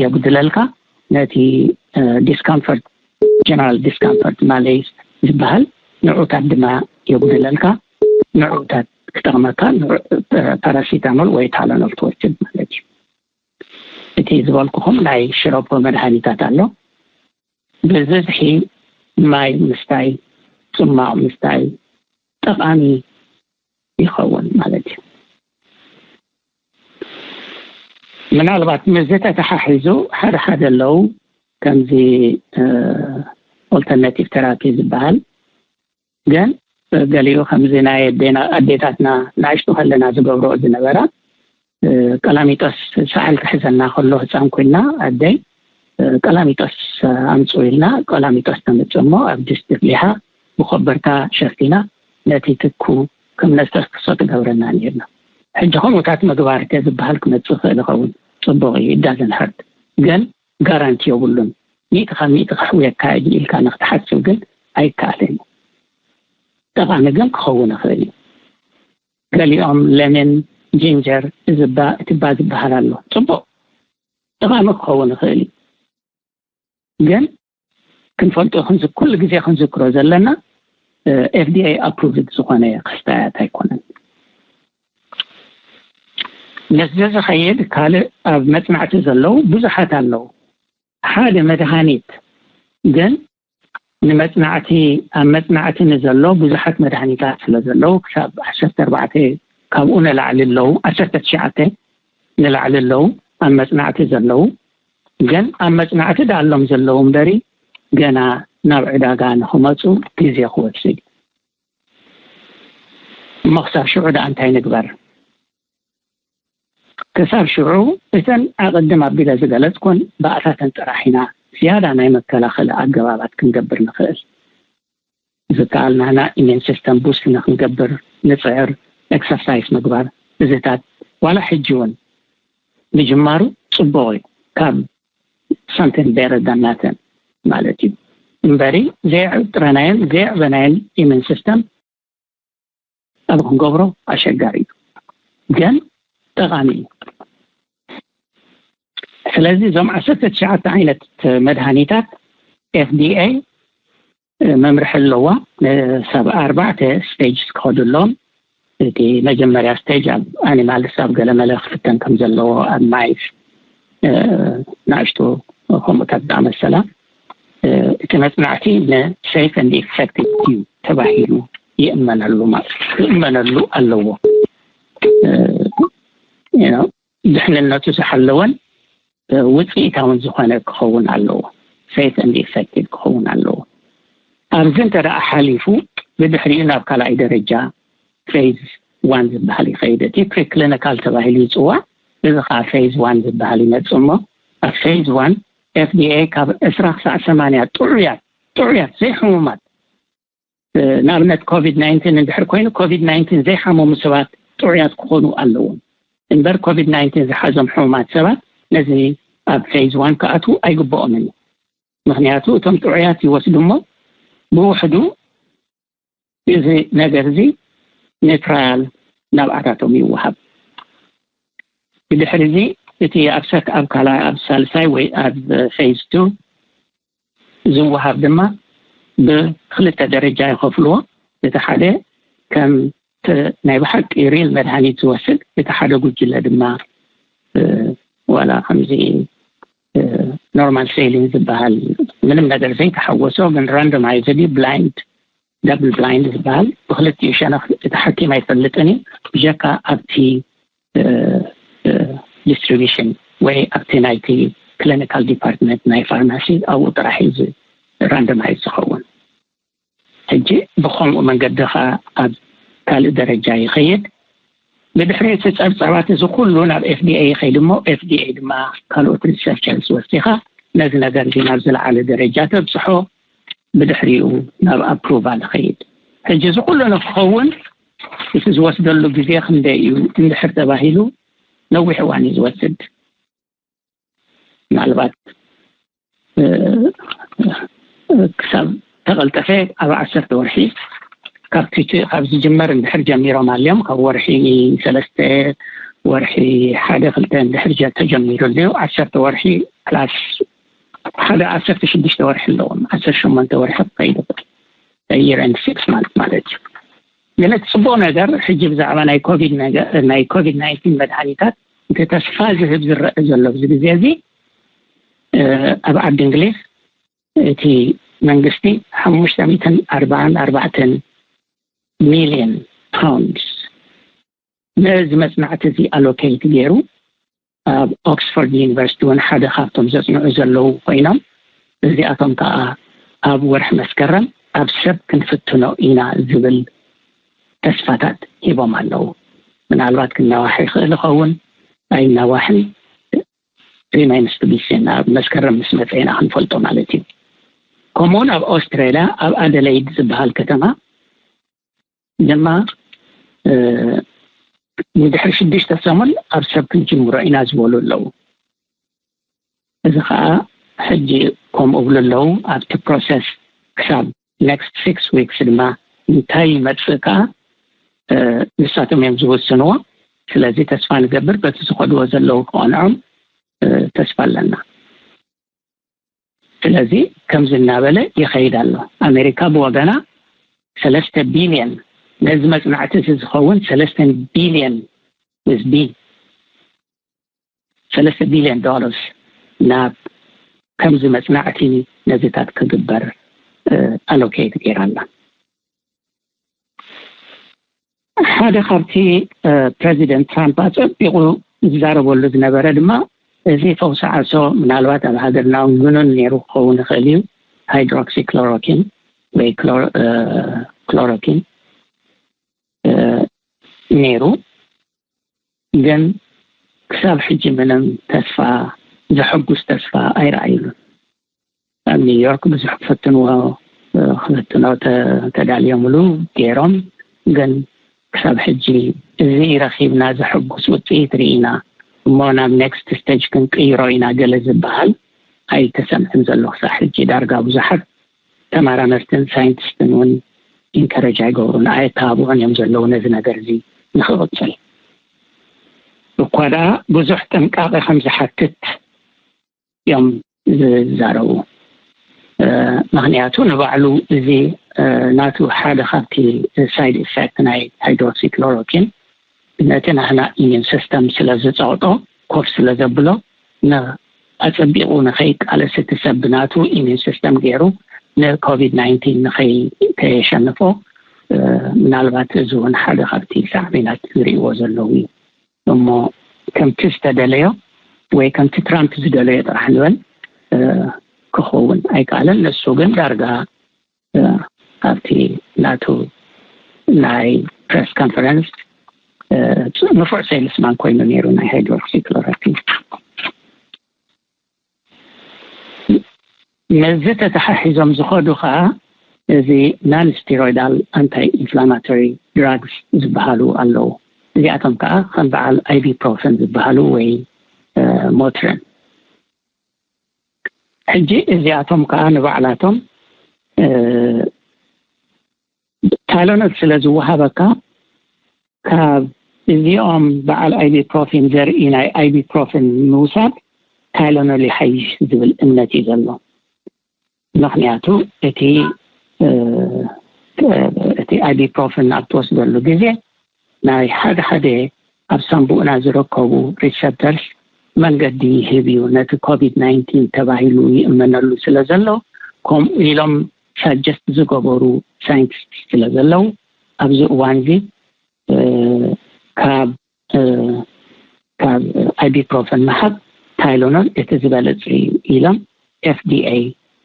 የጉድለልካ፣ ነቲ ዲስካምፈርት፣ ጀነራል ዲስካምፈርት ማሌዝ ዝበሃል ንዑታት ድማ የጉድለልካ። ንዑታት ክጠቕመካ ፓራሲታሞል ወይ ታይለኖል ትወስድ ማለት እዩ። እቲ ዝበልኩኹም ናይ ሽሮፖ መድሃኒታት ኣሎ። ብዝዝሒ ማይ ምስታይ፣ ጽማቕ ምስታይ ጠቓሚ ይኸውን ማለት እዩ። ምናልባት ምስዚ ተተሓሒዙ ሓደ ሓደ ኣለዉ፣ ከምዚ ኦልተርናቲቭ ቴራፒ ዝበሃል። ግን ገሊኡ ከምዚ ናይ ኣዴና ኣዴታትና ንኣሽቱ ከለና ዝገብሮ ዝነበራ፣ ቀላሚጦስ ሳሕል ክሕዘና ከሎ ህፃን ኮይና ኣደይ ቀላሚጦስ ኣምፁ ኢልና ቀላሚጦስ ተምፅእ እሞ ኣብ ድስቲ ኣፍሊሓ ብኮበርታ ሸፊና ነቲ ትኩ ከም ነስተክሶ ትገብረና ነርና። ሕጂ ከምኡታት ምግባር ከ ዝበሃል ክመፅእ ይኽእል ይኸውን። ፅቡቕ እዩ፣ ዳዘን ሀርት፣ ግን ጋራንቲ የብሉን። ሚእቲ ካብ ሚእቲ ከሕውየካ እዩ ኢልካ ንክትሓስብ ግን ኣይከኣልን። ጠቓሚ ግን ክኸውን ይኽእል እዩ። ገሊኦም ለመን፣ ጂንጀር፣ እዝባ፣ እትባ ዝበሃል ኣሎ። ጽቡቕ፣ ጠቓሚ ክኸውን ይኽእል እዩ። ግን ክንፈልጦ ክንዝ- ኩሉ ግዜ ክንዝክሮ ዘለና ኤፍዲኤ ኣፕሩቭድ ዝኾነ ክስታያት ኣይኮነን። ምስዚ ዝኸይድ ካልእ ኣብ መጽናዕቲ ዘለዉ ብዙሓት ኣለዉ። ሓደ መድሃኒት ግን ንመጽናዕቲ ኣብ መጽናዕቲ ንዘሎ ብዙሓት መድሃኒታት ስለ ዘለዉ ክሳብ ዓሰርተ ኣርባዕተ ካብኡ ንላዕሊ ኣለዉ፣ ዓሰርተ ትሽዓተ ንላዕሊ ኣለዉ ኣብ መጽናዕቲ ዘለዉ። ግን ኣብ መጽናዕቲ ደኣሎም ዘለዉ እምበሪ ገና ናብ ዕዳጋ ንኽመጹ ግዜ ክወስድ እዩ። እሞ ክሳብ ሽዑ ደኣ እንታይ ንግበር? ክሳብ ሽዑ እተን ኣቐድም ኣቢለ ዝገለጽኩን ብኣታተን ጥራሕ ኢና ዝያዳ ናይ መከላኸሊ ኣገባባት ክንገብር ንኽእል። ዝከኣልናና ኢሜን ሲስተም ቡስት ንክንገብር ንፅዕር፣ ኤክሰርሳይዝ ምግባር፣ እዚታት ዋላ ሕጂ እውን ምጅማሩ ፅቡቕ እዩ። ካብ ሳምቲን ቤረር ዳን ናተን ማለት እዩ እምበሪ፣ ዘየዕጥረናዮን ዘየዕበናዮን ኢሜን ሲስተም ኣብ ክንገብሮ ኣሸጋሪ እዩ፣ ግን ጠቓሚ እዩ። ስለዚ እዞም ዓሰርተ ትሽዓተ ዓይነት መድሃኒታት ኤፍዲኤ መምርሒ ኣለዋ። ንሳብ ኣርባዕተ ስቴጅ ክኸዱ ኣለዎም። እቲ መጀመርያ ስቴጅ ኣብ ኣኒማልስ ኣብ ገለመለ ክፍተን ከም ዘለዎ ኣብ ማይስ ንኣሽቱ ከምኡታት ዝኣመሰላ እቲ መጽናዕቲ ንሴፍ ኤንድ ኢፌክቲቭ እዩ ተባሂሉ ይእመነሉ ማለት ይእመነሉ ኣለዎ። ድሕንነቱ ዝሓለወን ውፅኢታውን ዝኾነ ክኸውን ኣለዎ። ሴፍ ኤንድ ኢፌክቲቭ ክኸውን ኣለዎ። ኣብዚ እንተ ደኣ ሓሊፉ ብድሕሪኡ ናብ ካልኣይ ደረጃ ፌዝ ዋን ዝበሃል ይኸይድ። እቲ ፕሪክሊኒካል ተባሂሉ ይፅዋዕ። እዚ ከዓ ፌዝ ዋን ዝበሃል ይመፅእ እሞ ኣብ ፌዝ ዋን ኤፍዲኤ ካብ ዕስራ ክሳዕ ሰማንያ ጥዑያት ጥዑያት ዘይሕሙማት ንኣብነት ኮቪድ ናይንቲን እንድሕር ኮይኑ ኮቪድ ናይንቲን ዘይሓመሙ ሰባት ጥዑያት ክኾኑ ኣለዎም። እምበር ኮቪድ ናይንቲን ዝሓዞም ሕሙማት ሰባት ነዚ ኣብ ፌዝ ዋን ክኣትዉ ኣይግብኦምን እዩ። ምክንያቱ እቶም ጥዑያት ይወስዱ እሞ ብውሕዱ እዚ ነገር እዚ ንትራያል ናብኣታቶም ይወሃብ። ብድሕሪ እዚ እቲ ኣብ ሰክ ኣብ ካልኣይ ኣብ ሳልሳይ ወይ ኣብ ፌዝ ቱ ዝወሃብ ድማ ብክልተ ደረጃ ይኸፍልዎ። እቲ ሓደ ከም ናይ ብሓቂ ሪል መድሃኒት ዝወስድ፣ እቲ ሓደ ጉጅለ ድማ ዋላ ከምዚ ኖርማል ሴሊን ዝበሃል ምንም ነገር ዘይተሓወሶ ግን ራንዶማይዝድ ብላይንድ ደብል ብላይንድ ዝበሃል ብክልቲኡ ሸነኽ እቲ ሓኪም ኣይፈልጥን እዩ። ብጀካ ኣብቲ ዲስትሪቢሽን ወይ ኣብቲ ናይቲ ክሊኒካል ዲፓርትመንት ናይ ፋርማሲ ኣብኡ ጥራሕ እዩ ራንዶማይዝ ዝኸውን። ሕጂ ብኸምኡ መንገዲ ከዓ ኣብ ካልእ ደረጃ ይኸይድ። ብድሕሪ እቲ ጸብጻባት እዚ ኩሉ ናብ ኤፍዲኤ ይኸይድ እሞ ኤፍዲኤ ድማ ካልኦት ሪሰርቸርስ ወሲኻ ነዚ ነገር እዚ ናብ ዝለዓለ ደረጃ ተብፅሖ። ብድሕሪኡ ናብ ኣፕሩቫል ይኸይድ። ሕጂ እዚ ኩሉ ንክኸውን እቲ ዝወስደሉ ግዜ ክንደይ እዩ እንድሕር ተባሂሉ ነዊሕ እዋን እዩ ዝወስድ። ምናልባት ክሳብ ተቐልጠፈ ኣብ ዓሰርተ ወርሒ ካብቲ ካብ ዝጅመር እንድሕር ጀሚሮም ኣልዮም ካብ ወርሒ ሰለስተ ወርሒ ሓደ ክልተ እንድሕር ተጀሚሩ ኣለዩ ዓሰርተ ወርሒ ፕላስ ሓደ ዓሰርተ ሽዱሽተ ወርሒ ኣለዎም። ዓሰርተ ሸሞንተ ወርሒ ክኸይዱ ይር ሲክስ ማለት ማለት እዩ። ግን እቲ ፅቡቅ ነገር ሕጂ ብዛዕባ ናይ ኮቪድ ናይ ኮቪድ ናይንቲን መድሃኒታት እቲ ተስፋ ዝህብ ዝረአ ዘሎ ኣብዚ ግዜ እዚ ኣብ ዓዲ እንግሊዝ እቲ መንግስቲ ሓሙሽተ ሚእትን ኣርባዓን ኣርባዕተን ሚልዮን ፓውንድስ ነዚ መፅናዕቲ እዚ ኣሎኬት ገይሩ ኣብ ኦክስፎርድ ዩኒቨርሲቲ እውን ሓደ ካብቶም ዘፅንዑ ዘለዉ ኮይኖም እዚኣቶም ከዓ ኣብ ወርሒ መስከረም ኣብ ሰብ ክንፍትኖ ኢና ዝብል ተስፋታት ሂቦም ኣለዉ። ምናልባት ክናዋሕ ይኽእል ይኸውን ኣይናዋሕን ሪማይንስ ቢሴን ኣብ መስከረም ምስ መፀ ኢና ክንፈልጦ ማለት እዩ። ከምኡውን ኣብ ኣውስትራሊያ ኣብ ኣደለይድ ዝበሃል ከተማ ድማ ንድሕሪ ሽዱሽተ ሰሙን ኣብ ሰብ ክንጅምሮ ኢና ዝበሉ ኣለዉ። እዚ ከዓ ሕጂ ከምኡ እብሉ ኣለዉ ኣብቲ ፕሮሰስ ክሳብ ኔክስት ሲክስ ዊክስ ድማ እንታይ ይመፅእ ከዓ ንሳቶም እዮም ዝውስንዎ። ስለዚ ተስፋ ንገብር በቲ ዝኸድዎ ዘለዉ ክቐንዖም ተስፋ ኣለና። ስለዚ ከምዚ እናበለ ይኸይድ ኣሎ። ኣሜሪካ ብወገና ሰለስተ ቢልዮን ነዚ መፅናዕቲ እዚ ዝኸውን ሰለስተ ቢልዮን ህዝቢ ሰለስተ ቢልዮን ዶላርስ ናብ ከምዚ መፅናዕቲ ነዚታት ክግበር ኣሎኬት ገይራ ኣላ። ሓደ ካብቲ ፕረዚደንት ትራምፕ ኣፀቢቑ ዝዛረበሉ ዝነበረ ድማ እዚ ፈውሲ ዓሶ ምናልባት ኣብ ሃገርና እውን ግኑን ነይሩ ክኸውን ይኽእል እዩ። ሃይድሮክሲክሎሮኪን ወይ ክሎሮኪን ነይሩ፣ ግን ክሳብ ሕጂ ምንም ተስፋ ዘሐጉስ ተስፋ ኣይረኣይሉን። ኣብ ኒውዮርክ ብዙሕ ክፍትንዎ ክፍትኖ ተዳልዮምሉ ገይሮም፣ ግን ክሳብ ሕጂ እዚ ረኺብና ዘሐጉስ ውፅኢት ርኢና እሞ ናብ ኔክስት ስቴጅ ክንቅይሮ ኢና ገለ ዝበሃል ኣይተሰምዕን ዘሎ። ክሳብ ሕጂ ዳርጋ ብዙሓት ተመራመርትን ሳይንቲስትን እውን ኢንከረጅ ኣይገብሩን፣ ኣየተባብዑን እዮም ዘለዉ ነዚ ነገር እዚ ንክቕፅል። እኳ ደኣ ብዙሕ ጥንቃቐ ከም ዝሓትት እዮም ዝዛረቡ። ምክንያቱ ንባዕሉ እዚ ናቱ ሓደ ካብቲ ሳይድ ኢፌክት ናይ ሃይድሮክሲክሎሮኪን ነቲ ናህና ኢሚን ሲስተም ስለ ዝፀቕጦ ኮፍ ስለ ዘብሎ ኣፀቢቑ ንኸይቃለስ እቲ ሰብ ብናቱ ኢሚን ሲስተም ገይሩ ንኮቪድ ናይንቲን ንኸይተሸንፎ ምናልባት እዚ እውን ሓደ ካብቲ ሳዕቤናት ዝርእይዎ ዘለዉ እዩ። እሞ ከምቲ ዝተደለዮ ወይ ከምቲ ትራምፕ ዝደለዮ ጥራሕ ንበል ክኸውን ኣይከኣለን። ንሱ ግን ዳርጋ ኣብቲ ናቱ ናይ ፕሬስ ኮንፈረንስ ንፉዕ ሴልስማን ኮይኑ ነይሩ ናይ ሃይድሮክሲክሎሮኪን። ነዚ ተተሓሒዞም ዝኸዱ ከዓ እዚ ናን ስቴሮይዳል ኣንታይ ኢንፍላማቶሪ ድራግስ ዝበሃሉ ኣለዉ። እዚኣቶም ከዓ ከም በዓል ኣይቢፕሮፈን ዝበሃሉ ወይ ሞትረን። ሕጂ እዚኣቶም ከዓ ንባዕላቶም ታይሎኖል ስለ ዝወሃበካ ካብ እዚኦም በዓል ኣይቢፕሮፊን ዘርኢ ናይ ኣይቢፕሮፊን ምውሳድ ታይሎኖል ይሓይሽ ዝብል እምነት እዩ ዘሎ። ምክንያቱ እቲ እቲ ኣይቢፕሮፊን ኣብ ትወስደሉ ግዜ ናይ ሓደ ሓደ ኣብ ሳንቡእና ዝርከቡ ሪሰፕተርስ መንገዲ ይህብ እዩ። ነቲ ኮቪድ ናይንቲን ተባሂሉ ይእመነሉ ስለ ዘሎ ከምኡ ኢሎም ሳጀስት ዝገበሩ ሳይንቲስት ስለ ዘለዉ ኣብዚ እዋን እዚ ካብ ካብ ኣይቢፕሮፈን ምሃብ ታይሎኖል እቲ ዝበለፀ እዩ ኢሎም ኤፍዲኤ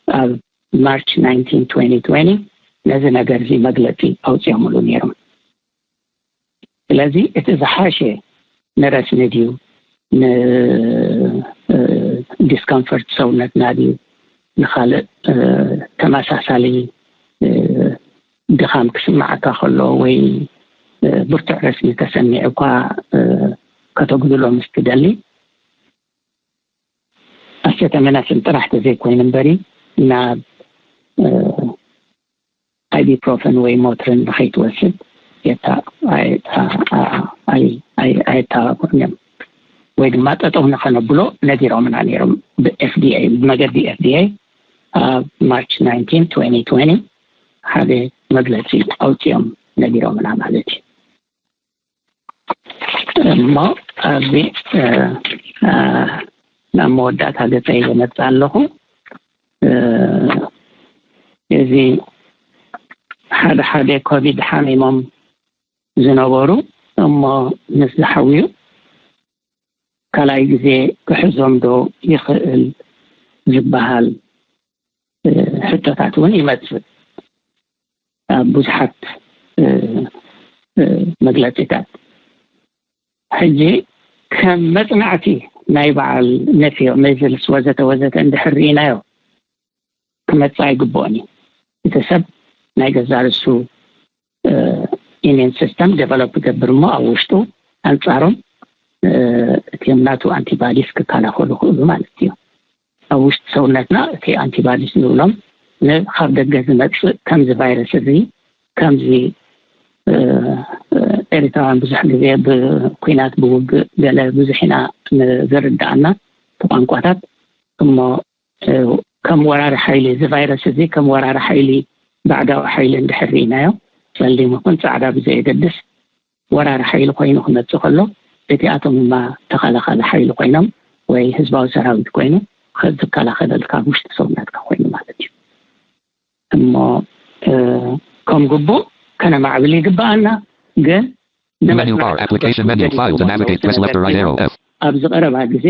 ኣብ ማርች ናይንቲን ትዌንቲ ትዌንቲ ነዚ ነገር እዚ መግለፂ ኣውፅኦምሉ ነይሮም። ስለዚ እቲ ዝሓሸ ንረስኒ ድዩ ንዲስኮምፈርት ሰውነትና ድዩ ንካልእ ተመሳሳሊ ድኻም ክስማዓካ ከሎ ወይ ብርቱዕ ረስኒ ተሰሚዑ እኳ ከተጉድሎ ምስ ትደሊ ሰተመናስን ጥራሕ ተዘይኮይኑ እምበሪ ናብ ኣይቢፕሮፈን ወይ ሞትርን ንኸይትወስድ ኣየተባብዑን እዮም። ወይ ድማ ጠጠው ንኸነብሎ ነጊሮምና ነይሮም ብኤፍዲኤ፣ ብመገዲ ኤፍዲኤ ኣብ ማርች ናይንቲን ትወንቲ ትወንቲ ሓደ መግለፂ ኣውፂኦም ነጊሮምና ማለት እዩ። እሞ ኣብዚ ናብ መወዳእታ ገፀይ ዝመፅእ ኣለኹ። እዚ ሓደ ሓደ ኮቪድ ሓሚሞም ዝነበሩ እሞ ምስ ዝሓውዩ ካልኣይ ግዜ ክሕዞም ዶ ይኽእል ዝበሃል ሕቶታት እውን ይመፅእ ኣብ ብዙሓት መግለፂታት። ሕጂ ከም መፅናዕቲ ናይ በዓል ነፊዮ፣ ሜዝልስ ወዘተ ወዘተ እንድሕር ርኢናዮ ክመፅእ ኣይግብኦን እዩ። እቲ ሰብ ናይ ገዛ ርእሱ ኢሚን ሲስተም ዴቨሎፕ ይገብር እሞ ኣብ ውሽጡ ኣንፃሮም እቲም ናቱ ኣንቲባዲስ ክከላኸሉ ክእሉ ማለት እዩ። ኣብ ውሽጢ ሰውነትና እቲ ኣንቲባዲስ ንብሎም ንካብ ደገ ዝመፅእ ከምዚ ቫይረስ እዚ ከምዚ ኤሪትራውያን ብዙሕ ግዜ ብኩናት ብውግእ ገለ ብዙሕ ኢና ዝርዳኣና ብቋንቋታት እሞ ከም ወራሪ ሓይሊ እዚ ቫይረስ እዚ ከም ወራሪ ሓይሊ ባዕዳዊ ሓይሊ እንድሕር ርኢናዮ ጸሊም ይኹን ጻዕዳ ብዘየገድስ ወራሪ ሓይሊ ኮይኑ ክመጽእ ከሎ እቲኣቶም ድማ ተኸላኻሊ ሓይሊ ኮይኖም ወይ ህዝባዊ ሰራዊት ኮይኑ ዝከላኸለልካ ኣብ ውሽጢ ሰውነትካ ኮይኑ ማለት እዩ። እሞ ከም ግቡእ ከነማዕብል ይግብኣና። ግን Menu bar, application menu, file to navigate, press left or right arrow, F. ኣብዚ ቀረባ ግዜ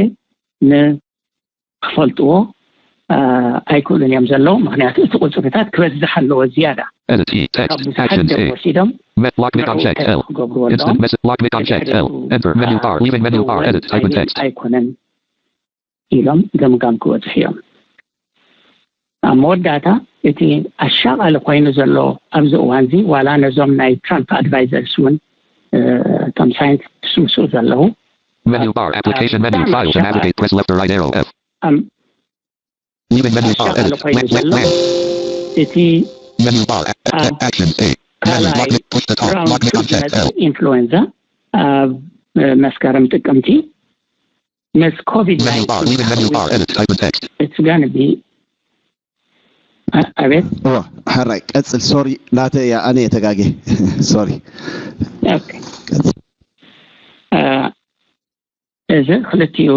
ንክፈልጥዎ ኣይክእሉን እዮም ዘለዉ። ምክንያቱ እቲ ቁፅርታት ክበዝሕ ኣለዎ ዝያዳ። Edit E, text, ካብ ብዙሓት actions ደም A. ወሲዶም Met lock mid on ንዕኡ checked L. ከግብርዎ ኣለዎም። Instant message lock mid on checked L. Enter menu bar, leaving menu bar, edit, type in text. ኣይኮነን ኢሎም ገምጋም ክበፅሑ እዮም። ኣብ መወዳእታ እቲ ኣሻቓሊ ኮይኑ ዘሎ ኣብዚ እዋን እዚ ዋላ ነዞም ናይ ትራምፕ ኣድቫይዘርስ እውን እቶም ሳይንቲስት ምስኡ ዘለዉ Menu bar, application menu, file to navigate, press left or right arrow, F. Leaving menu bar, edit, ኮይኑ web, web, ዘሎ web. እቲ Menu bar, a- a- actions A. Menu, ካልኣይ lock mid, push to talk, ራውንድ lock mid on checked L. ኢንፍሉዌንዛ ኣብ መስከረም ጥቅምቲ ምስ ኮቪድ Menu bar, leaving menu bar, edit, type in text. It's gonna be ኣቤት እዋ፣ ሕራይ ቀፅል። ሶሪ ናተ እያ፣ ኣነ እየ ተጋጌ። ሶሪ። ኦኬ። እ፣ እዚ ክልቲኡ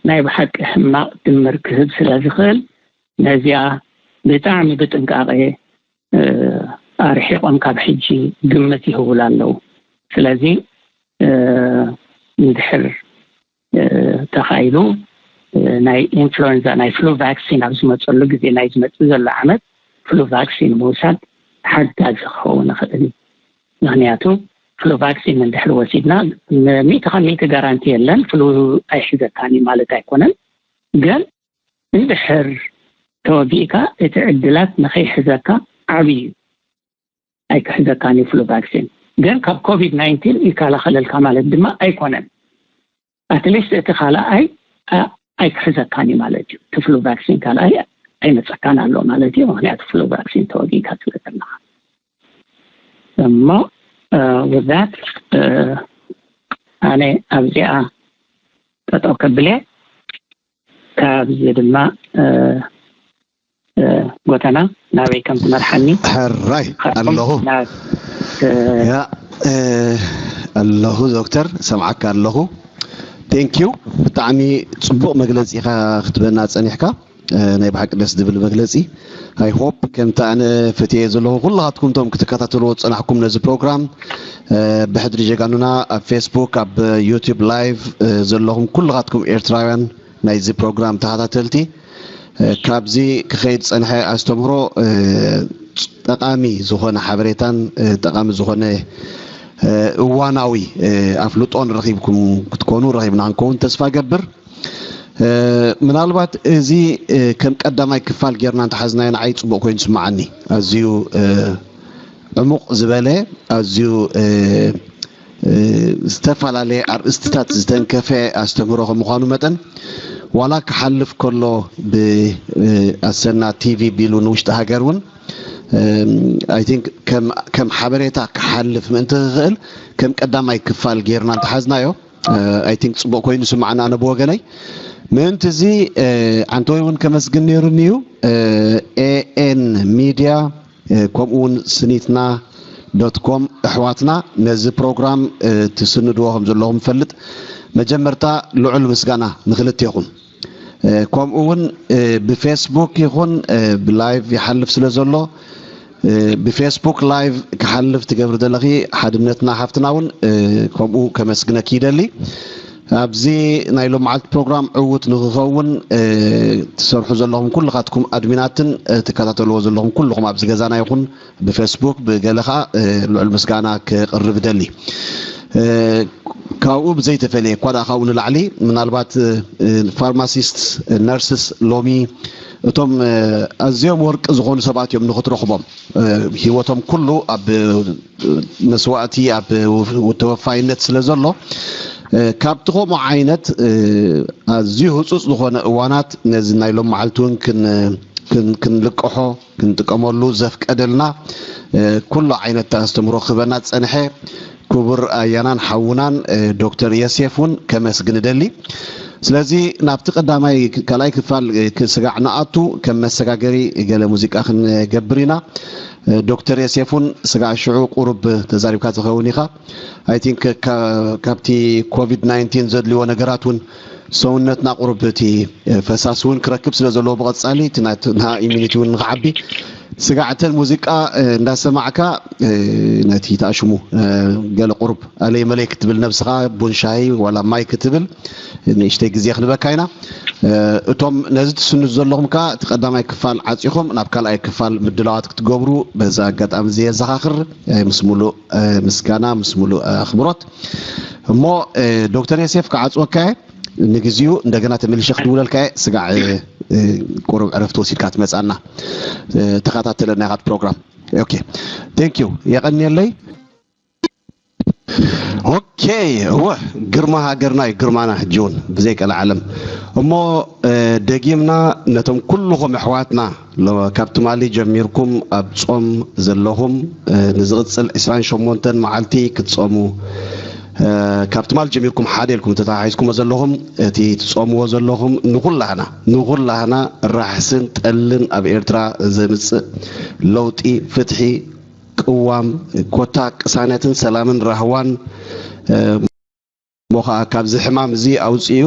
ናይ ብሓቂ ሕማቕ ድምር ክህብ ስለ ዝኽእል ነዚኣ ብጣዕሚ ብጥንቃቄ እ፣ ኣርሒቆም ካብ ሕጂ ግምት ይህቡላ ኣለዉ። ስለዚ እ፣ እንድሕር እ፣ ተኻኢሉ እ፣ ናይ ኢንፍሉዌንዛ ናይ ፍሉ ቫክሲን ኣብ ዝመፀሉ ግዜ ናይ ዝመፅእ ዘሎ ዓመት ፍሉ ቫክሲን ምውሳድ ሓጋዚ ክኸውን ይኽእል እዩ። ምክንያቱ ፍሉ ቫክሲን እንድሕር ወሲድና ሚእቲ ካብ ሚእቲ ጋራንቲ የለን ፍሉ ኣይሕዘካን እዩ ማለት ኣይኮነን። ግን እንድሕር ተወጊእካ እቲ ዕድላት ንኸይሕዘካ ዓብዪ እዩ። ኣይክሕዘካን እዩ ፍሉ ቫክሲን። ግን ካብ ኮቪድ ናይንቲን ይከላኸለልካ ማለት ድማ ኣይኮነን። ኣትሊስት እቲ ካልኣይ ኣ- ኣይክሕዘካን እዩ ማለት እዩ። እቲ ፍሉ ቫክሲን ካልኣይ ኣይመፀካን ኣሎ ማለት እዩ። ምክንያቱ ፍሉ ቫክሲን ተወጊእካ ስለ ዘለካ እሞ ውዛት ኣነ ኣብዚኣ ጠጠው ከብለ ካብዚ ድማ እ፣ እ፣ ጎተና ናበይ ከም ትመርሓኒ ሕራይ ካብቶም ኣለኹ። ናብ እ፣ ያ እ፣ ኣለኹ ዶክተር፣ ሰምዓካ ኣለኹ። ቴንክ ዩ። ብጣዕሚ ፅቡቕ መግለፂ ኢኻ ክትበና ፀኒሕካ። እ፣ ናይ ብሓቂ ደስ ዝብል መግለፂ። ኣይ ሆፕ ከምቲ ኣነ ፈትየ ዘለኹ ኩላኻትኩም ቶም ክትከታተልዎ ዝፀናሕኩም ነዚ ፕሮግራም እ፣ ብሕድሪ ጀጋኑና ኣብ ፌስቡክ ኣብ ዩቲዩብ ላይቭ እ፣ ዘለኹም ኩልኻትኩም ኤርትራውያን ናይዚ ፕሮግራም ተኸታተልቲ እ፣ ካብዚ ክኸይድ ዝፀንሐ ኣስተምህሮ እ፣ ጠቓሚ ዝኾነ ሓበሬታን እ፣ ጠቓሚ ዝኾነ እ፣ እዋናዊ እ፣ ኣፍልጦን ረኺብኩም ክትኮኑ ረኺብና ክንከውን ተስፋ ገብር። እ፣ ምናልባት እዚ እ፣ ከም ቀዳማይ ክፋል ጌርና እንተሓዝናዮ ንዓይ ፅቡቕ ኮይኑ ስምዓኒ። ኣዝዩ እ፣ ዕሙቕ ዝበለ ኣዝዩ እ፣ እ፣ ዝተፈላለየ ኣርእስትታት ዝተንከፈ ኣስተምህሮ ከም ምዃኑ መጠን ዋላ ክሓልፍ ከሎ ብኣሰና ቲቪ ቢሉ ንውሽጢ ሃገር እውን I think ከም ሓበሬታ ክሓልፍ ምእንቲ ክኽእል ከም ቀዳማይ ክፋል ጌርና እንተሓዝናዮ I think ፅቡቕ ኮይኑ ስማዕና። ኣነ ብወገነይ ምእንቲ እዚ ዓንተወይ እውን ከመስግን ነይሩኒ እዩ። ኤኤን ሚድያ ከምኡ እውን ስኒትና ዶት ኮም ኣሕዋትና ነዚ ፕሮግራም ትስንድዎ ከም ዘለኹም ፈልጥ መጀመርታ ልዑል ምስጋና ንክልቴኹም። ከምኡ እውን ብፌስቡክ ይኹን ብላይቭ ይሓልፍ ስለ ዘሎ ብፌስቡክ ላይቭ ክሓልፍ ትገብሪ ዘለኺ ሓድነትና ሓፍትና እውን ከምኡ ከመስግነኪ ይደሊ። ኣብዚ ናይ ሎም መዓልቲ ፕሮግራም ዕዉት ንክኸውን ትሰርሑ ዘለኹም ኩልኻትኩም ኣድሚናትን ትከታተልዎ ዘለኹም ኩልኹም ኣብዚ ገዛና ይኹን ብፌስቡክ ብገለ ከዓ ልዑል ምስጋና ክቕርብ ደሊ። ካብኡ ብዘይተፈለየ እኳ ደኣ ካብኡ ንላዕሊ ምናልባት ፋርማሲስት ነርስስ ሎሚ እቶም ኣዝዮም ወርቂ ዝኾኑ ሰባት እዮም ንክትረኽቦም ህይወቶም ኩሉ ኣብ መስዋእቲ ኣብ ተወፋይነት ስለ ዘሎ ካብቲ ከምኡ ዓይነት ኣዝዩ ህፁፅ ዝኾነ እዋናት ነዚ ናይ ሎም መዓልቲ እውን ክንልቅሖ ክንጥቀመሉ ዘፍቀደልና ኩሉ ዓይነት ኣስተምሮ ክህበና ዝፀንሐ ክቡር ኣያናን ሓውናን ዶክተር የሴፍ እውን ከመስግን እደሊ። ስለዚ ናብቲ ቀዳማይ ካልኣይ ክፋል ስጋዕ ንኣቱ ከም መሰጋገሪ ገለ ሙዚቃ ክንገብር ኢና። ዶክተር የሴፍ እውን ስጋዕ ሽዑ ቁሩብ ተዛሪብካ ትኸውን ኢኻ። I think ካብቲ ኮቪድ ናይንቲን ዘድልዎ ነገራት እውን ሰውነትና ቁሩብ እቲ ፈሳሲ እውን ክረክብ ስለ ዘለዎ ብቐጻሊ እቲ ናትና ኢሚኒቲ እውን ንክዓቢ ስጋዕተን ሙዚቃ እንዳሰማዕካ ነቲ ተኣሽሙ ገለ ቁሩብ ኣለይ መለይ ክትብል ነብስኻ ቡን ሻሂ ዋላ ማይ ክትብል ንእሽተይ ግዜ ክንበካ ኢና። እቶም ነዚ ትስኑ ዘለኹም ከ እቲ ቀዳማይ ክፋል ዓፂኹም ናብ ካልኣይ ክፋል ምድላዋት ክትገብሩ በዚ ኣጋጣሚ እዚ የዘኻኽር። ምስ ሙሉእ ምስጋና ምስ ሙሉእ ኣኽብሮት። እሞ ዶክተር የሴፍ ክዓፅወካ እየ። ንግዚኡ እንደገና ተመሊሸ ክድውለልካ እየ። ስጋዕ ቁሩብ ዕረፍቲ ወሲድካ ትመፃና ተኸታተለና ኢኻ ፕሮግራም። ኦኬ፣ ቴንክ ዩ፣ የቐንየለይ። ኦኬ፣ እወ፣ ግርማ ሃገርና እዩ ግርማና ሕጂ እውን ብዘይ ቀልዓለም። እሞ ደጊምና ነቶም ኩልኹም ኣሕዋትና ካብ ትማሊ ጀሚርኩም ኣብ ጾም ዘለኹም ንዝቕጽል ዕስራን ሸሞንተን መዓልቲ ክትጸሙ ካብ ትማሊ ጀሚርኩም ሓደ ኢልኩም ተተሓሒዝኩሞ ዘለኹም እቲ ትጾምዎ ዘለኹም ንኹላህና ንኹላህና ራሕስን ጠልን ኣብ ኤርትራ ዘምጽእ ለውጢ ፍትሒ ቅዋም ኮታ ቅሳነትን ሰላምን ራህዋን እሞ ኸዓ ካብዚ ሕማም እዚ ኣውፅኡ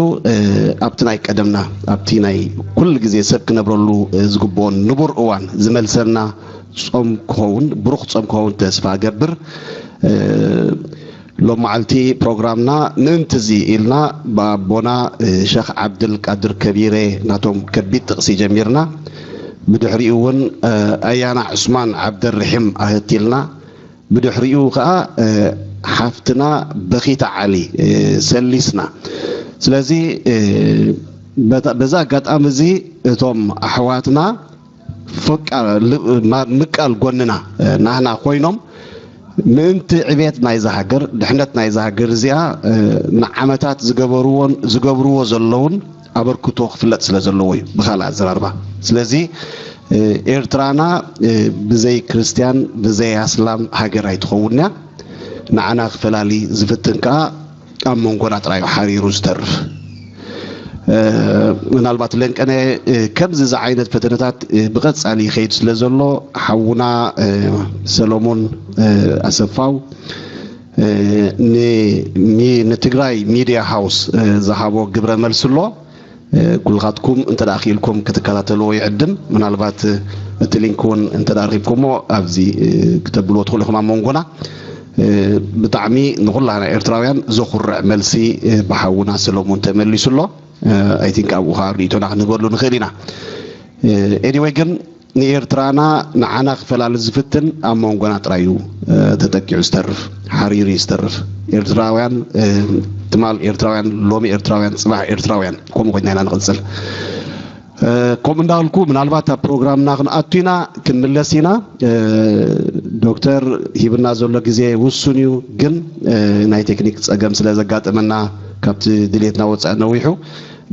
ኣብቲ ናይ ቀደምና ኣብቲ ናይ ኩሉ ግዜ ሰብ ክነብረሉ ዝግብኦን ንቡር እዋን ዝመልሰና ፆም ክኸውን ብሩኽ ፆም ክኸውን ተስፋ እገብር። ሎም መዓልቲ ፕሮግራምና ምእንቲ እዚ ኢልና ብኣቦና ሸኽ ዓብድል ቃድር ከቢረ ናቶም ከቢድ ጥቕሲ ጀሚርና ብድሕሪኡ እውን ኣያና ዑስማን ዓብደርሒም ኣህቲልና ብድሕሪኡ ከዓ ሓፍትና በኺታ ዓሊ ሰሊስና። ስለዚ በዚ ኣጋጣሚ እዚ እቶም ኣሕዋትና ምቃል ጎንና ናህና ኮይኖም ምእንቲ ዕቤት ናይዛ ሃገር ድሕነት ናይዛ ሃገር እዚኣ ንዓመታት ዝገበርዎን ዝገብርዎ ዘለውን ኣበርክቶ ክፍለጥ ስለ ዘለዎ እዩ ብካልእ ኣዘራርባ። ስለዚ ኤርትራና ብዘይ ክርስትያን ብዘይ ኣስላም ሃገር ኣይትኸውን እያ። ንዓና ክፈላሊ ዝፍትን ከዓ ኣብ መንጎና ጥራይ ሓሪሩ ዝተርፍ። ምናልባት ለንቀነ ከምዚ ዝዓይነት ፈተነታት ብቐጻሊ ይኸይድ ስለ ዘሎ ሓውና ሰሎሞን ኣሰፋው ንትግራይ ሚድያ ሃውስ ዝሃቦ ግብረ መልሲ ኣሎ። ኩልኻትኩም እንተ ክኢልኩም ክትከታተልዎ ይዕድም። ምናልባት እቲ ሊንክ እውን እንተ ረኺብኩሞ ኣብዚ ክተብልዎ ትኽእሉ ኢኹም ኣብ መንጎና። ብጣዕሚ ንኹላና ኤርትራውያን ዘኹርዕ መልሲ ብሓውና ሰሎሞን ተመሊሱ ኣሎ። I think ኣብኡ ከዓ ርእይቶና ክንህበሉ ንኽእል ኢና። Anyway ግን ንኤርትራና ንዓና ክፈላሊ ዝፍትን ኣብ መንጎና ጥራይ እዩ ተጠቂዑ ዝተርፍ፣ ሓሪሩ እዩ ዝተርፍ። ኤርትራውያን ትማል ኤርትራውያን ሎሚ ኤርትራውያን ጽባሕ ኤርትራውያን ከምኡ ኮይና ኢና ንቕጽል። ከምኡ እንዳበልኩ ምናልባት ኣብ ፕሮግራምና ክንኣቱ ኢና ክንምለስ ኢና። ዶክተር ሂብና ዘሎ ግዜ ውሱን እዩ፣ ግን ናይ ቴክኒክ ጸገም ስለ ዘጋጠመና ካብቲ ድሌትና ወጻኢ ነዊሑ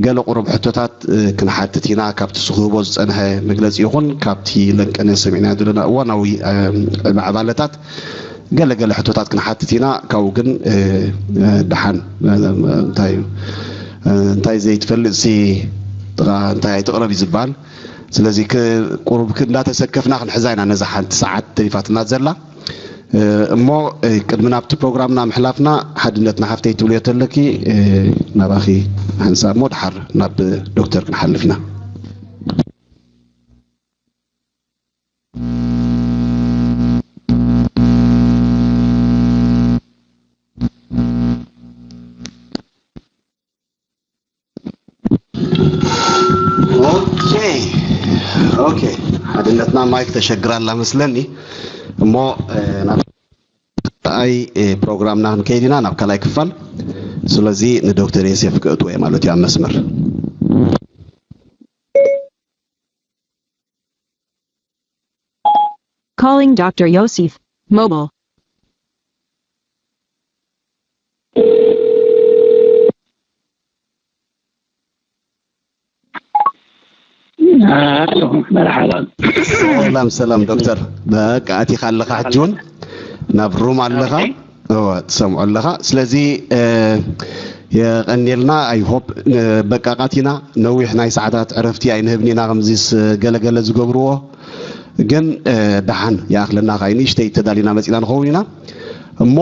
ገለ ቁሩብ ሕቶታት ክንሓትት ኢና። ካብቲ ስክህቦ ዝጸንሐ መግለጺ ይኹን ካብቲ ለንቀነ ሰሚዕናዮ ዘለና እዋናዊ ዕባዕባለታት ገለ ገለ ሕቶታት ክንሓትት ኢና። ካብኡ ግን ደሓን እንታይ እንታይ ዘይትፈልጥሲ ጥቓ እንታይ ኣይትቕረብ እዩ ዝበሃል። ስለዚ ቁሩብ እንዳተሰከፍና ክንሕዛ ኢና ነዛ ሓንቲ ሰዓት ተሪፋትና ዘላ። እሞ ቅድሚ ናብቲ ፕሮግራምና ምሕላፍና ሓድነትና ሓፍተይ ትብልዮ ተለኪ ናባኺ ሓንሳብ እሞ ድሓር ናብ ዶክተር ክንሓልፍ ኢና። ኦኬ ኦኬ፣ ሓድነትና ማይክ ተሸግራላ መስለኒ። እሞ ናብ ካልኣይ ፕሮግራምና ክንከይድ ኢና፣ ናብ ካልኣይ ክፋል። ስለዚ ንዶክተር ዮሴፍ ክእትዎ እየ ማለት እዩ ኣብ መስመር። Calling Doctor Yosef. Mobile. መርሓባ። ሰላም ሰላም ዶክተር፣ በቃ ኣቲኻ ኣለኻ ሕጂ እውን ናብ ሩም ኣለኻ። እወ ትሰምዖ ኣለኻ። ስለዚ የቐንየልና። I hope በቃ ቃቲና ነዊሕ ናይ ሰዓታት ዕረፍቲ ኣይንህብን ኢና። ከምዚስ ገለገለ ዝገብርዎ ግን ደሓን ይኣኽለና። ካይ ንእሽተይ ተዳሊና መፂና ንኸውን ኢና። እሞ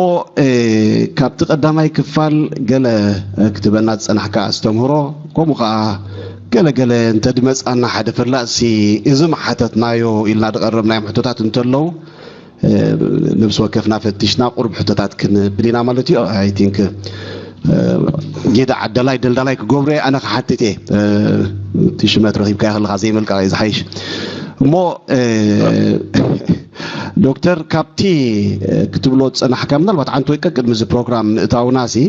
ካብቲ ቀዳማይ ክፋል ገለ ክትበና ዝፀናሕካ ኣስተምህሮ፣ ከምኡ ከዓ ገለ ገለ እንተድመፃና ሓደ ፈላጥሲ እዚ ምሓተትናዮ ኢልና ዝቐረብናዮም ሕቶታት እንተለዉ ነብሲ ወከፍና ፈቲሽና ቁሩብ ሕቶታት ክንብል ኢና ማለት እዩ። I think ጌዳ ዓዳላይ ደልዳላይ ክገብሮ እየ፣ ኣነ ክሓትት እየ። እቲ ሽመት ረኺብካዮ ከለኻ ዘይመልቃቕ እዩ ዝሓይሽ። እሞ ዶክተር ካብቲ ክትብሎ ዝጸናሕካ ምናልባት ዓንተ ወይ ቅድሚ እዚ ፕሮግራም ምእታውና ሲ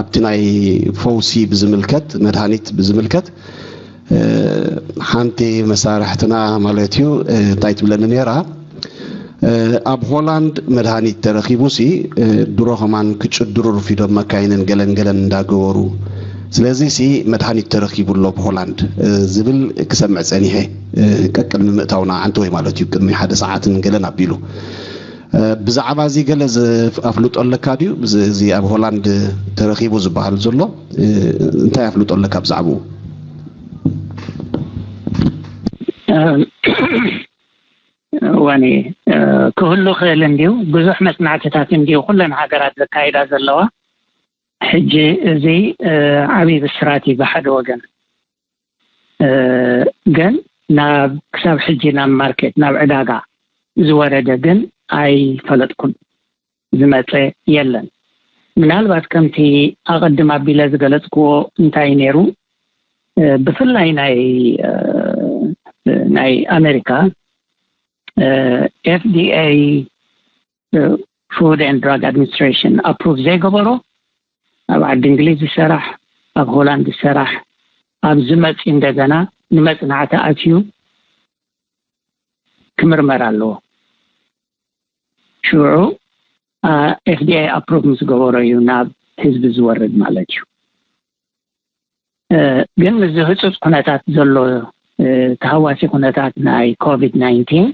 ኣብቲ ናይ ፈውሲ ብዝምልከት መድሃኒት ብዝምልከት ሓንቲ መሳርሕትና ማለት እዩ እንታይ ትብለኒ ነይራ ኣብ ሆላንድ መድሃኒት ተረኺቡ ሲ ድሮ ከማን ክጭድሩ ርፊዶም መካይንን ገለን ገለን እንዳገበሩ ስለዚ ሲ መድሃኒት ተረኺቡ ኣሎ ብሆላንድ ዝብል ክሰምዕ ጸኒሐ ቀቅድሚ ምእታውና ዓንተ ወይ ማለት እዩ ቅድሚ ሓደ ሰዓትን ገለን ኣቢሉ ብዛዕባ እዚ ገለ ኣፍልጦ ኣለካ ድዩ? እዚ ኣብ ሆላንድ ተረኺቡ ዝበሃል ዘሎ እንታይ ኣፍልጦ ኣለካ ብዛዕባኡ? ወኒ ክህሉ ክእል እንዲዩ ብዙሕ መፅናዕትታት እንዲዩ ኩለን ሃገራት ዘካይዳ ዘለዋ ሕጂ እዚ ዓብይ ብስራት እዩ ብሓደ ወገን ግን ናብ ክሳብ ሕጂ ናብ ማርኬት ናብ ዕዳጋ ዝወረደ ግን ኣይፈለጥኩን ዝመፀ የለን ምናልባት ከምቲ ኣቐድም ኣቢለ ዝገለፅክዎ እንታይ ነይሩ ብፍላይ ናይ ናይ ኣሜሪካ ኤፍዲኤ Food and Drug Administration approve ዘይገበሮ ኣብ ዓዲ እንግሊዝ ዝሰራሕ ኣብ ሆላንድ ዝሰራሕ ኣብ ዝመፅ እንደገና ንመፅናዕቲ ኣትዩ ክምርመር ኣለዎ ሽዑ ኤፍዲኤ ኣፕሩቭ ምስ ገበሮ እዩ ናብ ህዝቢ ዝወርድ ማለት እዩ ግን ምስዚ ህፁፅ ኩነታት ዘሎ ተሃዋሲ ኩነታት ናይ ኮቪድ ናይንቲን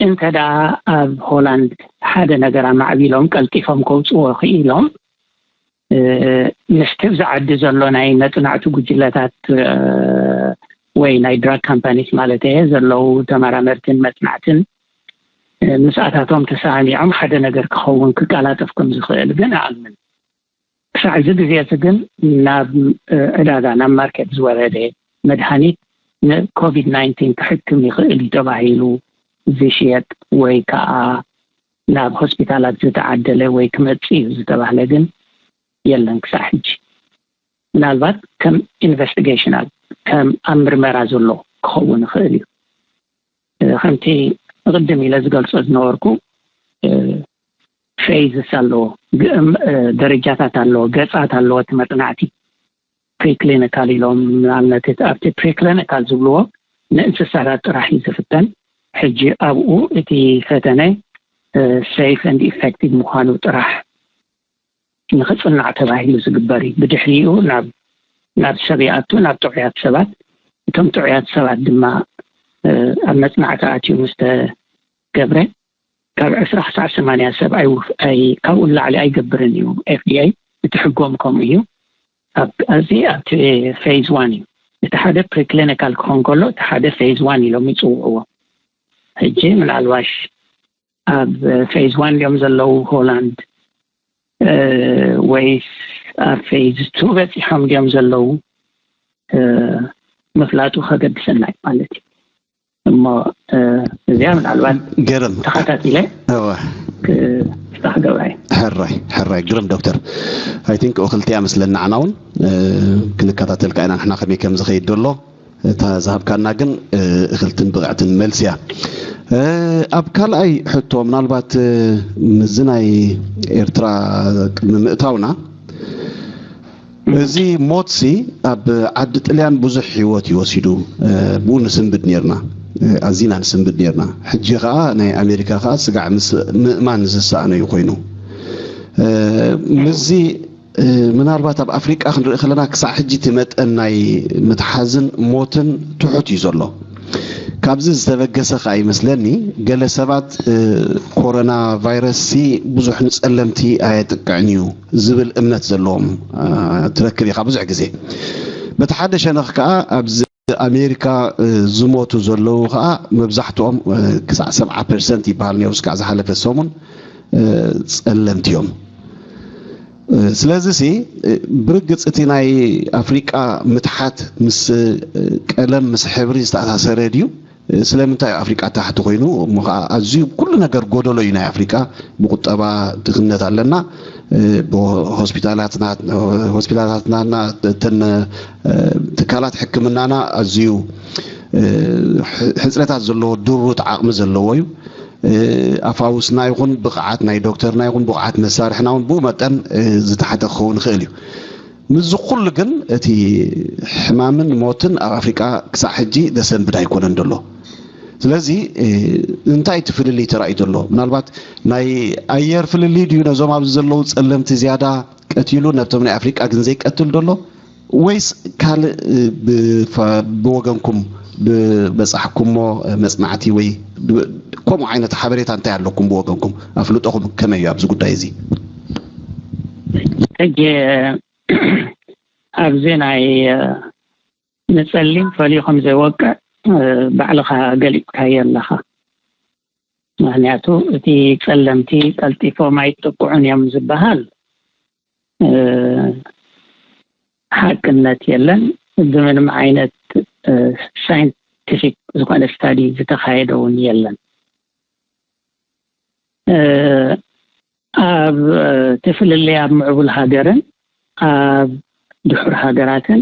እንተ ደኣ ኣብ ሆላንድ ሓደ ነገር ኣማዕቢሎም ቀልጢፎም ከውፅዎ ክኢሎም ምስቲ ኣብዚ ዓዲ ዘሎ ናይ መፅናዕቲ ጉጅለታት ወይ ናይ ድራግ ካምፓኒስ ማለት እየ ዘለዉ ተመራመርትን መፅናዕትን ምስኣታቶም ተሰማሚዖም ሓደ ነገር ክኸውን ክቀላጠፍ ከም ዝኽእል ግን እኣምን ክሳዕ እዚ ግዜ እዚ ግን ናብ ዕዳጋ ናብ ማርኬት ዝወረደ መድሃኒት ንኮቪድ ናይንቲን ክሕክም ይኽእል እዩ ተባሂሉ ዝሽየጥ ወይ ከዓ ናብ ሆስፒታላት ዝተዓደለ ወይ ክመፅእ እዩ ዝተባህለ ግን የለን ክሳዕ ሕጂ ምናልባት ከም ኢንቨስቲጌሽናል ከም ኣብ ምርመራ ዘሎ ክኸውን ይኽእል እዩ ከምቲ ቅድም ኢለ ዝገልፆ ዝነበርኩ ፌዝስ ኣለዎ ደረጃታት ኣለዎ ገፃት ኣለዎ እቲ መፅናዕቲ ፕሪክሊኒካል ኢሎም ንኣብነት ኣብቲ ፕሪክሊኒካል ዝብልዎ ንእንስሳታት ጥራሕ እዩ ዝፍተን ሕጂ ኣብኡ እቲ ፈተነ safe and effective ምዃኑ ጥራሕ ንኽፅናዕ ተባሂሉ ዝግበር እዩ ብድሕሪኡ ናብ ናብ ሰብ ይኣቱ፣ ናብ ጥዑያት ሰባት። እቶም ጥዑያት ሰባት ድማ ኣብ መፅናዕቲ ኣትዩ ምስ ተገብረ፣ ካብ ዕስራ ክሳዕ ሰማንያ ሰብ ካብኡ ንላዕሊ ኣይገብርን እዩ ኤፍዲኤ። እቲ ሕጎም ከምኡ እዩ። ኣብዚ ኣብቲ ፌዝ ዋን እዩ። እቲ ሓደ ፕሪክሊኒካል ክኾን ከሎ፣ እቲ ሓደ ፌዝ ዋን ኢሎም ይፅውዕዎ። ሕጂ ምናልባሽ ኣብ ፌዝ ዋን ድዮም ዘለዉ ሆላንድ፣ ወይስ ኣብ ፌዝ ቱ በፂሖም ድዮም ዘለዉ ምፍላጡ ከገድሰና እዩ ማለት እዩ። እሞ እዚኣ ምናልባት ገርም ተኸታቲለ ክፍታሕ ገብራ እዩ። ሕራይ ሕራይ፣ ግርም ዶክተር። ኣይ ቲንክ እኽልቲያ መስለና ንዓና እውን ክንከታተልካ ኢና ንሕና ከመይ ከም ዝኸይድ ዘሎ። እታ ዝሃብካና ግን እኽልትን ብቕዕትን መልሲ እያ። ኣብ ካልኣይ ሕቶ፣ ምናልባት ምስዚ ናይ ኤርትራ ቅድሚ ምእታውና፣ እዚ ሞትሲ ኣብ ዓዲ ጥልያን ብዙሕ ህይወት እዩ ወሲዱ። ብኡ ንስንብድ ነርና፣ ኣዚና ንስንብድ ነርና። ሕጂ ከዓ ናይ ኣሜሪካ ከዓ ስጋዕ ምስ ምእማን ዝሰኣነ እዩ ኮይኑ። ምስዚ ምናልባት ኣብ ኣፍሪቃ ክንርኢ ከለና ክሳዕ ሕጂ እቲ መጠን ናይ ምትሓዝን ሞትን ትሑት እዩ ዘሎ። ካብዚ ዝተበገሰ ከዓ ይመስለኒ ገለ ሰባት ኮሮና ቫይረስ ሲ ብዙሕ ንፀለምቲ ኣየጥቅዕን እዩ ዝብል እምነት ዘለዎም ትረክብ ኢኻ ብዙሕ ግዜ። በቲ ሓደ ሸነኽ ከዓ ኣብዚ ኣሜሪካ ዝሞቱ ዘለዉ ከዓ መብዛሕትኦም ክሳዕ ሰብዓ ፐርሰንት ይበሃል ነይሩ እስካዕ ዝሓለፈ ሰሙን ፀለምቲ እዮም። ስለዚ ሲ ብርግፅ እቲ ናይ ኣፍሪቃ ምትሓት ምስ ቀለም ምስ ሕብሪ ዝተኣሳሰረ ድዩ? ስለምንታይ እዩ ኣፍሪቃ ታሕቲ ኮይኑ? እሞ ከዓ ኣዝዩ ኩሉ ነገር ጎደሎ እዩ ናይ ኣፍሪቃ። ብቁጠባ ድኽነት ኣለና። ብሆስፒታላትና ሆስፒታላትና እተን ትካላት ሕክምናና ኣዝዩ ሕፅረታት ዘለዎ ድሩት ዓቕሚ ዘለዎ እዩ። ኣፋውስና ይኹን ብቕዓት ናይ ዶክተርና ይኹን ብቕዓት መሳርሕና እውን ብኡ መጠን ዝተሓተ ክኸውን ይኽእል እዩ። ምስዚ ኩሉ ግን እቲ ሕማምን ሞትን ኣብ ኣፍሪቃ ክሳዕ ሕጂ ዘሰንብድ ኣይኮነን ዘሎ። ስለዚ እንታይ እቲ ፍልልይ ተራእዩ ዘሎ? ምናልባት ናይ ኣየር ፍልልይ ድዩ ነዞም ኣብዚ ዘለዉ ጸለምቲ ዝያዳ ቀቲሉ ነብቶም ናይ ኣፍሪቃ ግን ዘይቀትል ዘሎ? ወይስ ካልእ ብወገንኩም ብበጻሕኩሞ መጽናዕቲ ወይ ከምኡ ዓይነት ሓበሬታ እንታይ ኣለኩም ብወገንኩም? ኣፍልጦኹም ከመይ እዩ ኣብዚ ጉዳይ እዚ? ሕጂ ኣብዚ ናይ ንጸሊም ፈልዩ ከም ዘይወቅዕ ባዕልኻ ገሊጽካዮ ኣለኻ። ምኽንያቱ እቲ ጸለምቲ ቀልጢፎም ኣይጥቅዑን እዮም ዝበሃል ሓቅነት የለን። ብምንም ዓይነት ሳይንቲፊክ ዝኾነ ስታዲ ዝተኻየደ እውን የለን። ኣብ እቲ ፍልልይ ኣብ ምዕቡል ሃገርን ኣብ ድሑር ሃገራትን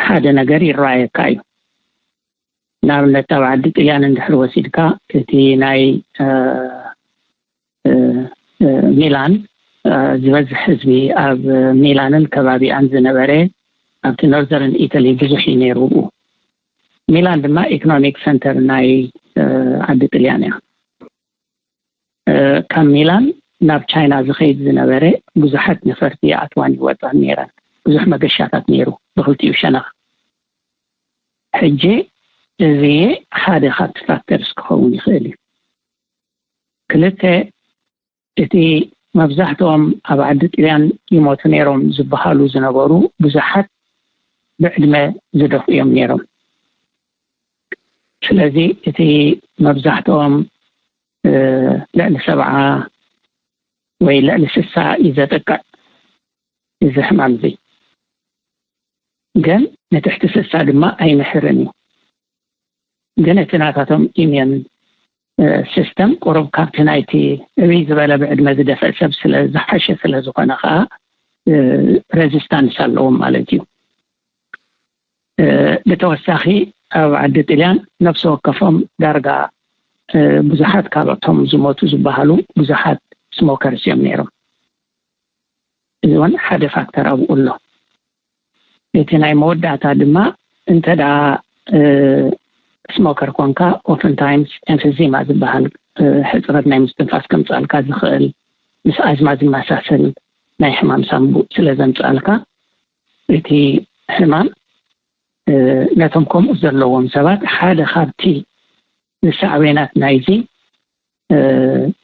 ሓደ ነገር ይረኣየካ እዩ። ንኣብነት ኣብ ዓዲ ጥልያን እንድሕር ወሲድካ እቲ ናይ ሚላን ዝበዝሕ ህዝቢ ኣብ ሚላንን ከባቢኣን ዝነበረ ኣብቲ ኖርዘርን ኢተሊ ብዙሕ እዩ ነይሩ። ብኡ ሚላን ድማ ኢኮኖሚክ ሰንተር ናይ ዓዲ ጥልያን እያ። ካብ ሚላን ናብ ቻይና ዝኸይድ ዝነበረ ብዙሓት ነፈርቲ ይኣትዋን ይወፃን ነይረን። ብዙሕ መገሻታት ነይሩ ብክልቲኡ ሸነኽ። ሕጂ እዚ ሓደ ካብቲ ፋክተርስ ክኸውን ይኽእል እዩ። ክልተ፣ እቲ መብዛሕትኦም ኣብ ዓዲ ጥልያን ይሞቱ ነይሮም ዝበሃሉ ዝነበሩ ብዙሓት ብዕድመ ዝደፍኡ እዮም ነይሮም። ስለዚ እቲ መብዛሕትኦም ልዕሊ ሰብዓ ወይ ልዕሊ ስሳ እዩ ዘጥቅዕ እዚ ሕማም እዚ። ግን ንትሕቲ ስሳ ድማ ኣይምሕርን እዩ። ግን እቲ ናታቶም ኢሚዩን ሲስተም ቁሩብ ካብቲ ናይቲ ዕብይ ዝበለ ብዕድመ ዝደፍእ ሰብ ስለ ዝሓሸ ስለ ዝኾነ ከዓ ሬዚስታንስ ኣለዎም ማለት እዩ። ብተወሳኺ ኣብ ዓዲ ጥልያን ነፍሲ ወከፎም ዳርጋ ብዙሓት ካብቶም ዝሞቱ ዝበሃሉ ብዙሓት ስሞከርስ እዮም ነይሮም። እዚ እውን ሓደ ፋክተር ኣብኡ ኣሎ። እቲ ናይ መወዳእታ ድማ እንተ ደኣ ስሞከር ኮንካ ኦፍንታይምስ ኤምፊዚማ ዝበሃል ሕፅረት ናይ ምስትንፋስ ከምፅኣልካ ዝኽእል ምስ ኣዝማ ዝመሳሰል ናይ ሕማም ሳንቡእ ስለ ዘምፅኣልካ እቲ ሕማም ነቶም ከምኡ ዘለዎም ሰባት ሓደ ካብቲ ሳዕቤናት ናይዚ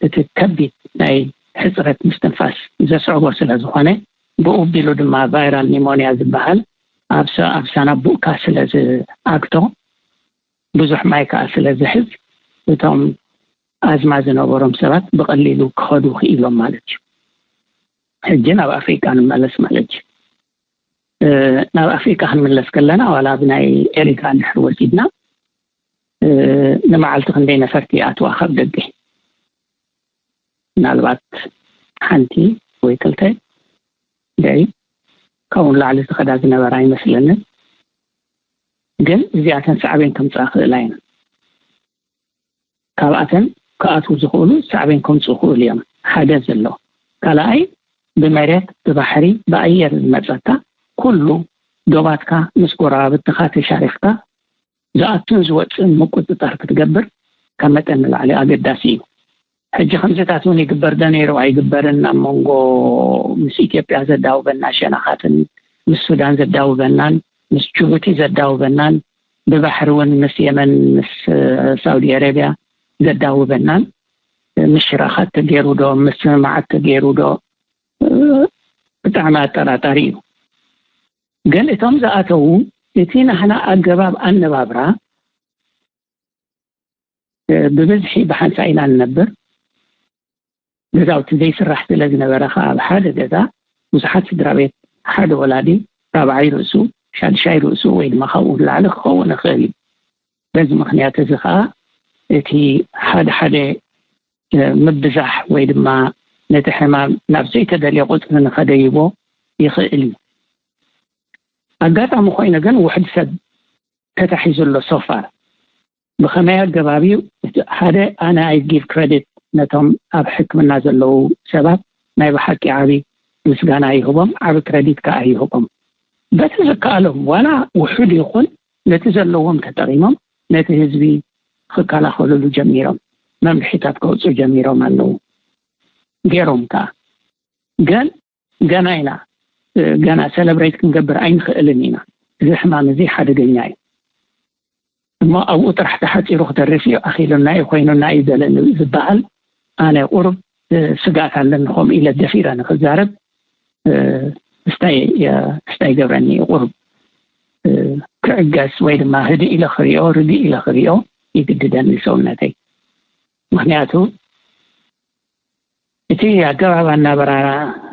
እቲ ከቢድ ናይ ሕፅረት ምስትንፋስ ዘስዕቦ ስለ ዝኾነ፣ ብኡ ቢሉ ድማ ቫይራል ኒሞንያ ዝበሃል ኣብ ሳናቡእካ ስለ ዝኣግቶ፣ ብዙሕ ማይ ከዓ ስለ ዝሕዝ፣ እቶም ኣዝማ ዝነበሮም ሰባት ብቐሊሉ ክኸዱ ክኢሎም ማለት እዩ። ሕጂ ናብ ኣፍሪቃ ንመለስ ማለት እዩ። ናብ ኣፍሪቃ ክንምለስ ከለና፣ ዋላ ብናይ ኤሪትራ እንድሕር ወሲድና፣ ንመዓልቲ ክንደይ ነፈርቲ ይኣትዋ ካብ ደገ? ምናልባት ሓንቲ ወይ ክልተ ደይ ካብኡ ንላዕሊ ዝኸዳ ዝነበራ ኣይመስለንን። ግን እዚኣተን ሳዕቤን ከምፅኣ ክእላ እየን። ካብኣተን ክኣትዉ ዝኽእሉ ሳዕቤን ከምፅኡ ክእሉ እዮም። ሓደ ዘሎ። ካልኣይ፣ ብመሬት፣ ብባሕሪ፣ ብኣየር ዝመፀካ ኩሉ፣ ዶባትካ ምስ ጎረባብትኻ ተሻሪኽካ ዝኣቱን ዝወፅእን ምቁፅፃር ክትገብር ካብ መጠን ንላዕሊ ኣገዳሲ እዩ። ሕጂ ከምዚታት እውን ይግበር ዶ ነይሩ ኣይግበርን፣ ኣብ መንጎ ምስ ኢትዮጵያ ዘዳውበና ሸነኻትን ምስ ሱዳን ዘዳውበናን ምስ ጅቡቲ ዘዳውበናን ብባሕሪ እውን ምስ የመን ምስ ሳውዲ ኣረቢያ ዘዳውበናን ምሽራኻት ተገይሩ ዶ ምስምማዓት ተገይሩ ዶ ብጣዕሚ ኣጠራጣሪ እዩ። ግን እቶም ዝኣተዉ እቲ ናህና ኣገባብ ኣነባብራ ብብዝሒ ብሓንሳ ኢና ንነብር። ገዛውቲ ዘይስራሕ ስለ ዝነበረ ከዓ ኣብ ሓደ ገዛ ብዙሓት ስድራ ቤት ሓደ ወላዲ ራብዓይ ርእሱ ሻድሻይ ርእሱ ወይ ድማ ካብኡ ንላዕሊ ክኸውን ይኽእል እዩ። በዚ ምክንያት እዚ ከዓ እቲ ሓደ ሓደ ምብዛሕ ወይ ድማ ነቲ ሕማም ናብ ዘይተደልየ ቁፅሪ ንኸደይቦ ይኽእል እዩ። ኣጋጣሚ ኮይኑ ግን ውሕድ ሰብ ተታሒዙ ኣሎ ሶፋር። ብኸመይ ኣገባብ እዩ? ሓደ ኣነ ኣይ ጊቭ ክረዲት ነቶም ኣብ ሕክምና ዘለዉ ሰባት ናይ ብሓቂ ዓቢ ምስጋና ይህቦም፣ ዓቢ ክረዲት ከዓ ይህቦም። በቲ ዝከኣሎም ዋላ ውሑድ ይኹን ነቲ ዘለዎም ተጠቒሞም ነቲ ህዝቢ ክከላኸሉሉ ጀሚሮም፣ መምርሒታት ከውፅኡ ጀሚሮም ኣለዉ። ገይሮም ከዓ ግን ገና ኢና ገና ሰለብሬት ክንገብር ኣይንኽእልን ኢና። እዚ ሕማም እዚ ሓደገኛ እዩ። እሞ ኣብኡ ጥራሕ ተሓፂሩ ክተርፍ እዩ፣ ኣኺሉና እዩ፣ ኮይኑና እዩ ዘለኒ ዝበሃል ኣነ ቁሩብ ስጋት ኣለኒ። ከምኡ ኢለ ደፊረ ንክዛረብ ስታይ ስታይ ገብረኒ እዩ። ቁሩብ ክዕገስ ወይ ድማ ህድእ ኢለ ክሪኦ ርድእ ኢለ ክሪኦ ይግድደኒ ሰውነተይ። ምክንያቱ እቲ ኣገባብ ኣናበራራ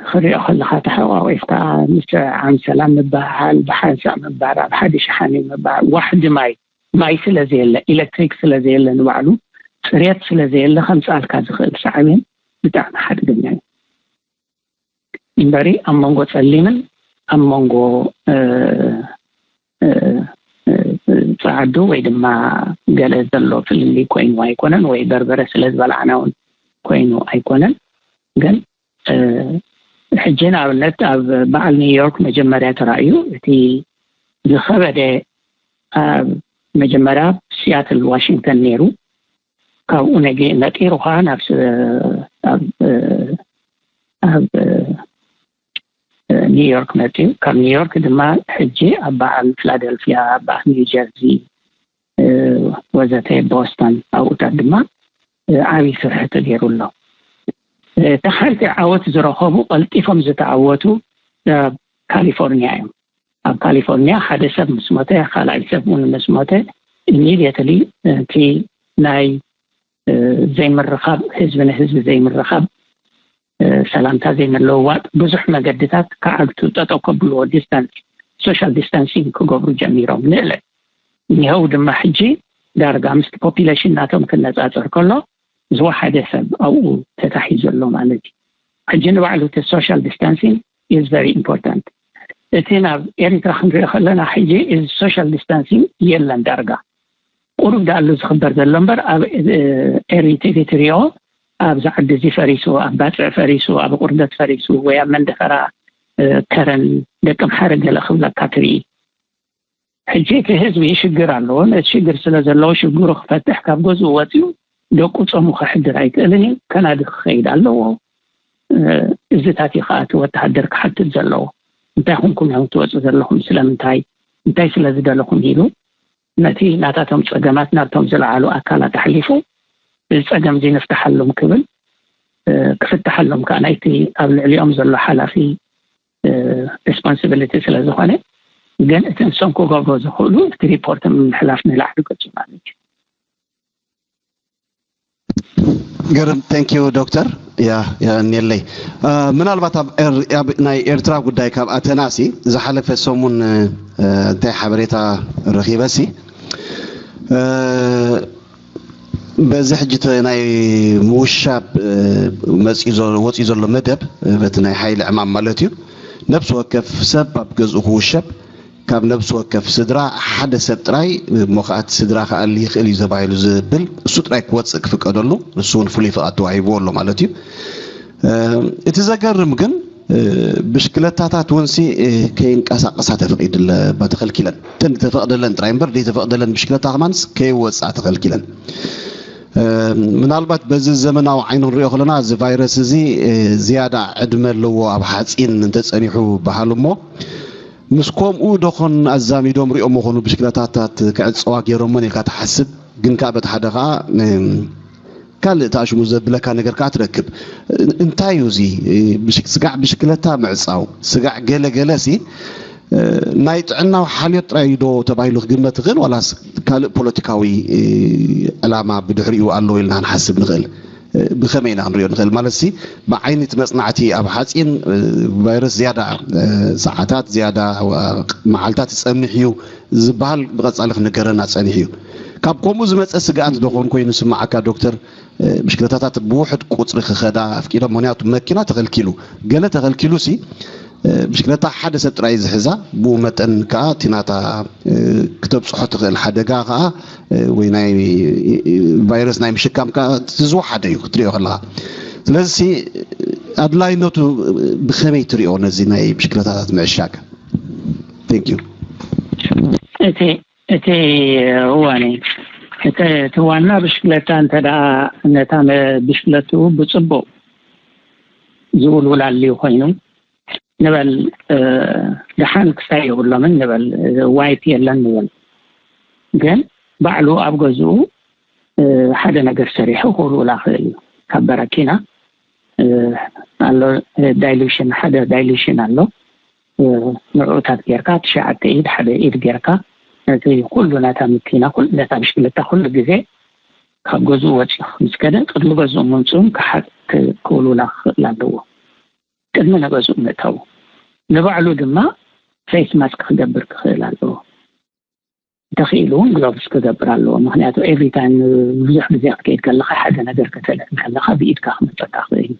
ክሪኦ ከለኻ ተሓቋቂፍካ ምስ ዓም ሰላም ምበሃል ብሓንሳእ ምንባር ኣብ ሓደ ሸሓኒ ምባል ዋሕዲ ማይ ማይ ስለ ዘየለ ኤሌክትሪክ ስለ ዘየለ ንባዕሉ ፅሬት ስለ ዘየለ ከምፅኣልካ ዝኽእል ሳዕቤን ብጣዕሚ ሓደገኛ እዩ። እምበሪ ኣብ መንጎ ፀሊምን ኣብ መንጎ ፃዓዱ ወይ ድማ ገለ ዘሎ ፍልልይ ኮይኑ ኣይኮነን ወይ በርበረ ስለ ዝበላዕና እውን ኮይኑ ኣይኮነን። ግን ሕጂ ንኣብነት ኣብ በዓል ኒውዮርክ መጀመርያ ተራእዩ እቲ ዝኸበደ ኣብ መጀመርያ ሲያትል ዋሽንግተን ነይሩ። ካብኡ ነጊ ነጢሩ ከዓ ናብ ኣብ ኒውዮርክ መፅኡ። ካብ ኒውዮርክ ድማ ሕጂ ኣብ በዓል ፊላደልፊያ፣ ኣብ በዓል ኒው ጀርዚ ወዘተ ቦስተን ኣብኡታት ድማ ዓብዪ ስርሒ ተገይሩ ኣሎ። እቲ ሓንቲ ዓወት ዝረኸቡ ቀልጢፎም ዝተዓወቱ ኣብ ካሊፎርኒያ እዮም። ኣብ ካሊፎርኒያ ሓደ ሰብ ምስ ሞተ፣ ካልኣይ ሰብ እውን ምስ ሞተ ኢሚድየትሊ እቲ ናይ ዘይምርኻብ ህዝቢ ንህዝቢ ዘይምርኻብ ሰላምታ ዘይምልውዋጥ ብዙሕ መገድታት ክዓግቱ ጠጠው ከብልዎ ዲስታንስ ሶሻል ዲስታንሲንግ ክገብሩ ጀሚሮም ንእለ እኒሀው ድማ ሕጂ ዳርጋ ምስቲ ፖፒሌሽን ናቶም ክነፃፀር ከሎ ዝወሓደ ሰብ ኣብኡ ተታሒዙ ኣሎ ማለት እዩ። ሕጂ ንባዕሉ እቲ ሶሻል ዲስታንሲንግ ኢዝ ቨሪ ኢምፖርታንት። እቲ ናብ ኤሪትራ ክንሪኦ ከለና ሕጂ እዚ ሶሻል ዲስታንሲንግ የለን ዳርጋ ቁሩብ ዳኣሉ ዝኽበር ዘሎ እምበር ኣብ ኤሪትሪ ትሪኦ ኣብዚ ዓዲ እዚ ፈሪሱ ኣብ ባፅዕ ፈሪሱ ኣብ ቁርደት ፈሪሱ ወይ ኣብ መንደፈራ ከረን ደቂ ምሓረ ገለ ክብለካ ትርኢ። ሕጂ እቲ ህዝቢ ሽግር ኣለዎ። ነቲ ሽግር ስለ ዘለዎ ሽግሩ ክፈትሕ ካብ ገዝኡ ወፂኡ ደቁ ፆሙ ከሕድር ኣይክእልን እዩ። ከናዲ ክኸይድ ኣለዎ። እዚታት እዩ ከዓ እቲ ወተሃደር ክሓትት ዘለዎ። እንታይ ኮንኩም ኢኹም ትወፁ ዘለኹም? ስለምንታይ? እንታይ ስለ ዝደለኹም ኢሉ ነቲ ናታቶም ጸገማት ናብቶም ዝለዓሉ ኣካላት ኣሕሊፉ፣ እዚ ጸገም እዚ ንፍትሓሎም ክብል፣ ክፍትሓሎም ከዓ ናይቲ ኣብ ልዕሊኦም ዘሎ ሓላፊ ሪስፖንሲቢሊቲ ስለ ዝኾነ፣ ግን እቲ ንሶም ክገብሮ ዝኽእሉ እቲ ሪፖርት ምምሕላፍ ንላዕሊ ገጹ ማለት እዩ። ገርም። Thank you ዶክተር። ያ ያ እኔለይ ምናልባት ኣብ ናይ ኤርትራ ጉዳይ ካብ ኣተናሲ ዝሓለፈ ሰሙን እንታይ ሓበሬታ ረኺበሲ በዚ ሕጂ ናይ ምውሻብ ወፂኡ ዘሎ መደብ በቲ ናይ ሓይሊ ዕማም ማለት እዩ፣ ነብሲ ወከፍ ሰብ ኣብ ገዝኡ ክውሸብ፣ ካብ ነብሲ ወከፍ ስድራ ሓደ ሰብ ጥራይ እሞ ከኣ እቲ ስድራ ክኣሊ ይኽእል እዩ ተባሂሉ ዝብል እሱ ጥራይ ክወፅእ ክፍቀደሉ፣ ንሱ እውን ፍሉይ ፍቓድ ተዋሂብዎ ኣሎ ማለት እዩ። እቲ ዘገርም ግን ብሽክለታታት እውን ሲ ከይንቀሳቀሳ ተፈቂድለ ተኸልኪለን፣ እተን ዝተፈቅደለን ጥራይ እምበር ዘይተፈቅደለን ብሽክለታ ከማንስ ከይወፃ ተኸልኪለን። ምናልባት በዚ ዘመናዊ ዓይኒ ክንሪኦ ከለና እዚ ቫይረስ እዚ ዝያዳ ዕድመ ኣለዎ ኣብ ሓፂን እንተፀኒሑ በሃል እሞ ምስ ከምኡ ዶኾን ኣዛሚዶም ሪኦም መኾኑ ብሽክለታታት ክዕፀዋ ገይሮሞን ኢልካ ትሓስብ። ግን ከዓ በቲ ሓደ ከዓ ካልእ ተኣሽሙ ዘብለካ ነገር ከዓ ትረክብ። እንታይ እዩ እዚ ስጋዕ ብሽክለታ ምዕፃው ስጋዕ ገለ ገለ ሲ ናይ ጥዕናዊ ሓልዮት ጥራይ ዶ ተባሂሉ ክግመት ይኽእል ዋላስ ካልእ ፖለቲካዊ ዕላማ ብድሕሪኡ ኣለዎ ኢልና ክንሓስብ ንኽእል? ብኸመይ ኢና ክንሪኦ ንኽእል ማለት ሲ ብዓይኒ እቲ መፅናዕቲ ኣብ ሓፂን ቫይረስ ዝያዳ ሰዓታት ዝያዳ መዓልታት ይፀንሕ እዩ ዝበሃል ብቐፃሊ ክንገረና ፀኒሕ እዩ። ካብ ከምኡ ዝመፀ ስግኣት ዶ ኾን ኮይኑ ስማዓካ ዶክተር? ብሽክለታታት ብውሕድ ቁፅሪ ክኸዳ ኣፍቂዶም፣ ምክንያቱ መኪና ተኸልኪሉ፣ ገለ ተኸልኪሉ ሲ ብሽክለታ ሓደ ሰብ ጥራይ ዝሕዛ፣ ብኡ መጠን ከዓ እቲ ናታ ክተብፅሖ ትኽእል ሓደጋ ከዓ ወይ ናይ ቫይረስ ናይ ምሽካም ከዓ ዝወሓደ እዩ ክትሪኦ ከለካ። ስለዚ ኣድላይነቱ ብኸመይ ትሪኦ ነዚ ናይ ብሽክለታታት ምዕሻግ? Thank you። እቲ እቲ እዋኒ እቲ ዋና ብሽክለታ እንተ ደኣ ነታ ብሽክለትኡ ብፅቡቕ ዝውልውላልዩ ኮይኑ ንበል፣ ደሓን ክሳይ የብሎምን ንበል፣ ዋይት የለን ንበል፣ ግን ባዕሉ ኣብ ገዝኡ ሓደ ነገር ሰሪሑ ክውልውላ ክእል እዩ። ካብ በረኪና ኣሎ፣ ዳይሉሽን ሓደ ዳይሉሽን ኣሎ። ንዕኡታት ጌርካ ትሽዓተ ኢድ ሓደ ኢድ ጌርካ ነቲ ኩሉ ነታ መኪና ኩሉ ነታ ብሽክለታ ኩሉ ግዜ ካብ ገዝኡ ወፂኡ ምስ ከደ ቅድሚ ገዝኡ ምምፅኡን ክሓ- ክ- ክውልውላ ክኽእል ኣለዎ። ቅድሚ ንገዝኡ ምእታዉ ንባዕሉ ድማ ፌስ ማስክ ክገብር ክኽእል ኣለዎ። እንተኽኢሉ እውን ግሎቭስ ክገብር ኣለዎ። ምክንያቱ ኤቭሪ ታይም ብዙሕ ግዜ ክትከይድ ከለካ ሓደ ነገር ከተልዕል ከለካ ብኢድካ ክመፀካ ክእል እዩ።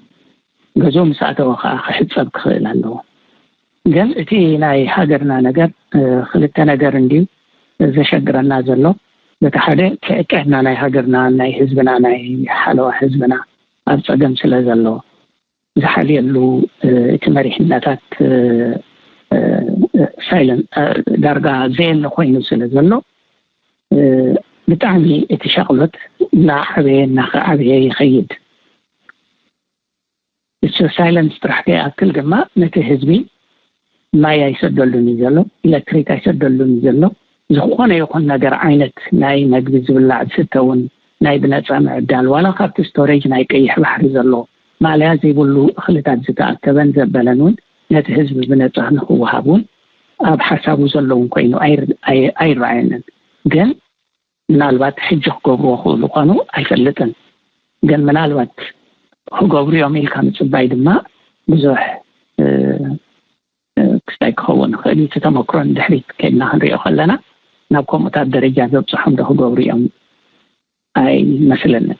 ገዝኡ ምስ ኣተወ ከዓ ክሕፀብ ክኽእል ኣለዎ። ግን እቲ ናይ ሃገርና ነገር ክልተ ነገር እንድዩ ዘሸግረና ዘሎ። በቲ ሓደ ጥዕና ናይ ሃገርና ናይ ህዝብና ናይ ሓለዋ ህዝብና ኣብ ፀገም ስለ ዘሎ ዝሓልየሉ እቲ መሪሕነታት ሳይለንት ዳርጋ ዘየለ ኮይኑ ስለ ዘሎ ብጣዕሚ እቲ ሻቕሎት እናዓበየ እናኸዓበየ ይኸይድ። እሱ ሳይለንስ ጥራሕ ከይኣክል ድማ ነቲ ህዝቢ ማይ ኣይሰደሉን እዩ ዘሎ፣ ኤሌክትሪክ ኣይሰደሉን እዩ ዘሎ። ዝኾነ ይኹን ነገር ዓይነት ናይ መግቢ ዝብላዕ ዝስተ እውን ናይ ብነፃ ምዕዳል ዋላ ካብቲ ስቶሬጅ ናይ ቀይሕ ባሕሪ ዘሎ ማእለያ ዘይብሉ እኽልታት ዝተኣከበን ዘበለን እውን ነቲ ህዝቢ ብነፃ ንክወሃብ እውን ኣብ ሓሳቡ ዘለውን ኮይኑ ኣይረኣየንን። ግን ምናልባት ሕጂ ክገብርዎ ክእሉ ኮኑ ኣይፈልጥን። ግን ምናልባት ክገብሩ እዮም ኢልካ ምፅባይ ድማ ብዙሕ ክስታይ ክኸውን ይኽእል እዩ። እቲ ተመክሮ ንድሕሪት ከድና ክንሪኦ ከለና ናብ ከምኡታት ደረጃ ዘብፅሖም ዶ ክገብሩ እዮም ኣይመስለንን።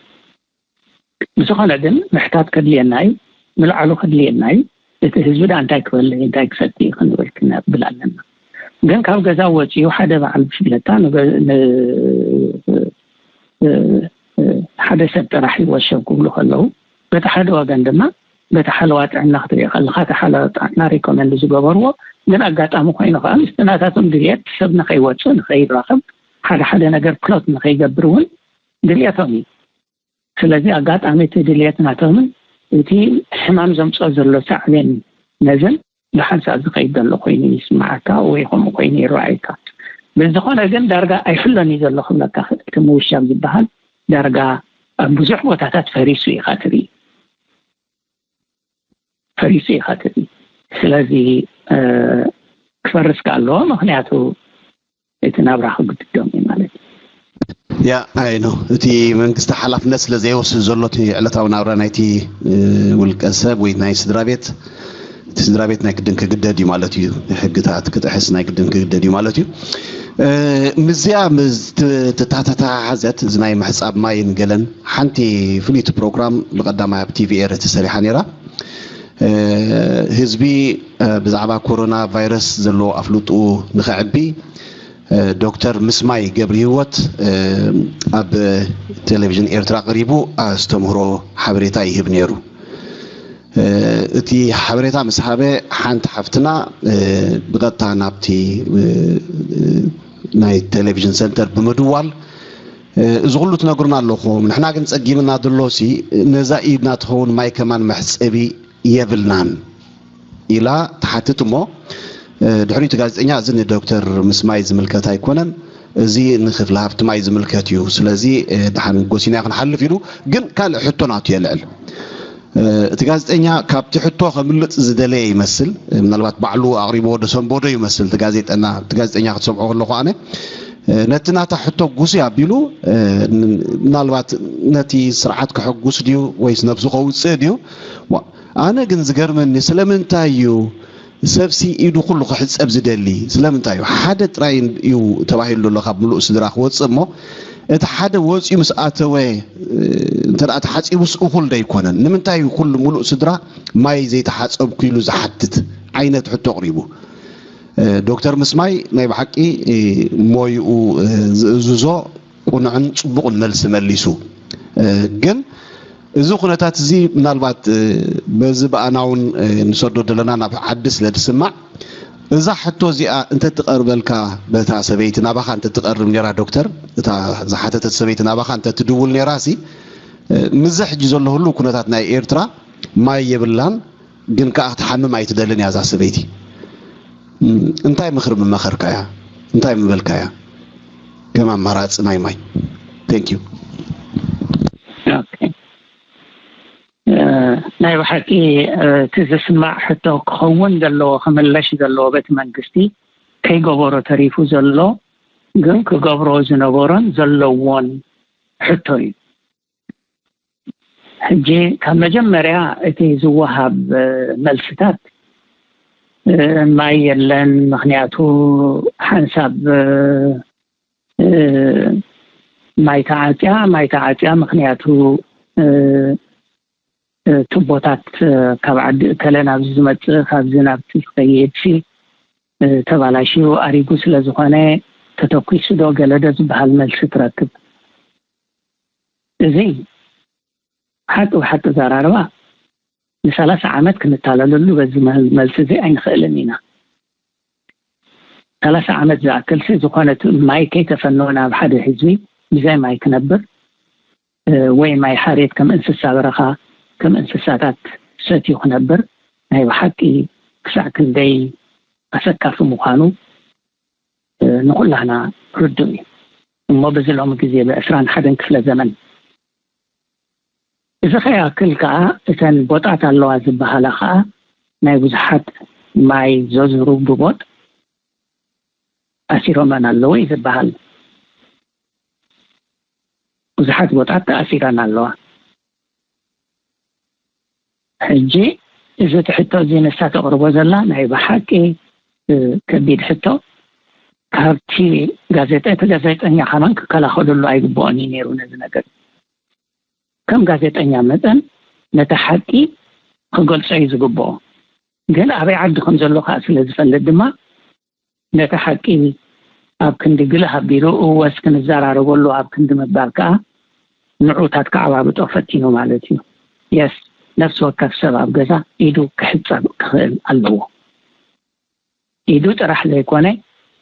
ብዝኾነ ግን ምሕታት ከድልየና እዩ፣ ምልዓሉ ከድልየና እዩ። እቲ ህዝቢ ዳ እንታይ ክበልዕ እንታይ ክሰቲ እዩ ክንብል ክነብል ኣለና። ግን ካብ ገዛ ወፂኡ ሓደ በዓል ብሽክለታ ሓደ ሰብ ጥራሕ ይወሸብ ክብሉ ከለዉ በቲ ሓደ ወገን ድማ በቲ ሓለዋ ጥዕና ክትሪኦ ከለካ እቲ ሓለዋ ጥዕና ሪኮመንድ ዝገበርዎ ግን ኣጋጣሚ ኮይኑ ከዓ ምስቲ ናታቶም ድልየት ሰብ ንከይወፅእ ንከይራኸብ ሓደ ሓደ ነገር ፕሎት ንከይገብር እውን ድልየቶም እዩ። ስለዚ ኣጋጣሚ እቲ ድልየት ናቶምን እቲ ሕማም ዘምፅኦ ዘሎ ሳዕቤን ነዘን ብሓንሳእ ዝኸይድ ዘሎ ኮይኑ ይስማዓካ ወይ ከምኡ ኮይኑ ይረኣየካ። ብዝኾነ ግን ዳርጋ ኣይፍሎን እዩ ዘሎ ክብለካ ክእል። እቲ ምውሻብ ዝበሃል ዳርጋ ኣብ ብዙሕ ቦታታት ፈሪሱ ኢኻ ትርኢ፣ ፈሪሱ ኢኻ ትርኢ። ስለዚ ክፈርስ ከ ኣለዎ፣ ምክንያቱ እቲ ናብራ ክግድዶም እዩ ማለት እዩ። ያ ኣይ ነው እቲ መንግስቲ ሓላፍነት ስለ ዘይወስድ ዘሎ እቲ ዕለታዊ ናብራ ናይቲ ውልቀ ሰብ ወይ ናይ ስድራ ቤት እቲ ስድራ ቤት ናይ ግድን ክግደድ እዩ ማለት እዩ። ሕግታት ክጥሕስ ናይ ግድን ክግደድ እዩ ማለት እዩ። ምዝያ ምስ ተታተታሓዘት እዚ ናይ ምሕፃብ ማይን ገለን ሓንቲ ፍልይቲ ፕሮግራም ብቀዳማይ ኣብ ቲቪ ኤረ ተሰሪሓ ነይራ። ህዝቢ ብዛዕባ ኮሮና ቫይረስ ዘለዎ ኣፍልጡ ንኸዕቢ ዶክተር ምስማይ ገብሪ ህይወት ኣብ ቴሌቪዥን ኤርትራ ቀሪቡ ኣስተምህሮ ሓበሬታ ይህብ ነይሩ። እቲ ሓበሬታ ምስ ሃበ ሓንቲ ሓፍትና ብቐጥታ ናብቲ ናይ ቴሌቪዥን ሰንተር ብምድዋል እዚ ኩሉ ትነግሩና ኣለኹም፣ ንሕና ግን ጸጊምና ድሎሲ ነዛ ኢድና ትኸውን ማይ ከማን መሕጸቢ የብልናን ኢላ ትሓትት እሞ ድሕሪኡ እቲ ጋዜጠኛ እዚ ንዶክተር ምስማይ ዝምልከት ኣይኮነን፣ እዚ ንክፍለ ሃብቲ ማይ ዝምልከት እዩ፣ ስለዚ ድሓን ጎሲና ክንሓልፍ ኢሉ ግን ካልእ ሕቶ ናቱ የልዕል። እቲ ጋዜጠኛ ካብቲ ሕቶ ከምልጥ ዝደለየ ይመስል፣ ምናልባት ባዕሉ ኣቕሪብዎ ዶ ሰንበዶ ይመስል እቲ ጋዜጠና እቲ ጋዜጠኛ ክትሰምዖ ከለኹ ኣነ ነቲ ናታ ሕቶ ጉሲ ኣቢሉ ምናልባት ነቲ ስርዓት ከሐጉስ ድዩ ወይስ ነብሱ ከውፅእ ድዩ? ኣነ ግን ዝገርመኒ ስለምንታይ እዩ ሰብሲ ኢዱ ኩሉ ክሕፀብ ዝደሊ ስለምንታይ እዩ? ሓደ ጥራይ እዩ ተባሂሉ ዘሎ ካብ ምሉእ ስድራ ክወፅእ እሞ እቲ ሓደ ወፂኡ ምስ ኣተወ እንተ ተሓፂቡስ እኹል ዶ ኣይኮነን? ንምንታይ እዩ ኩሉ ምሉእ ስድራ ማይ ዘይተሓፀብኩ ኢሉ ዝሓትት ዓይነት ሕቶ ኣቕሪቡ። ዶክተር ምስማይ ናይ ብሓቂ ሞይኡ ዝእዝዞ ቁኑዕን ፅቡቕን መልሲ መሊሱ ግን እዚ ኩነታት እዚ ምናልባት በዚ ብኣና እውን ንሰዶ ዘለና ናብ ዓዲ ስለ ዝስማዕ እዛ ሕቶ እዚኣ እንተትቐርበልካ በታ ሰበይቲ ናባኻ እንተትቐርብ ነራ ዶክተር እታ ዝሓተተት ሰበይቲ ናባኻ እንተትድውል ነራ ሲ ምዚ ሕጂ ዘሎ ህሉ ኩነታት ናይ ኤርትራ ማይ የብላን ግን ከዓ ክትሓምም ኣይትደልን እያ እዛ ሰበይቲ እንታይ ምኽሪ ምመኸርካያ እንታይ ምበልካያ ከም ኣማራፂ ናይ ማይ thank you ናይ ብሓቂ እቲ ዝስማዕ ሕቶ ክኸውን ዘለዎ ክምለሽ ዘለዎ በቲ መንግስቲ ከይገበሮ ተሪፉ ዘሎ ግን ክገብሮ ዝነበሮን ዘለዎን ሕቶ እዩ። ሕጂ ካብ መጀመርያ እቲ ዝወሃብ መልስታት ማይ የለን፣ ምክንያቱ ሓንሳብ ማይ ተዓፅያ፣ ማይ ተዓፅያ ምክንያቱ ቱቦታት ካብ ዓዲ እከለ ናብዚ ዝመፅእ ካብዚ ናብቲ ዝኸይድ ሲ ተባላሽዩ ኣሪጉ ስለዝኾነ ተተኪሱ ዶ ገለ ዶ ዝበሃል መልሲ ትረክብ። እዚ ሓቂ ብሓቂ ዘራርባ ንሰላሳ ዓመት ክንታለለሉ በዚ መልሲ እዚ ኣይንኽእልን ኢና። ሰላሳ ዓመት ዝኣክልሲ ዝኾነ ማይ ከይተፈነወ ናብ ሓደ ህዝቢ ብዘይ ማይ ክነብር ወይ ማይ ሓሬት ከም እንስሳ በረኻ ከም እንስሳታት ሰትዩ ክነብር ናይ ብሓቂ ክሳዕ ክንደይ ኣሰካፊ ምዃኑ ንኹላህና ርዱእ እዩ። እሞ በዚ ሎሚ ግዜ ብዕስራን ሓደን ክፍለ ዘመን እዚ ከይኣክል ከዓ እተን ቦጣት ኣለዋ ዝበሃላ ከዓ ናይ ብዙሓት ማይ ዘዝሩ ብቦጥ ኣሲሮመን ኣለዎ እዩ ዝበሃል። ብዙሓት ቦጣት ተኣሲረን ኣለዋ። ሕጂ እዚ ትሕቶ እዚ ንሳ ተቕርቦ ዘላ ናይ ብሓቂ ከቢድ ሕቶ ካብቲ ጋዜጠ እቲ ጋዜጠኛ ከማን ክከላኸለሉ ኣይግብኦን እዩ ነይሩ ነዚ ነገር ከም ጋዜጠኛ መጠን ነቲ ሓቂ ክገልጾ እዩ ዝግብኦ ግን ኣበይ ዓዲ ከም ዘሎ ከዓ ስለ ዝፈልጥ ድማ ነቲ ሓቂ ኣብ ክንዲ ግልህ ኣቢሉ እወ እስኪ ንዘራረበሉ ኣብ ክንዲ ምባል ከኣ ንዑታት ከዓባብጦ ፈቲኑ ማለት እዩ። የስ ነፍሲ ወከፍ ሰብ ኣብ ገዛ ኢዱ ክሕጸብ ክኽእል ኣለዎ። ኢዱ ጥራሕ ዘይኮነ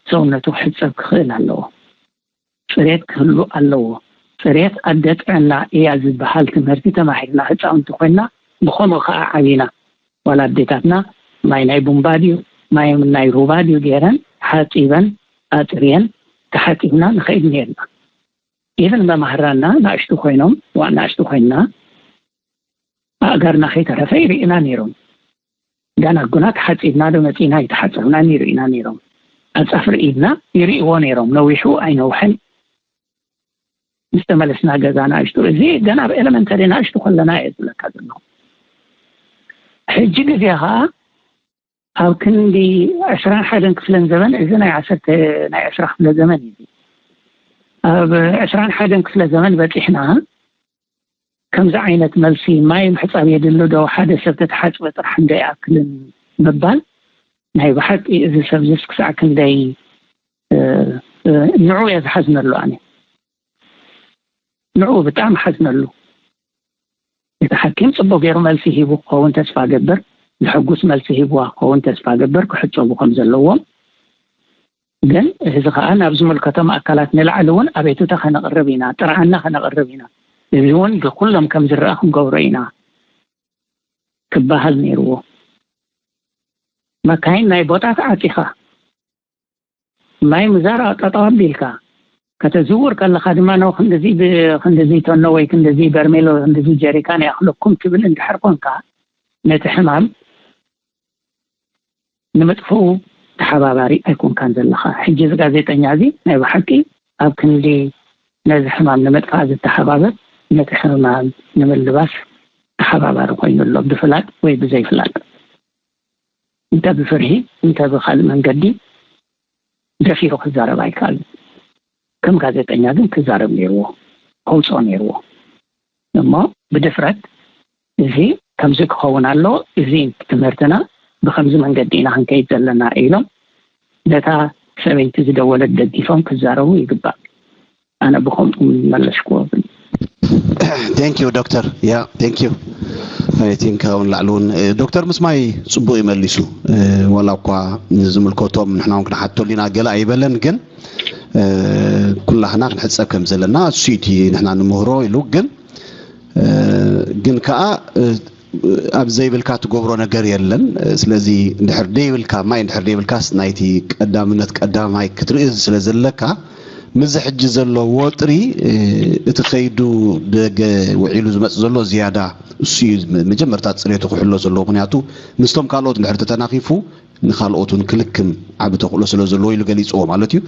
ሰውነቱ ክሕጸብ ክኽእል ኣለዎ። ጽሬት ክህሉ ኣለዎ። ጽሬት ኣደ ጥዕና እያ ዝበሃል ትምህርቲ ተማሂርና ህጻውንቲ ኮይና ብኸምኡ ከኣ ዓቢና። ዋላ ኣዴታትና ማይ ናይ ቡምባ ድዩ ማይ ናይ ሩባ ድዩ ገይረን ሓጺበን ኣጽርየን ተሓፂብና ንኸይድ ነርና። ኢቨን መማህራና ናእሽቱ ኮይኖም ዋ ናእሽቱ ኮይንና ኣእጋርና ከይተረፈ ይርእና ነይሮም። ዳና ጉና ተሓፂብና ዶ መፂና ይተሓፀብና ይርእና ነይሮም። ኣፃፍር ኢድና ይርእዎ ነይሮም። ነዊሑ ኣይነውሐን ምስ ተመለስና ገዛ ናእሽቱ። እዚ ገና ኣብ ኤለመንተሪ ናእሽቱ ከለና እየ ዝብለካ ዘለኹ። ሕጂ ግዜ ከዓ ኣብ ክንዲ ዕስራን ሓደን ክፍለን ዘመን፣ እዚ ናይ ዓሰርተ ናይ ዕስራ ክፍለ ዘመን እዩ። ኣብ ዕስራን ሓደን ክፍለ ዘመን በፂሕና ከምዚ ዓይነት መልሲ፣ ማይ ምሕፃብ የድሊ ዶ፣ ሓደ ሰብ ተተሓፅበ ጥራሕ እንዶ ይኣክልን ምባል፣ ናይ ብሓቂ እዚ ሰብ ዝስ ክሳዕ ክንደይ ንዑ እየ ዝሓዝነሉ። ኣነ ንዑ ብጣዕሚ ሓዝነሉ። እቲ ሓኪም ፅቡቅ ገይሩ መልሲ ሂቡ ክኸውን ተስፋ ገብር። ዝሕጉስ መልሲ ሂብዋ ክኸውን ተስፋ ገብር፣ ክሕፀቡ ከም ዘለዎም። ግን እዚ ከዓ ናብ ዝምልከቶም ኣካላት ንላዕሊ እውን ኣቤቱታ ከነቕርብ ኢና፣ ጥርዓና ከነቕርብ ኢና። እዚ እውን ብኩሎም ከም ዝረኣ ክንገብሮ ኢና ክበሃል ነይርዎ። መካይን ናይ ቦጣት ዓፂኻ፣ ማይ ምዛር ጠጠው ኣቢልካ፣ ከተዝውር ከለኻ ድማ ነው ክንድዚ ብ-፣ ክንድዚ ቶኖ ወይ ክንድዚ በርሜሎ ክንድዚ ጀሪካን ይኣኽለኩም ትብል እንድሕር ኮንካ፣ ነቲ ሕማም ንምጥፍኡ ተሓባባሪ ኣይኮንካን ዘለኻ። ሕጂ እዚ ጋዜጠኛ እዚ ናይ ብሓቂ ኣብ ክንዲ ነዚ ሕማም ንምጥፋእ ዝተሓባበር፣ ነቲ ሕማም ንምልባስ ተሓባባሪ ኮይኑ ኣሎ፣ ብፍላጥ ወይ ብዘይፍላጥ። እንተ ብፍርሂ እንተ ብካልእ መንገዲ ደፊሩ ክዛረብ ኣይከኣልን። ከም ጋዜጠኛ ግን ክዛረብ ነይርዎ፣ ከውፅኦ ነይርዎ። እሞ ብድፍረት እዚ ከምዚ ክኸውን ኣለዎ፣ እዚ ትምህርትና፣ ብከምዚ መንገዲ ኢና ክንከይድ ዘለና ኢሎም ነታ ሰበይቲ ዝደወለት ደጊፎም ክዛረቡ ይግባእ። ኣነ ብከምኡ መለስኩዎ። Thank you ዶክተር። Yeah, thank you. I think እውን ላዕሊ እውን ዶክተር ምስማይ ፅቡቅ ይመሊሱ። ዋላ እኳ ዝምልከቶም ንሕና እውን ክንሓተሉ ኢና ገለ ኣይበለን፣ ግን ኩላህና ክንሕፀብ ከም ዘለና እሱ እቲ ንሕና ንምህሮ ኢሉ፣ ግን ግን ከዓ ኣብ ዘይብልካ ትገብሮ ነገር የለን። ስለዚ እንድሕር ደይብልካ፣ ማይ እንድሕር ደይብልካስ ናይቲ ቀዳምነት ቀዳማይ ክትርኢ ስለ ዘለካ፣ ምስዚ ሕጂ ዘሎ ወጥሪ እቲ ከይዱ ደገ ውዒሉ ዝመፅ ዘሎ ዝያዳ እሱ እዩ መጀመርታ ፅሬቱ ክሕሎ ዘለዎ። ምክንያቱ ምስቶም ካልኦት እንድሕር ተተናኺፉ ንካልኦት እውን ክልክም ዓቢ ተኽእሎ ስለ ዘለዎ ኢሉ ገሊፅዎ ማለት እዩ።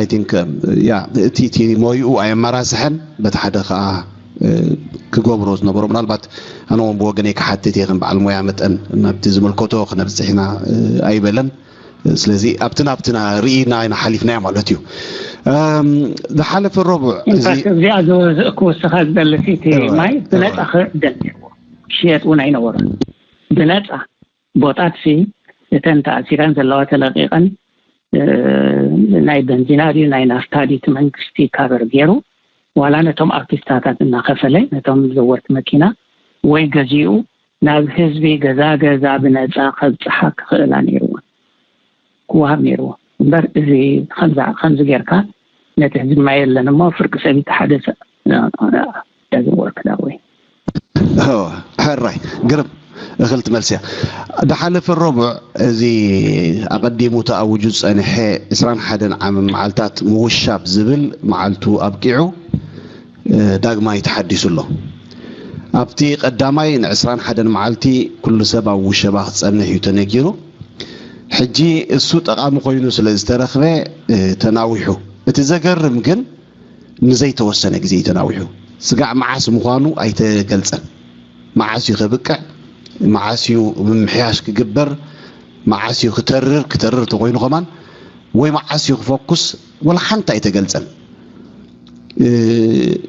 I think ያ እቲ እቲ ሞይኡ ኣየመራስሐን፣ በቲ ሓደ ከዓ ክገብሮ ዝነበሮ ምናልባት ኣነ እውን ብወገነይ ክሓትት እየ ከም በዓል ሞያ መጠን ናብቲ ዝምልከቶ ክነብፅሕ ኢና ኣይበለን። ስለዚ ኣብቲ ናብትና ርኢና ኢና ሓሊፍናዮ ማለት እዩ። ዝሓለፈ ረቡዕ እዚ እዚኣ ክውስኻ ዝደሊ እቲ ማይ ብነፃ ክዕደል ነይርዎ፣ ክሽየጥ እውን ኣይነበሮን። ብነፃ ቦጣት ሲ እተን ተኣሲረን ዘለዋ ተለቂቐን ናይ በንዚና ድዩ ናይ ናፍታ ድዩ እቲ መንግስቲ ካቨር ገይሩ ዋላ ነቶም ኣርቲስታታት እናኸፈለ ነቶም ዘወርቲ መኪና ወይ ገዚኡ ናብ ህዝቢ ገዛ ገዛ ብነፃ ከብፅሓ ክኽእላ ነይርዎ ክወሃብ ነይርዎ እምበር እዚ ከምዚ ጌርካ ነቲ ህዝቢ ማይ የለን እሞ ፍርቂ ሰቢት ሓደ ሰብ doesn't work that way። ሕራይ ግርም እኽልቲ መልስያ። ድሓለፈ ረቡዕ እዚ ኣቐዲሙ ተኣውጁ ዝጸንሐ ዕስራን ሓደን ዓመት መዓልታት ምውሻብ ዝብል መዓልቱ ኣብቂዑ ዳግማይ ተሓዲሱ ኣሎ። ኣብቲ ቀዳማይ ንዕስራን ሓደን መዓልቲ ኩሉ ሰብ ኣብ ውሸባ ክጸንሕ እዩ ተነጊሩ። ሕጂ እሱ ጠቓሚ ኮይኑ ስለ ዝተረኽበ ተናዊሑ። እቲ ዘገርም ግን ንዘይተወሰነ ግዜ እዩ ተናዊሑ። ስጋዕ መዓስ ምዃኑ ኣይተገልጸን። መዓስ እዩ ከብቅዕ፣ መዓስ እዩ ምምሕያሽ ክግበር፣ መዓስ እዩ ክተርር፣ ክተርር ተኮይኑ ከማን ወይ መዓስ እዩ ክፈኩስ ወላ ሓንቲ ኣይተገልጸን።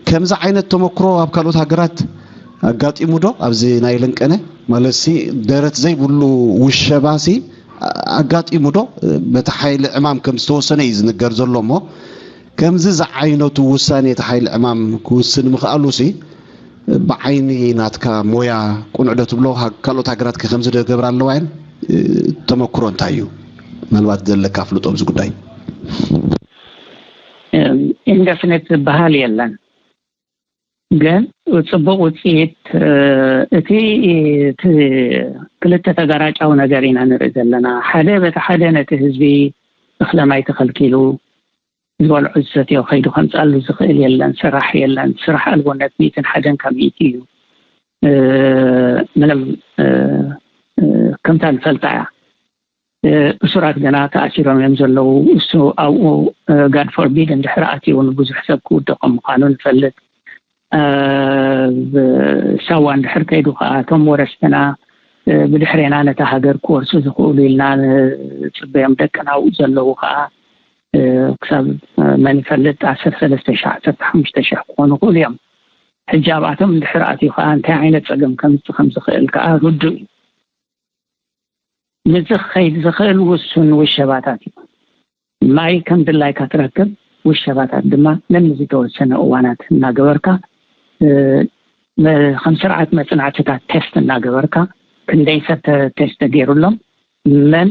ከምዚ ዓይነት ተመክሮ ኣብ ካልኦት ሃገራት ኣጋጢሙ ዶ? ኣብዚ ናይ ለንቀነ ማለት ሲ ደረት ዘይብሉ ውሸባ ሲ ኣጋጢሙ ዶ? በቲ ሓይሊ ዕማም ከም ዝተወሰነ እዩ ዝንገር ዘሎ እሞ ከምዚ ዝዓይነቱ ውሳኔ እቲ ሓይሊ ዕማም ክውስን ምኽኣሉ ሲ ብዓይኒ ናትካ ሞያ ቁኑዕ ዶ ትብሎ? ካልኦት ሃገራት ከ ከምዚ ዶ ይገብራ ኣለዋ እየን? ተመክሮ እንታይ እዩ? ምናልባት ዘለካ ኣፍልጦ ኣብዚ ጉዳይ። ኢንደፊኒት ዝበሃል የለን፣ ግን ፅቡቅ ውፅኢት እቲ ክልተ ተጋራጫዊ ነገር ኢና ንርኢ ዘለና። ሓደ በቲ ሓደ ነቲ ህዝቢ እኽለ ማይ ተኸልኪሉ ዝበልዖ ዝሰትዮ ከይዱ ከምፃሉ ዝኽእል የለን። ስራሕ የለን። ስራሕ ኣልቦነት ሚእትን ሓደን ካብ ሚእቲ እዩ። ምንም ከምታ ንፈልጣ እያ። እሱራት ገና ተኣሲሮም እዮም ዘለዉ። እሱ ኣብኡ God forbid እንድሕር ኣትዩ እውን ብዙሕ ሰብ ክውደቕ ምዃኑ ንፈልጥ። ሳዋ እንድሕር ከይዱ ከዓ እቶም ወረስትና ብድሕሬና ነታ ሃገር ክወርሱ ዝኽእሉ ኢልና ንፅበዮም ደቅና ኣብኡ ዘለዉ ከዓ ክሳብ መን ይፈልጥ ዓሰርተ ሰለስተ ሺሕ ዓሰርተ ሓሙሽተ ሺሕ ክኾኑ ይኽእሉ እዮም። ሕጂ ኣብኣቶም እንድሕር ኣትዩ ከዓ እንታይ ዓይነት ፀገም ከምፅእ ከምዝኽእል ከዓ ርዱእ እዩ። ንዚ ክኸይድ ዝኽእል ውሱን ውሸባታት እዩ። ማይ ከም ድላይካ ትረክብ፣ ውሸባታት ድማ ነንዝተወሰነ እዋናት እናገበርካ ከም ስርዓት መፅናዕትታት ቴስት እናገበርካ ክንደይ ሰብ ቴስት ተገይሩሎም፣ መን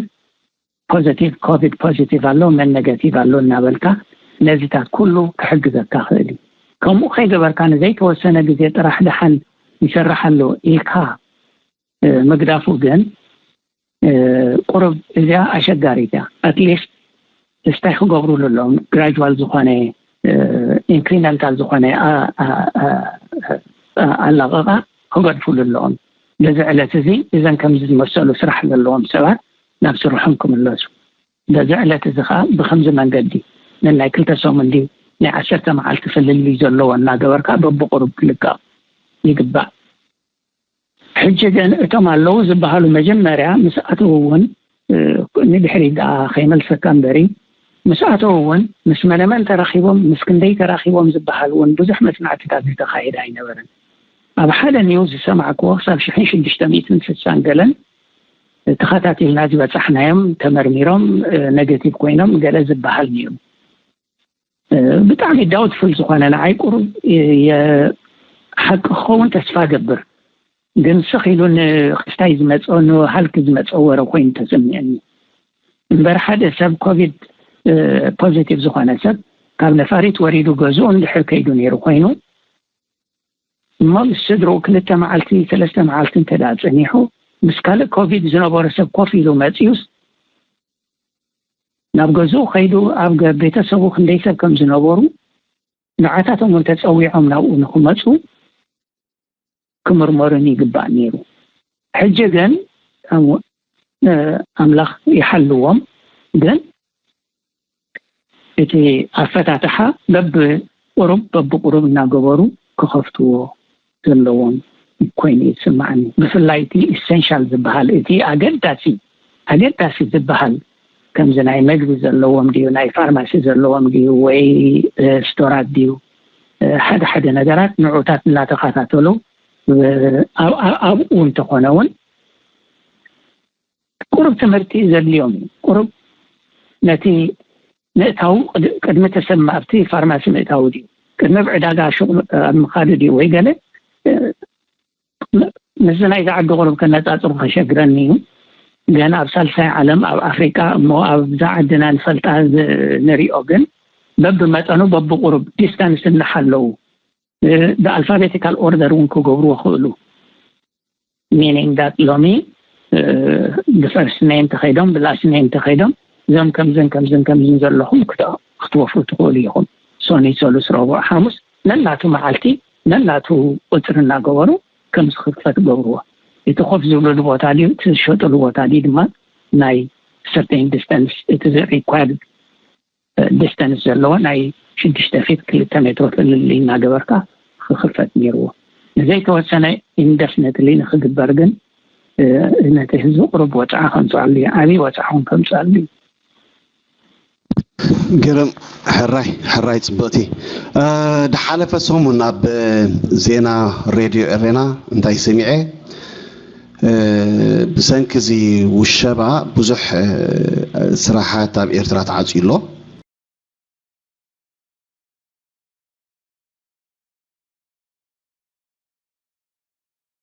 ፖዘቲቭ ኮቪድ ፖዘቲቭ ኣሎ፣ መን ነገቲቭ ኣሎ እናበልካ ነዚታት ኩሉ ክሕግዘካ ክእል እዩ። ከምኡ ከይገበርካ ንዘይተወሰነ ግዜ ጥራሕ ደሓን ይሰርሕ ኣሎ ኢልካ ምግዳፉ ግን ቁሩብ እዚኣ ኣሸጋሪት እያ። ኣትሊስት እስታይ ክገብሩሉ ኣለዎም። ግራጅዋል ዝኾነ ኢንክሪመንታል ዝኾነ ኣላቐቓ ክገድፉሉ ኣለዎም። በዚ ዕለት እዚ እዘን ከምዚ ዝመሰሉ ስራሕ ዘለዎም ሰባት ናብ ስርሖም ክምለሱ፣ በዚ ዕለት እዚ ከዓ ብከምዚ መንገዲ ነናይ ክልተ ሰሙን ድዩ ናይ ዓሰርተ መዓልቲ ፍልልይ ዘለዎ እናገበርካ በብቁሩብ ክልቀቕ ይግባእ። ሕጂ ግን እቶም ኣለዉ ዝበሃሉ መጀመርያ ምስ ኣተዉ እውን ንድሕሪት ደኣ ከይመልሰካ እምበሪ፣ ምስ ኣተዉ እውን ምስ መነመን ተራኺቦም ምስ ክንደይ ተራኺቦም ዝበሃል እውን ብዙሕ መፅናዕትታት ዝተኻየደ ኣይነበረን። ኣብ ሓደ ኒውስ ዝሰማዕክዎ ክሳብ ሽሕን ሽዱሽተ ሚእትን ስሳን ገለን ተኸታቲልና ዝበፃሕናዮም ተመርሚሮም ነገቲቭ ኮይኖም ገለ ዝበሃል ነይሩ። ብጣዕሚ ዳውትፉል ዝኾነ ንዓይ ቁሩብ ሓቂ ክኸውን ተስፋ ገብር፣ ግን ስኽ ኢሉ ንክስታይ ዝመፀ ንሃልኪ ዝመፀ ወረ ኮይኑ ተሰሚዐኒ። እምበር ሓደ ሰብ ኮቪድ ፖዚቲቭ ዝኾነ ሰብ ካብ ነፋሪት ወሪዱ ገዝኡ እንድሕር ከይዱ ነይሩ ኮይኑ እሞ ምስ ስድርኡ ክልተ መዓልቲ ሰለስተ መዓልቲ እንተ ደኣ ጸኒሑ ምስ ካልእ ኮቪድ ዝነበሮ ሰብ ኮፍ ኢሉ መጺኡስ ናብ ገዝኡ ከይዱ ኣብ ቤተሰቡ ክንደይ ሰብ ከም ዝነበሩ ንዓታቶም እውን ተጸዊዖም ናብኡ ንክመጹ ክምርመሩን ይግባእ ነይሩ። ሕጂ ግን ኣምላኽ ይሓልዎም ግን እቲ ኣፈታትሓ በብቁሩብ በብቁሩብ እናገበሩ ክኸፍትዎ ዘለዎም ኮይኑ ይስማዓኒ። ብፍላይ እቲ ኢሰንሻል ዝበሃል እቲ ኣገዳሲ ኣገዳሲ ዝበሃል ከምዚ ናይ መግቢ ዘለዎም ድዩ ናይ ፋርማሲ ዘለዎም ድዩ ወይ ስቶራት ድዩ ሓደ ሓደ ነገራት ንዑታት እናተኸታተሉ ኣብኡ እንተኾነ እውን ቁሩብ ትምህርቲ ዘድልዮም እዩ። ቁሩብ ነቲ ምእታው ቅድሚ ተሰማ ኣብቲ ፋርማሲ ምእታው ድዩ ቅድሚ ኣብ ዕዳጋ ሹቕ ኣብ ምኻዱ ድዩ ወይ ገለ ምስዚ ናይዚ ዓዲ ቁሩብ ከነፃፅሩ ከሸግረኒ እዩ። ግን ኣብ ሳልሳይ ዓለም ኣብ ኣፍሪቃ እሞ ኣብዛ ዓድና ንፈልጣ ንሪኦ ግን በብመጠኑ በብቁሩብ ዲስታንስ እናሓለዉ ብኣልፋቤቲካል ኦርደር እውን ክገብርዎ ክእሉ ሚኒንግ ዳት ሎሚ ብፈርስት ኔም ተኸይዶም ብላስት ኔም ተኸይዶም እዞም ከምዝን ከምዝን ከምዝን ዘለኹም ክትወፍሩ ትኽእሉ ኢኹም። ሶኒ፣ ሰሉስ፣ ረቡዕ፣ ሓሙስ ነናቱ መዓልቲ ነናቱ ቁፅሪ እናገበሩ ከም ዝኽፈት ገብርዎ። እቲ ኮፍ ዝብሉሉ ቦታ ድዩ እቲ ዝሸጥሉ ቦታ ድዩ ድማ ናይ ሰርቴን ዲስተንስ እቲ ሪኳርድ ዲስተንስ ዘለዎ ናይ ሽዱሽተ ፊት ክልተ ሜትሮ ፍልልይ እናገበርካ ክኽፈት ነይርዎ። ንዘይተወሰነ ኢንደፍነትሊ ንክግበር ግን ነቲ ህዝቢ ቁሩብ ወፅዓ ከምፅኣሉ እዩ። ዓብዪ ወፅዓ እውን ከምፅኣሉ እዩ። ግርም ሕራይ ሕራይ ፅብቕቲ ድሓለፈ ሰሙን ኣብ ዜና ሬድዮ ኤሬና እንታይ ሰሚዐ ብሰንኪ እዚ ውሸባ ብዙሕ ስራሓት ኣብ ኤርትራ ተዓፅዩ ኣሎ።